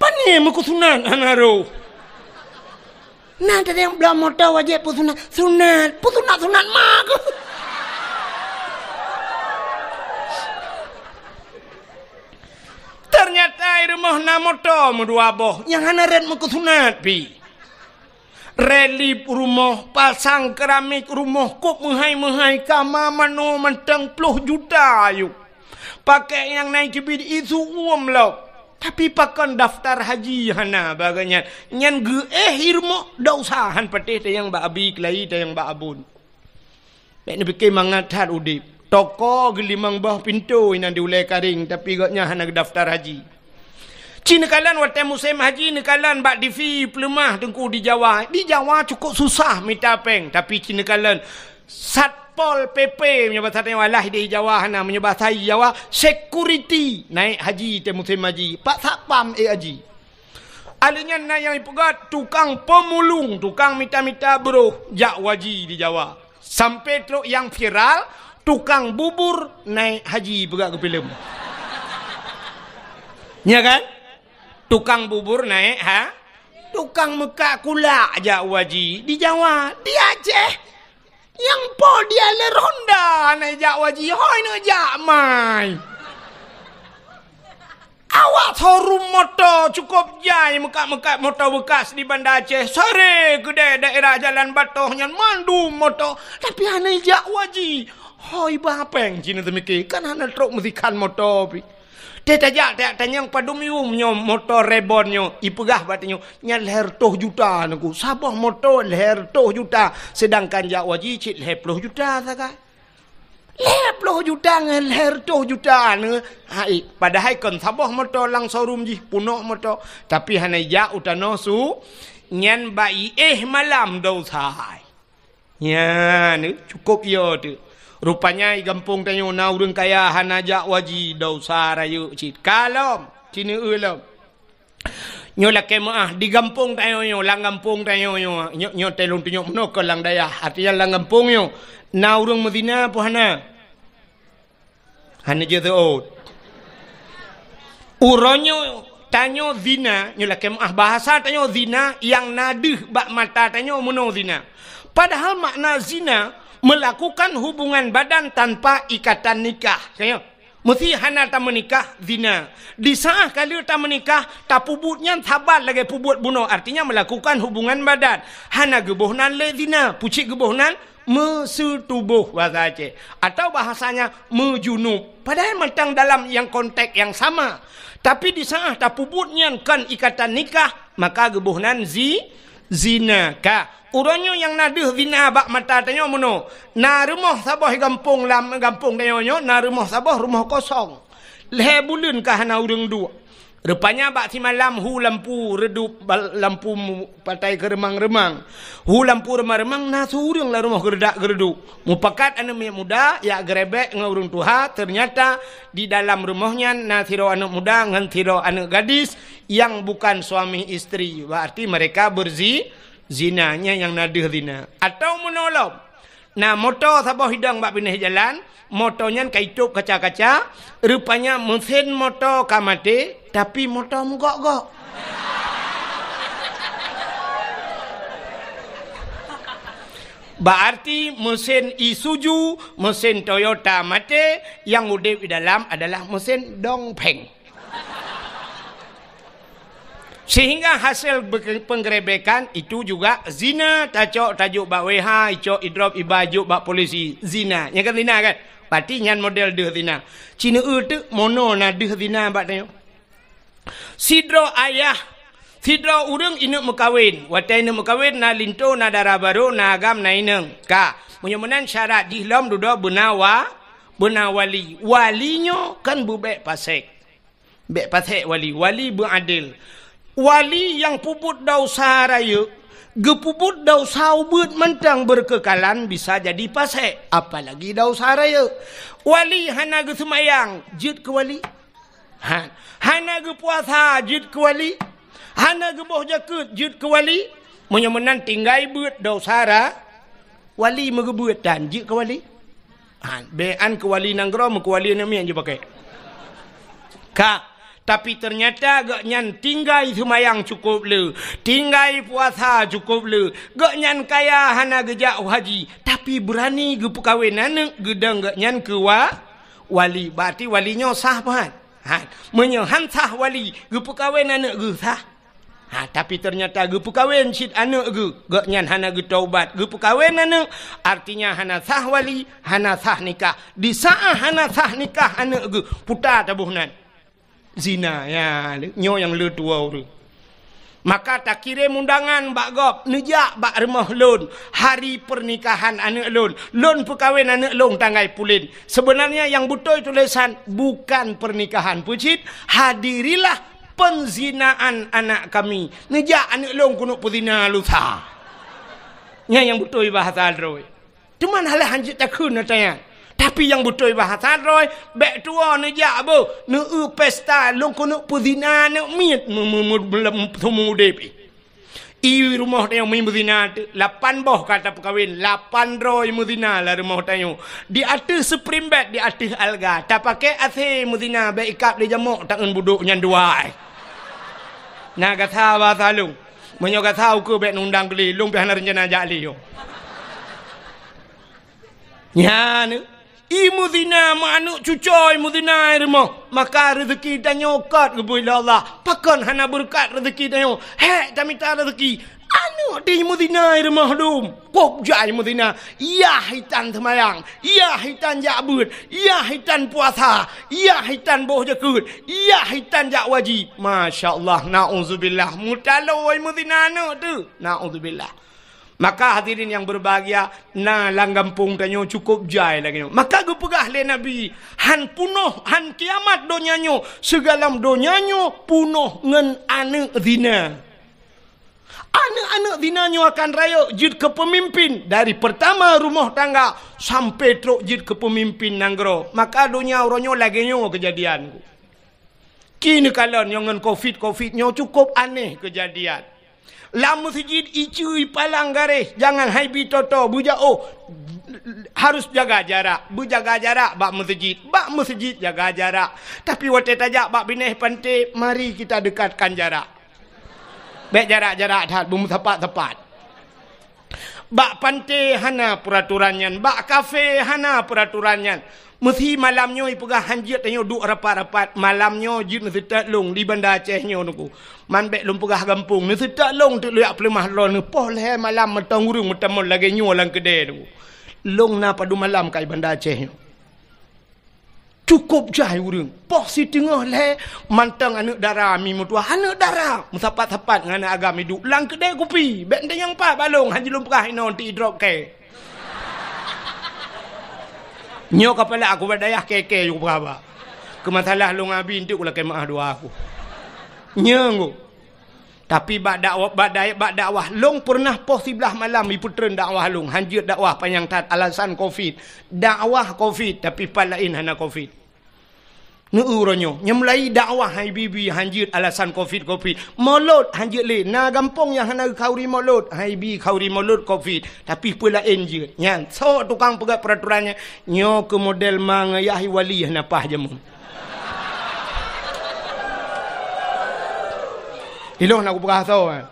Pane meukeusunat hana roh? Na teudeung bloe moto wajéb peusunat? Sunat. Peusunat-sunat ma keuh. Teunyata i rumoh na moto meudua boh nyang hana rot meukeusunat pih. Rèh lip rumoh, pasang keramik rumoh, kôp meuhai-meuhai, kama manoe mantong ploh juta ayue. Pakèk nyang na i keubiet isu uem lom. Tapi pakon daftar haji hana bak geuh nyan. Nyan geuéh i rumoh, desya han patéh tanyong bak abi keulayi, tanyong bak abon. Bèk neupike mangat that udép. Toko geulimong boh pintoe inan di ulèe Karéng, tapi gobnyan hana geudaftar haji. Ci neukalon watèe musém haji neukalon bak TV peuleumah teungku di Jawa. Di Jawa cukôp susah mita pèng, tapi ci neukalon Satpol PP meunyoe basa tanyoe alah di Jawa hana, meunyoe basa Jawa security naik haji teuh musém haji. Pak Satpam ék haji. Alèh nyan na nyang ipeugah tukang pemulung, tukang mita-mita broh jak haji di Jawa. Sampai trok nyang viral, tukang bubur naik haji peugah keu filem. Nya kan? Tukang bubur naik ha? Tukang meukat kulak jak haji di Jawa, di Aceh. Nyang po dia le ronda na jak haji, hôi neujak mai. Awak showroom moto cukôp jai meukat-meukat moto beukas di Banda Aceh. Sare keudéh daerah Jalan Batoh nyan mandum moto. Tapi hana jak haji. Hôi ba pèng cina teumike, kan hana trok meusikhan moto pih. Teuh tajak tajak tanyong padum yum nyoe moto Reborn nyoe, ipeugah bak tanyoe, nyan lhèe reutôh juta nunggu. Saboh moto lhèe reutôh juta, seudangkan jak haji cit lhèe ploh juta sagai. Lhèe ploh juta ngon lhèe reutôh juta nyoe, hai, padahai kon saboh moto lam showroom jih, peunoh moto, tapi hana jak u tanoh su, nyan bak iéh malam desya. Nyan, cukôp yo teuh. Rupanya i gampông tanyoe na ureueng kaya hana jak haji, desya rayeuk cit. Ka lom, ci neueu lom. Nyoe lakèe meu'ah di gampông tanyoe nyoe, lam gampông tanyoe nyoe, nyoe, nyoe teuh lôn tunyok meunoe keu lam dayah. Artinya lam gampông nyoe na ureueng meuzina peue hana? Hana jeuet seuôt. Uroe nyoe tanyoe zina, nyoe lakèe meu'ah bahasa tanyoe zina nyang na deuh bak mata tanyoe meunoe zina. Padahal makna zina melakukan hubungan badan tanpa ikatan nikah. Tanyoe, meusi hana tameunikah zina. Di saat ka lheueh tameunikah, tapeubuet nyan saban lagèe peubuet bunoe, artinya melakukan hubungan badan. Hana geuboh nan lé zina, pucit geuboh nan meuseutuboh bahasa Aceh, atau bahasanya meujunub. Padahai mantong dalam nyang konteks nyang sama. Tapi di saat tapeubuet nyan kon ikatan nikah, maka geuboh nan zi-, zina. Ka, uroe nyoe nyang na deuh zina bak mata tanyoe meunoe. Na rumoh saboh gampông lam gampông tanyoe nyoe, na rumoh saboh rumoh kosong. Lhèe buleuen ka hana ureueng duek. Rupanya bak simalam hu lampu redup bal-, lampu mu-, patai keureumang-reumang. Hu lampu reumang-reumang na su ureueng lam rumoh geuredak-geureuduk. Mupakat aneuk miet muda jak geurebek ngon ureueng tuha, teunyata di dalam rumoh nyan na sidroe aneuk muda ngon sidroe aneuk gadis nyang bukan suami istri. Berarti mereka berzi-, zina, nyan nyang na deuh zina. Atau meunoe lom, na moto saboh hidong bak binéh jalan, moto nyan ka itôp kaca-kaca, rupanya meusén moto ka maté, tapi moto meugok-gok. Berarti meusén Isuzu, meusén Toyota maté, nyang udép di dalam adalah meusén Dongfeng. Sehingga hasil be-, penggerebekan itu juga zina, tacok tajok bak W H, icok idrop iba jok bak polisi, zina. Nyan kan zina kan? Berarti nyan model deuh zina. Ci neueu teuk meunoe na deuh zina bak tanyoe. Sidroe ayah, sidroe ureueng ineuk meukawen. Watèe ineuk meukawen na linto, na dara barô, na agam, na inong. Ka, meunyoe meunan syarat jih lom dudoe beuna wa-, beuna wali. Wali nyoe kan beubèk pasék. Bèk pasék wali, wali beuadil. Wali nyang peubuet desya rayeuk, Geupeubuet desya ubit mantong beukeukalan bisa jadi pasék, apalagi desya rayeuk. Wali hana geuseumayang, jeuet keu wali. Ha, hana geupuasa, jeuet keu wali. Hana geuboh jakeuet, jeuet keu wali. Meunyoe meunan tinggai beuet desya ra-, wali meugeubeuet tan, jeuet keu wali. Ha, bèk an keu wali nanggroe, meukeu wali aneuk miet jipakè. Ka, tapi teunyata gobnyan tinggai seumayang cukôp le, tinggai puasa cukôp le, gobnyan kaya hana geujak u haji, tapi beurani geupeukawen aneuk geudong gobnyan keu wa-, wali. Berarti wali nyoe sah pahat. Ha, meunyoe han sah wali, geupeukawen aneuk geuh sah? Ha, tapi teunyata geupeukawen cit aneuk geuh, gobnyan hana geutaubat, geupeukawen aneuk, artinya hana sah wali, hana sah nikah. Di saat hana sah nikah aneuk geuh, puta taboh nan. Zina, ya, nyoe nyang le tuwoe ureueng. Maka takirém undangan bak gob, neujak bak rumoh lôn, hari pernikahan aneuk lôn. Lôn peukawen aneuk lôn tanggai pulen. Sebenarnya nyang beutôi tulésan bukan pernikahan peucit, hadirilah penzinaan anak kami. Neujak aneuk lôn keuneuk peuzina lusa. Nyan nyang beutôi bahasa droe. Teuma alah hanjeuet takheun ata nyan. Tapi nyang beutôi bahasa droe, bèk tuwoe neujak boh, neueu pesta lôn keuneuk peuzina aneuk miet me-, me-, me-, me-, seumeu udép. I rumoh tanyoe mi meuzina teuk, lapan boh ka tapeukawen, lapan droe meuzina lam rumoh tanyoe. Di ateueh spring bed, di ateueh alga, tapakè AC meuzina, bèk ikab lé jamok tangeun budok nyan dua, eh. Na gata basa lôn. Meunyoe gata ukeue bèk nundang keu lé, lôn pih hana reuncana jak lé nyoe. Nyan, i meuzina, meu aneuk cucoe i meuzina i rumoh, maka reuzeuki tanyoe kôt geubri lé Allah. Pakon hana beureukat reuzeuki tanyoe? Hék tamita reuzeuki. Aneuk teuh i meuzina i rumoh dum. Kôb jai meuzina. Yah itan seumayang. Yah itan jak beuet. Yah itan puasa. Yah itan boh jakeuet. Yah itan jak wajéb. Masya Allah. Nauzubillah. Meutaloe i meuzina aneuk teuh. Nauzubillah. Maka hadirin yang berbahagia, na lam gampông tanyoe cukôp jai lagèe nyoe. Maka geupeugah lé Nabi, "Han punoh, han kiamat donya nyoe, sigohlom donya nyoe punoh ngon aneuk zina." Aneuk-aneuk zina nyoe akan rayeuk jeuet keu peumimpin, dari peurtama rumoh tangga sampai trok jeuet keu peumimpin nanggroe. Maka donya uroe nyoe lagèe nyoe keujadian. Kini kalon nyoe ngon covid, covid nyoe cukôp aneh keujadian. Lam meuseujid iceue ipalang garéh, jangan hai bi toto, beujaoh, harus jaga jarak, beujaga jarak bak meuseujid, bak meuseujid jaga jarak. Tapi watèe tajak bak binéh panté, mari kita dekatkan jarak. Bèk jarak-jarak that, beumeusapat-sapat. Bak panté hana peuraturan nyan, bak kafé hana peuraturan nyan. Meusi malam nyoe ipeugah han jeuet tanyoe duek rapat-rapat, malam nyoe jeuet neuseutôt lôn di Banda Aceh nyoe, Teungku. Man bèk lôn peugah gampông, neuseutôt lôn teuk lôn jak peuleumah droeneuh, poh lhèe malam mantong ureueng meutamong lagèe nyoe lam keudè, Teungku. Lôn na padum malam ka i Banda Aceh nyoe. Cukôp jai ureueng. Poh siteungoh lhèe, mantong aneuk dara mi meutuah. Aneuk dara meusapat-sapat ngon aneuk agam iduek lam keudè kupi. Bèk teunyang pat bak lôn, han jeuet lôn peugah inoe, ti idrop kèe. Nyoe kapala aku bak dayah kèe-kèe ju kupeugah bak. Keu masalah lôn abi, enteuk kulakèe meu'ah dua aku. Nyoe, Teungku. Tapi bak dakwah, bak dai-, bak dakwah lôn peureunah poh siblaih malam ipeutreun dakwah lôn, han jeuet dakwah panyang that alasan covid. Dakwah covid, tapi pat laén hana covid. Neu uroe nyoe, nyang mulai dakwah hai bi-bi han jeuet alasan covid, covid. Molot han jeuet lé, na gampông nyang hana geukhauri molot, hai bi khauri molot covid, tapi peue laén jeuet. Nyan, soe tukang peugah peuraturan nyan, nyoe keu model ma ngon yah i wali hana paih jameun. Ilôn na kupeugah soe, eh.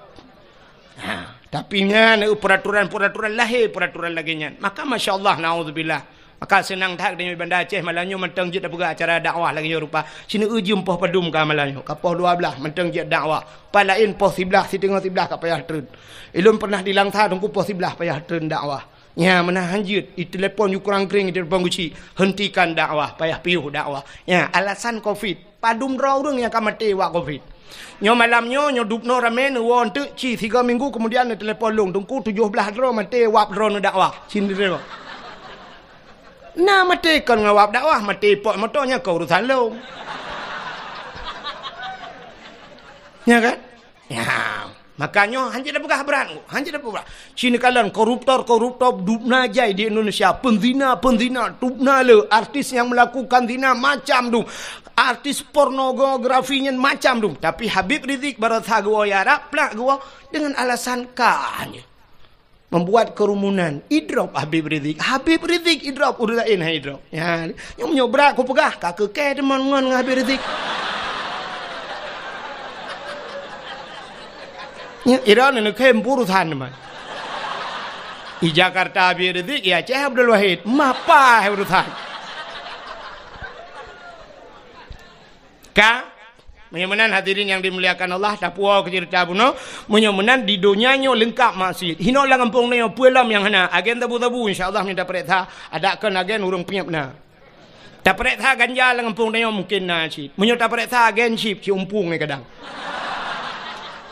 Ha, tapi nyan, eh, peuraturan-peuraturan lahé, peuraturan lagèe nyan. Maka, masya Allah, naudzubillah. Maka seunang that geutanyoe Banda Aceh malam nyoe mantong jeuet tapeugah acara dakwah lagèe nyoe rupa. Sineuk jeuem poh padum ka malam nyoe, ka poh dua blaih mantong jeuet dakwah. Pat laén poh siblaih, siteungoh siblaih ka payah treun. Ilôn pernah di Langsa Teungku poh siblaih payah treun dakwah. Nya, meunan han jeuet, itelepon ju kurang kring, itelepon geuchik, hentikan dakwah, payah piôh dakwah. Nya, alasan covid, padum droe ureueng nyang ka maté wab covid. Nyoe malam nyoe, nyoe dubnoe ramé neuwoe enteuk, ci sigoe minggu keumudian neutelepon lôn, Teungku, tujoh blaih droe maté wab droeneuh dakwah. Cit neutelepon. Na maté kon ngon wab dakwah, maté pot moto nyan kon urusan lôn. Nya kan? Nya. Makanya hanjeuet tapeugah brat, hanjeuet tapeugah brat. Cina kalon koruptor-koruptor dubna jai di Indonesia, penzina-penzina dubna le, artis yang melakukan zina macam dum, artis pornografi nyan macam dum. Tapi Habib Rizik barosa geuwoe Arab, plak geuwoe dengan alasan ka hanya membuat kerumunan. Idrop Habib Rizik. Habib Rizik idrop, ureuëng laén hai idrop. Ya, nyang meunyoe brat kupeugah, ka keukai teuma ngon, ngon Habib Rizik. Nya, ira neukhem urusan teuma. Di Jakarta Habib Rizik, di Aceh Abdul Wahid. Mapa urusan. Ka? Meunyoe meunan hadirin yang dimuliakan Allah, tapuwoe keu ceurita bunoe, meunyoe meunan di donya nyoe leungkap maksiet. Hinoe lam gampông nyoe peue lom nyang hana, agen sabu-sabu insya Allah meunyoe tapareksa, adak kon agen ureuëng peunyeb na. Tapareksa ganja lam gampông nyoe mungkin na cit. Meunyoe tapareksa agen cit, ci umpung ni kadang.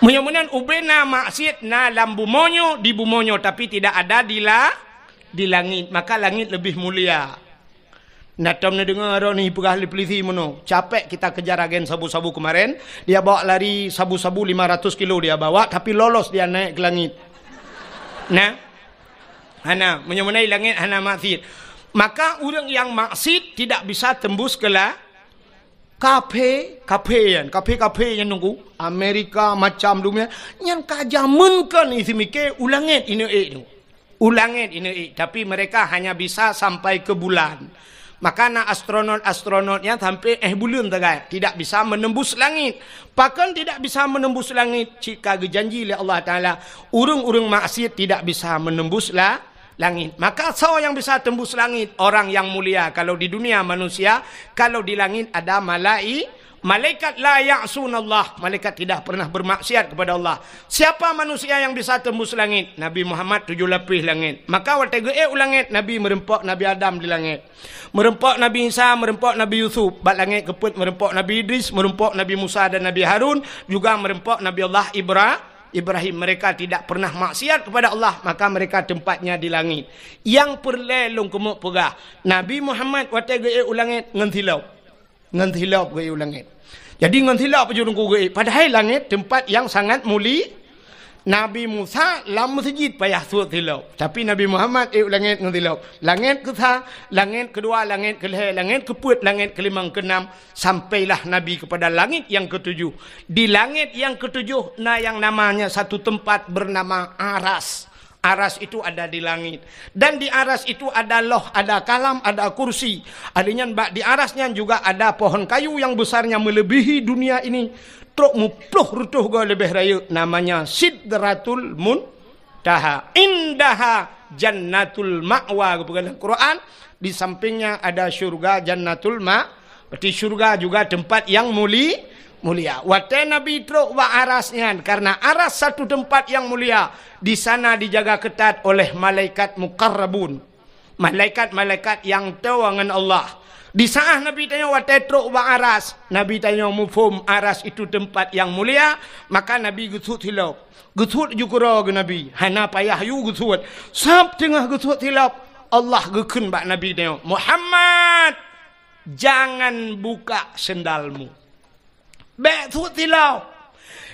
Meunyoe meunan ubena maksiet na lam bumoe nyoe, di bumoe nyoe, tapi tidak ada di la-, di langit, maka langit lebih mulia. Na tom neudeungoe droeneuh peugah lé polisi meunoe, capek kita kejar agen sabu-sabu kemarin, dia bawa lari sabu-sabu lima ratus kilo dia bawa, tapi lolos dia naik ke langit. Nah, hana, meunyoe meunan langit hana maksiet. Maka ureuëng yang maksiet tidak bisa tembus ke la-, kafe, kafe nyan, kafe-kafe nyan nunggu, Amerika macam dunia, nyan ka jameun kon isi mikir u langit ineuk ék tu. U langét ineuk ék, tapi mereka hanya bisa sampai ke bulan. Maka na astronot-astronot nyang sampai éh buleuen sagai, tidak bisa menembus langit. Pakon tidak bisa menembus langit? Cit ka geujanji lé Allah Taala, ureuëng-ureuëng maksiet tidak bisa menembus la-, langit. Maka soe nyang bisa tembus langit? Orang yang mulia. Kalau di dunia manusia, kalau di langit ada malai-, malaikat la ya'sunallah, malaikat tidak pernah bermaksiat kepada Allah. Siapa manusia yang bisa tembus langit? Nabi Muhammad tujoh lapéh langét. Maka watée geuék u langét, Nabi meureumpok Nabi Adam di langét. Meureumpok Nabi Isa, meureumpok Nabi Yusuf. Bak langét keupeuet meureumpok Nabi Idris, meureumpok Nabi Musa dan Nabi Harun, juga meureumpok Nabi Allah Ibra-, Ibrahim. Mereka tidak pernah maksiat kepada Allah, maka mereka tempatnya di langit. Nyang peureulée lôn keumeuk peugah, Nabi Muhammad watée geuék u langét ngon silop. Ngon silop geuék u langét. Jadi ngon silop aju teungku geuék. Padahai langét tempat yang sangat muli-, Nabi Musa lam meuseujid payah suet silop. Tapi Nabi Muhammad ék u langét ngon silop. Langét keusa, langét keudua, langét keulhée, langét keupeuet, langét keulimong, keunam, sampailah Nabi kepada langét yang ketujuh. Di langét yang ketujuh na yang namanya satu tempat bernama Aras. Aras itu ada di langit. Dan di aras itu ada loh, ada kalam, ada kursi. Ahli nyan bak di aras nyan juga ada pohon kayu yang besarnya melebihi dunia ini. Trok muploh reutôh goe leubeh rayeuk, namanya Sidratul Muntaha. Indaha Jannatul Ma'wa, geupeugah lam Quran. Di sampingnya ada syurga Jannatul Ma-, berarti syurga juga tempat yang muli-, mulia. Watée Nabi trok bak aras nyan, karena aras satu tempat yang mulia, di sana dijaga ketat oleh malaikat muqarrabun, malaikat-malaikat yang toe ngon Allah. Di saat Nabi tanyoe watée trok bak aras, Nabi tanyoe muphom aras itu tempat yang mulia, maka Nabi geusuet silop. Geusuet ju keudroe geuh Nabi, hana payah yue geusuet. Sab teungoh geusuet silop, Allah geukheun bak Nabi tanyoe, "Muhammad, jangan buka sendalmu." Bék suet silop.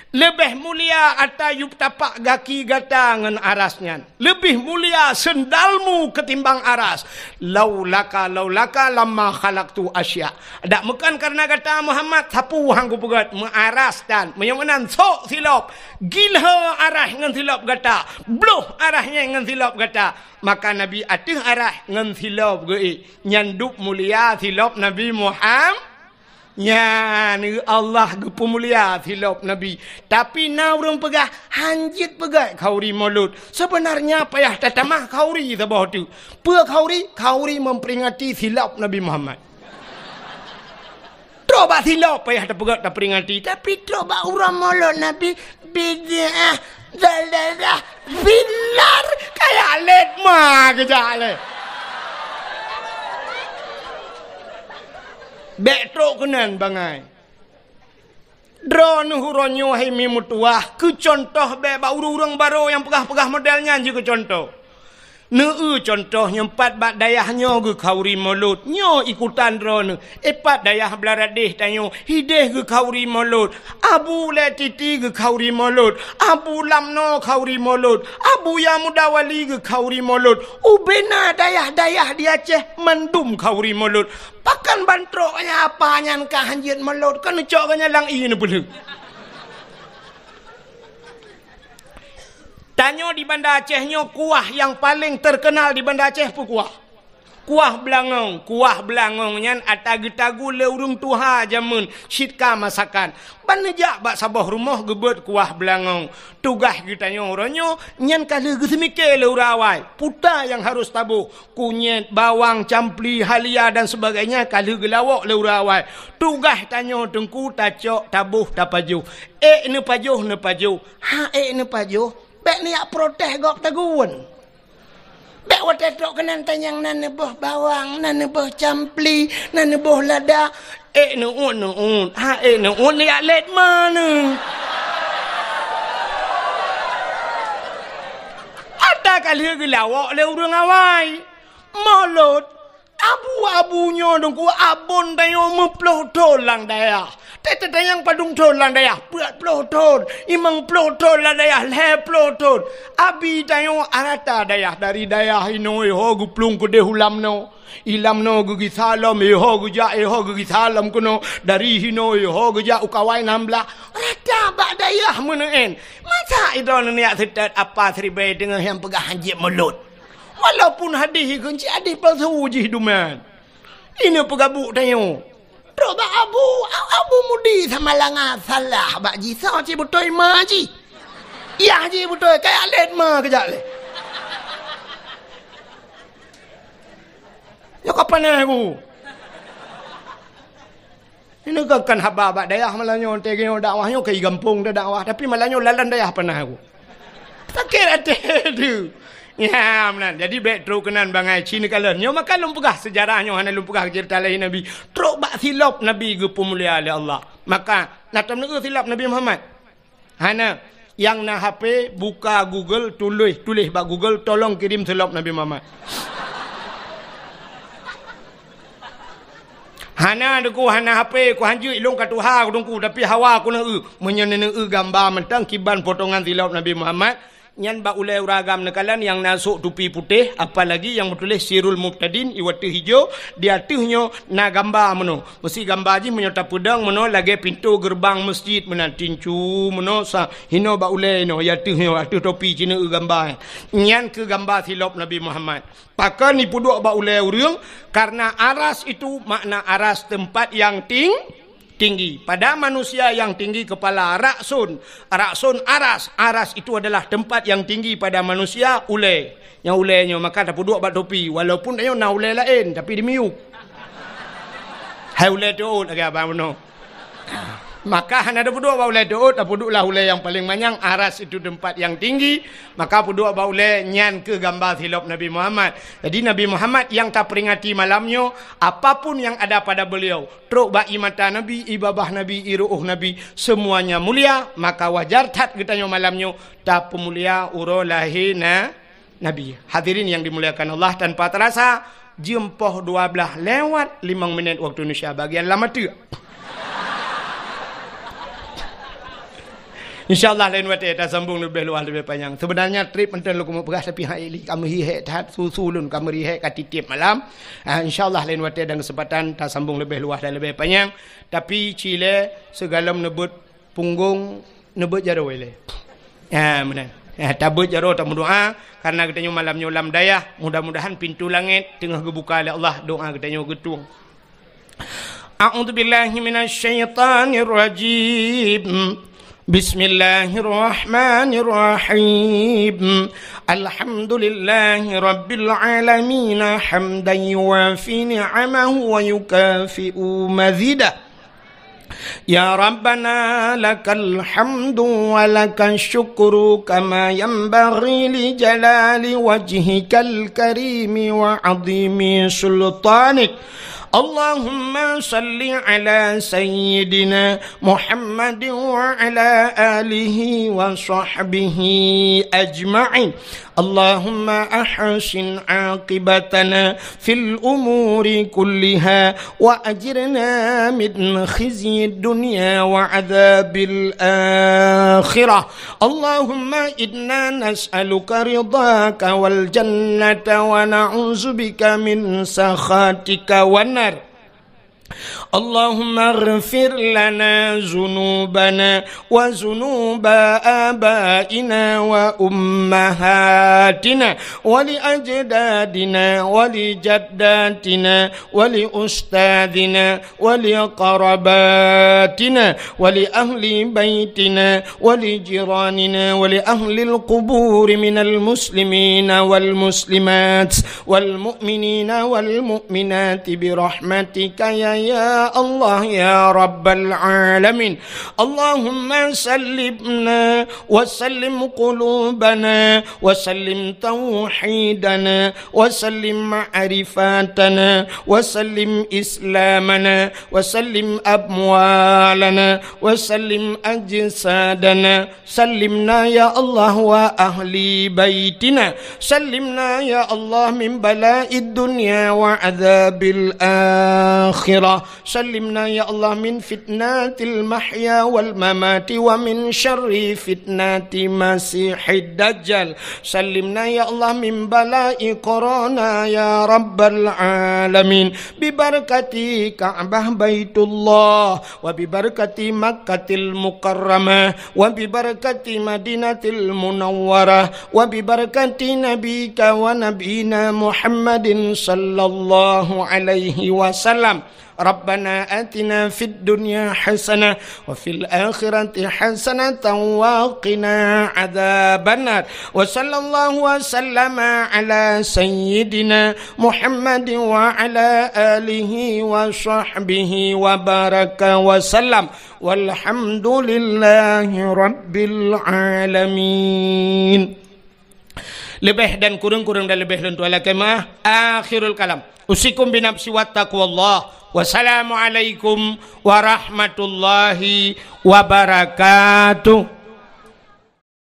Leubeh mulia ata yub tapak gaki gata ngon aras nyan. Leubeh mulia sendalmu ketimbang aras. Laulaka, laulaka lamma khalaqtu asya. Dak meukan karena gata Muhammad, sapeue han kupeugét, meuaras dan meunyoe meunan sok silop. Gilho aras ngon silop gata. Bloh aras nyan ngon silop gata. Maka Nabi ateueh aras ngon silop geuék. Nyan dub mulia silop Nabi Muhammad. Nyan, Allah geupeumulia silop Nabi. Tapi na ureuëng peugah, "Hanjeuet peugét khauri Maulud." Sebenarnya payah tatamah khauri saboh teuk. Peue khauri? Khauri memperingati silop Nabi Muhammad. Trok bak silop payah tapeugét taperingati, tapi trok bak uroe Maulud Nabi, bid'ah, dalalah, binar, kaya lét ma keujak lé. Bék trok keunan bangai. Droeneuh uroe nyoe hai mi meutuwah, keu contoh bék bak ureuëng-ureuëng barô nyang peugah-peugah model nyan jikeu contoh. Neueu cuntoh nyoe, pat bak dayah nyoe geukhauri mulod, nyoe ikutan droeneuh. Eh, pat dayah Blaradeh tanyoe, hideh geukhauri mulod. Abu Lé Titi geukhauri mulod, Abu Lamno khauri mulod, Abu Ya Muda Wali geukhauri mulod. Ubena dayah-dayah di Aceh mandum khauri mulod. Pakon ban trok nyan, apa nyan ka hanjeuet mulod, keuneuk cok geuh nyan lam ié neupeulheueh. Tanyoe di Banda Aceh nyoe kuah nyang paleng teukeunal di Banda Aceh peue kuah? Kuah beulangong. Kuah beulangong nyan ata geutagu lé ureuëng tuha jameun cit ka masakan. Ban neujak bak saboh rumoh geubeuet kuah beulangong. Tugaih geutanyoe uroe nyoe nyan ka lheueh geuseumike lé ureuëng awai. Peue nyang harôh taboh, kunyét, bawang, campli, halia dan sebagainya ka lheueh geulawok lé ureuëng awai. Tugaih tanyoe teungku tacok, taboh, tapajoh. Ék neupajoh, neupajoh. Hana ék neupajoh, bék neujak protes gob tagun. Bék watée trok keunan tanyong na neuboh bawang, na neuboh campli, na neuboh lada. Ék neuôt, neuôt. Hana ék neuôt, neujak lét ma neuh. Ata ka lheueh geulawok lé ureuëng awai. Mulod. Abu-abu nyoe teungku, abon tanyoe meuploh thon lam dayah. Teuh-teuh tanyong padum thon lam dayah, peuet ploh thon, limong ploh thon lam dayah, lhée ploh thon. Abi tanyoe rata dayah, dari dayah inoe ho geuplueng keudeh u Lamno. I Lamno geugisa lom, iho geujak, iho geugisa lom keunoe. Dari hinoe iho geujak u Kawai nam blah. Rata bak dayah meuneuen. Masa idroeneuh neujak seutôt apa siribée deungon nyang peugah hanjeuet mulod? Walaupun hadih ikheun cit hadih palsu jih duman. Ineuk peugabuk tanyoe. Trok bak abu, abu mudi sama langa salah bak jih, soe cit beutôi ma jih. Yah jih beutôi, kajak lét ma kajak lé. Nyoe ka panéh ku. Ini kan, kan haba bak dayah malam nyoe, teuh nyoe dakwah nyoe ka i gampông teuh dakwah, tapi malam nyoe lalan dayah panéh ku. Sakét até tu. Ya, meunan. Jadi bék trok keunan bangai ci neukalon. Nyoe maka lôn peugah seujarah nyoe hana lôn peugah ceurita lahé Nabi. Trok bak silop Nabi geupeumulia lé Allah. Maka na tom neueu silop Nabi Muhammad. Hana. Nyang na H P, buka Google, tuléh, tuléh bak Google, "Tolong kirim silop Nabi Muhammad." Hana, teungku, hana H P, ku hanjeuet lôn ka tuha, ku teungku, tapi hawa ku neueu. Meunyoe neueu gamba mantong kiban potongan silop Nabi Muhammad, nyan bak ulée ureuëng agam neukalon nyang na sôk tupi putéh, apalagi nyang meutuléh Sirul Mubtadin, iwat teuh ijo, di ateueh nyoe na gamba meunoe. Meusi gamba jih meunyoe tapeudong meunoe lagée pintoe geureubang meuseujid meunan, tincu meunoe sa, hinoe bak ulée inoe, ya teuh nyoe, ateueh topi ci neueu gamba. Nyan keuh gamba silop Nabi Muhammad. Pakon ipeuduek bak ulée ureuëng? Karena aras itu makna aras tempat yang ting-, tinggi. Pada manusia yang tinggi kepala, raksun, raksun aras. Aras itu adalah tempat yang tinggi pada manusia, ulée. Nyang ulée nyoe maka tapeuduek bak topi, walaupun tanyoe na ulée laén, tapi di miyueb. Hai ulée teuôt lagée abang bunoe. Maka hana tapeuduek bak ulée teuôt, tapeuduek lah ulée nyang paleng manyang, aras itu tempat yang tinggi, maka peuduek bak ulée nyan keuh gamba silop Nabi Muhammad. Jadi Nabi Muhammad nyang taperingati malam nyoe, apapun yang ada pada beliau, trok bak ie mata Nabi, ie babah Nabi, ie ru'uh Nabi, semuanya mulia, maka wajar that geutanyoe malam nyoe tapeumulia uroe lahé na Nabi. Hadirin yang dimuliakan Allah, tanpa terasa, jeuem poh dua blaih lewat limong minét waktu Indonesia bagian lam ateuk. Insya Allah lain watée tasambong leubeh luwah leubeh panyang. Sebenarnya trip mantong lôn keumeung peugah, tapi hai li kamoe hi hék that, susu lôn kamoe ri hék ka tieb-tieb malam. Ah, insya Allah lain watée dan kesempatan tasambong leubeh luwah dan leubeh panyang. Tapi ci lé sigohlom neubeuet punggong neubeuet jaroe lé. Ha, meunan. Ha, tabeuet jaroe tameudoá karena geutanyoe malam nyoe lam dayah, mudah-mudahan pintoe langét teungoh geubuka lé Allah, doá geutanyoe geutueng. A'udzubillahi minasyaitonirrajim. Bismillahirrahmanirrahim. Alhamdulillahi rabbil alamin, hamdan yuwafi ni'amahu wa yukafi'u mazidah. يا ربنا لك الحمد ولك الشكر كما ينبغي لجلال وجهك الكريم وعظيم سلطانك. اللهم صل على سيدنا محمد وعلى آله وصحبه أجمعين. اللهم أحسن عاقبتنا في الأمور كلها وأجرنا من خزي الدنيا وعذاب الآخرة. اللهم إنا نسألك رضاك والجنة ونعوذ بك من سخطك والنار. اللهم اغفر لنا ذنوبنا وذنوب آبائنا وأمهاتنا ولأجدادنا ولجداتنا ولأستاذنا ولقراباتنا ولأهل بيتنا ولجيراننا ولأهل القبور من المسلمين والمسلمات والمؤمنين والمؤمنات برحمتك يا، يا الله يا رب العالمين. اللهم سلمنا وسلم قلوبنا وسلم توحيدنا وسلم معرفتنا وسلم إسلامنا وسلم أموالنا وسلم أجسادنا. سلمنا يا الله وأهل بيتنا. سلمنا يا الله من بلاء الدنيا وعذاب الآخرة. سلمنا يا الله من فتنة المحيا والممات ومن شر فتنة المسيح الدجال. سلمنا يا الله من بلاء كورونا يا رب العالمين. ببركة كعبة بيت الله وببركة مكة المكرمة وببركة مدينة المنورة وببركة نبيك ونبينا محمد صلى الله عليه وسلم. ربنا آتنا في الدنيا حسنة وفي الآخرة حسنة وقنا عذاب النار. وصلى الله وسلم على سيدنا محمد وعلى آله وصحبه وبارك وسلم. والحمد لله رب العالمين. Leubeh dan kureueng, kureueng dan leubeh lôn tuan lakée meu'ah. Akhirul kalam. Usikum binafsi wa taqwallah. Wassalamualaikum warahmatullahi wabarakatuh.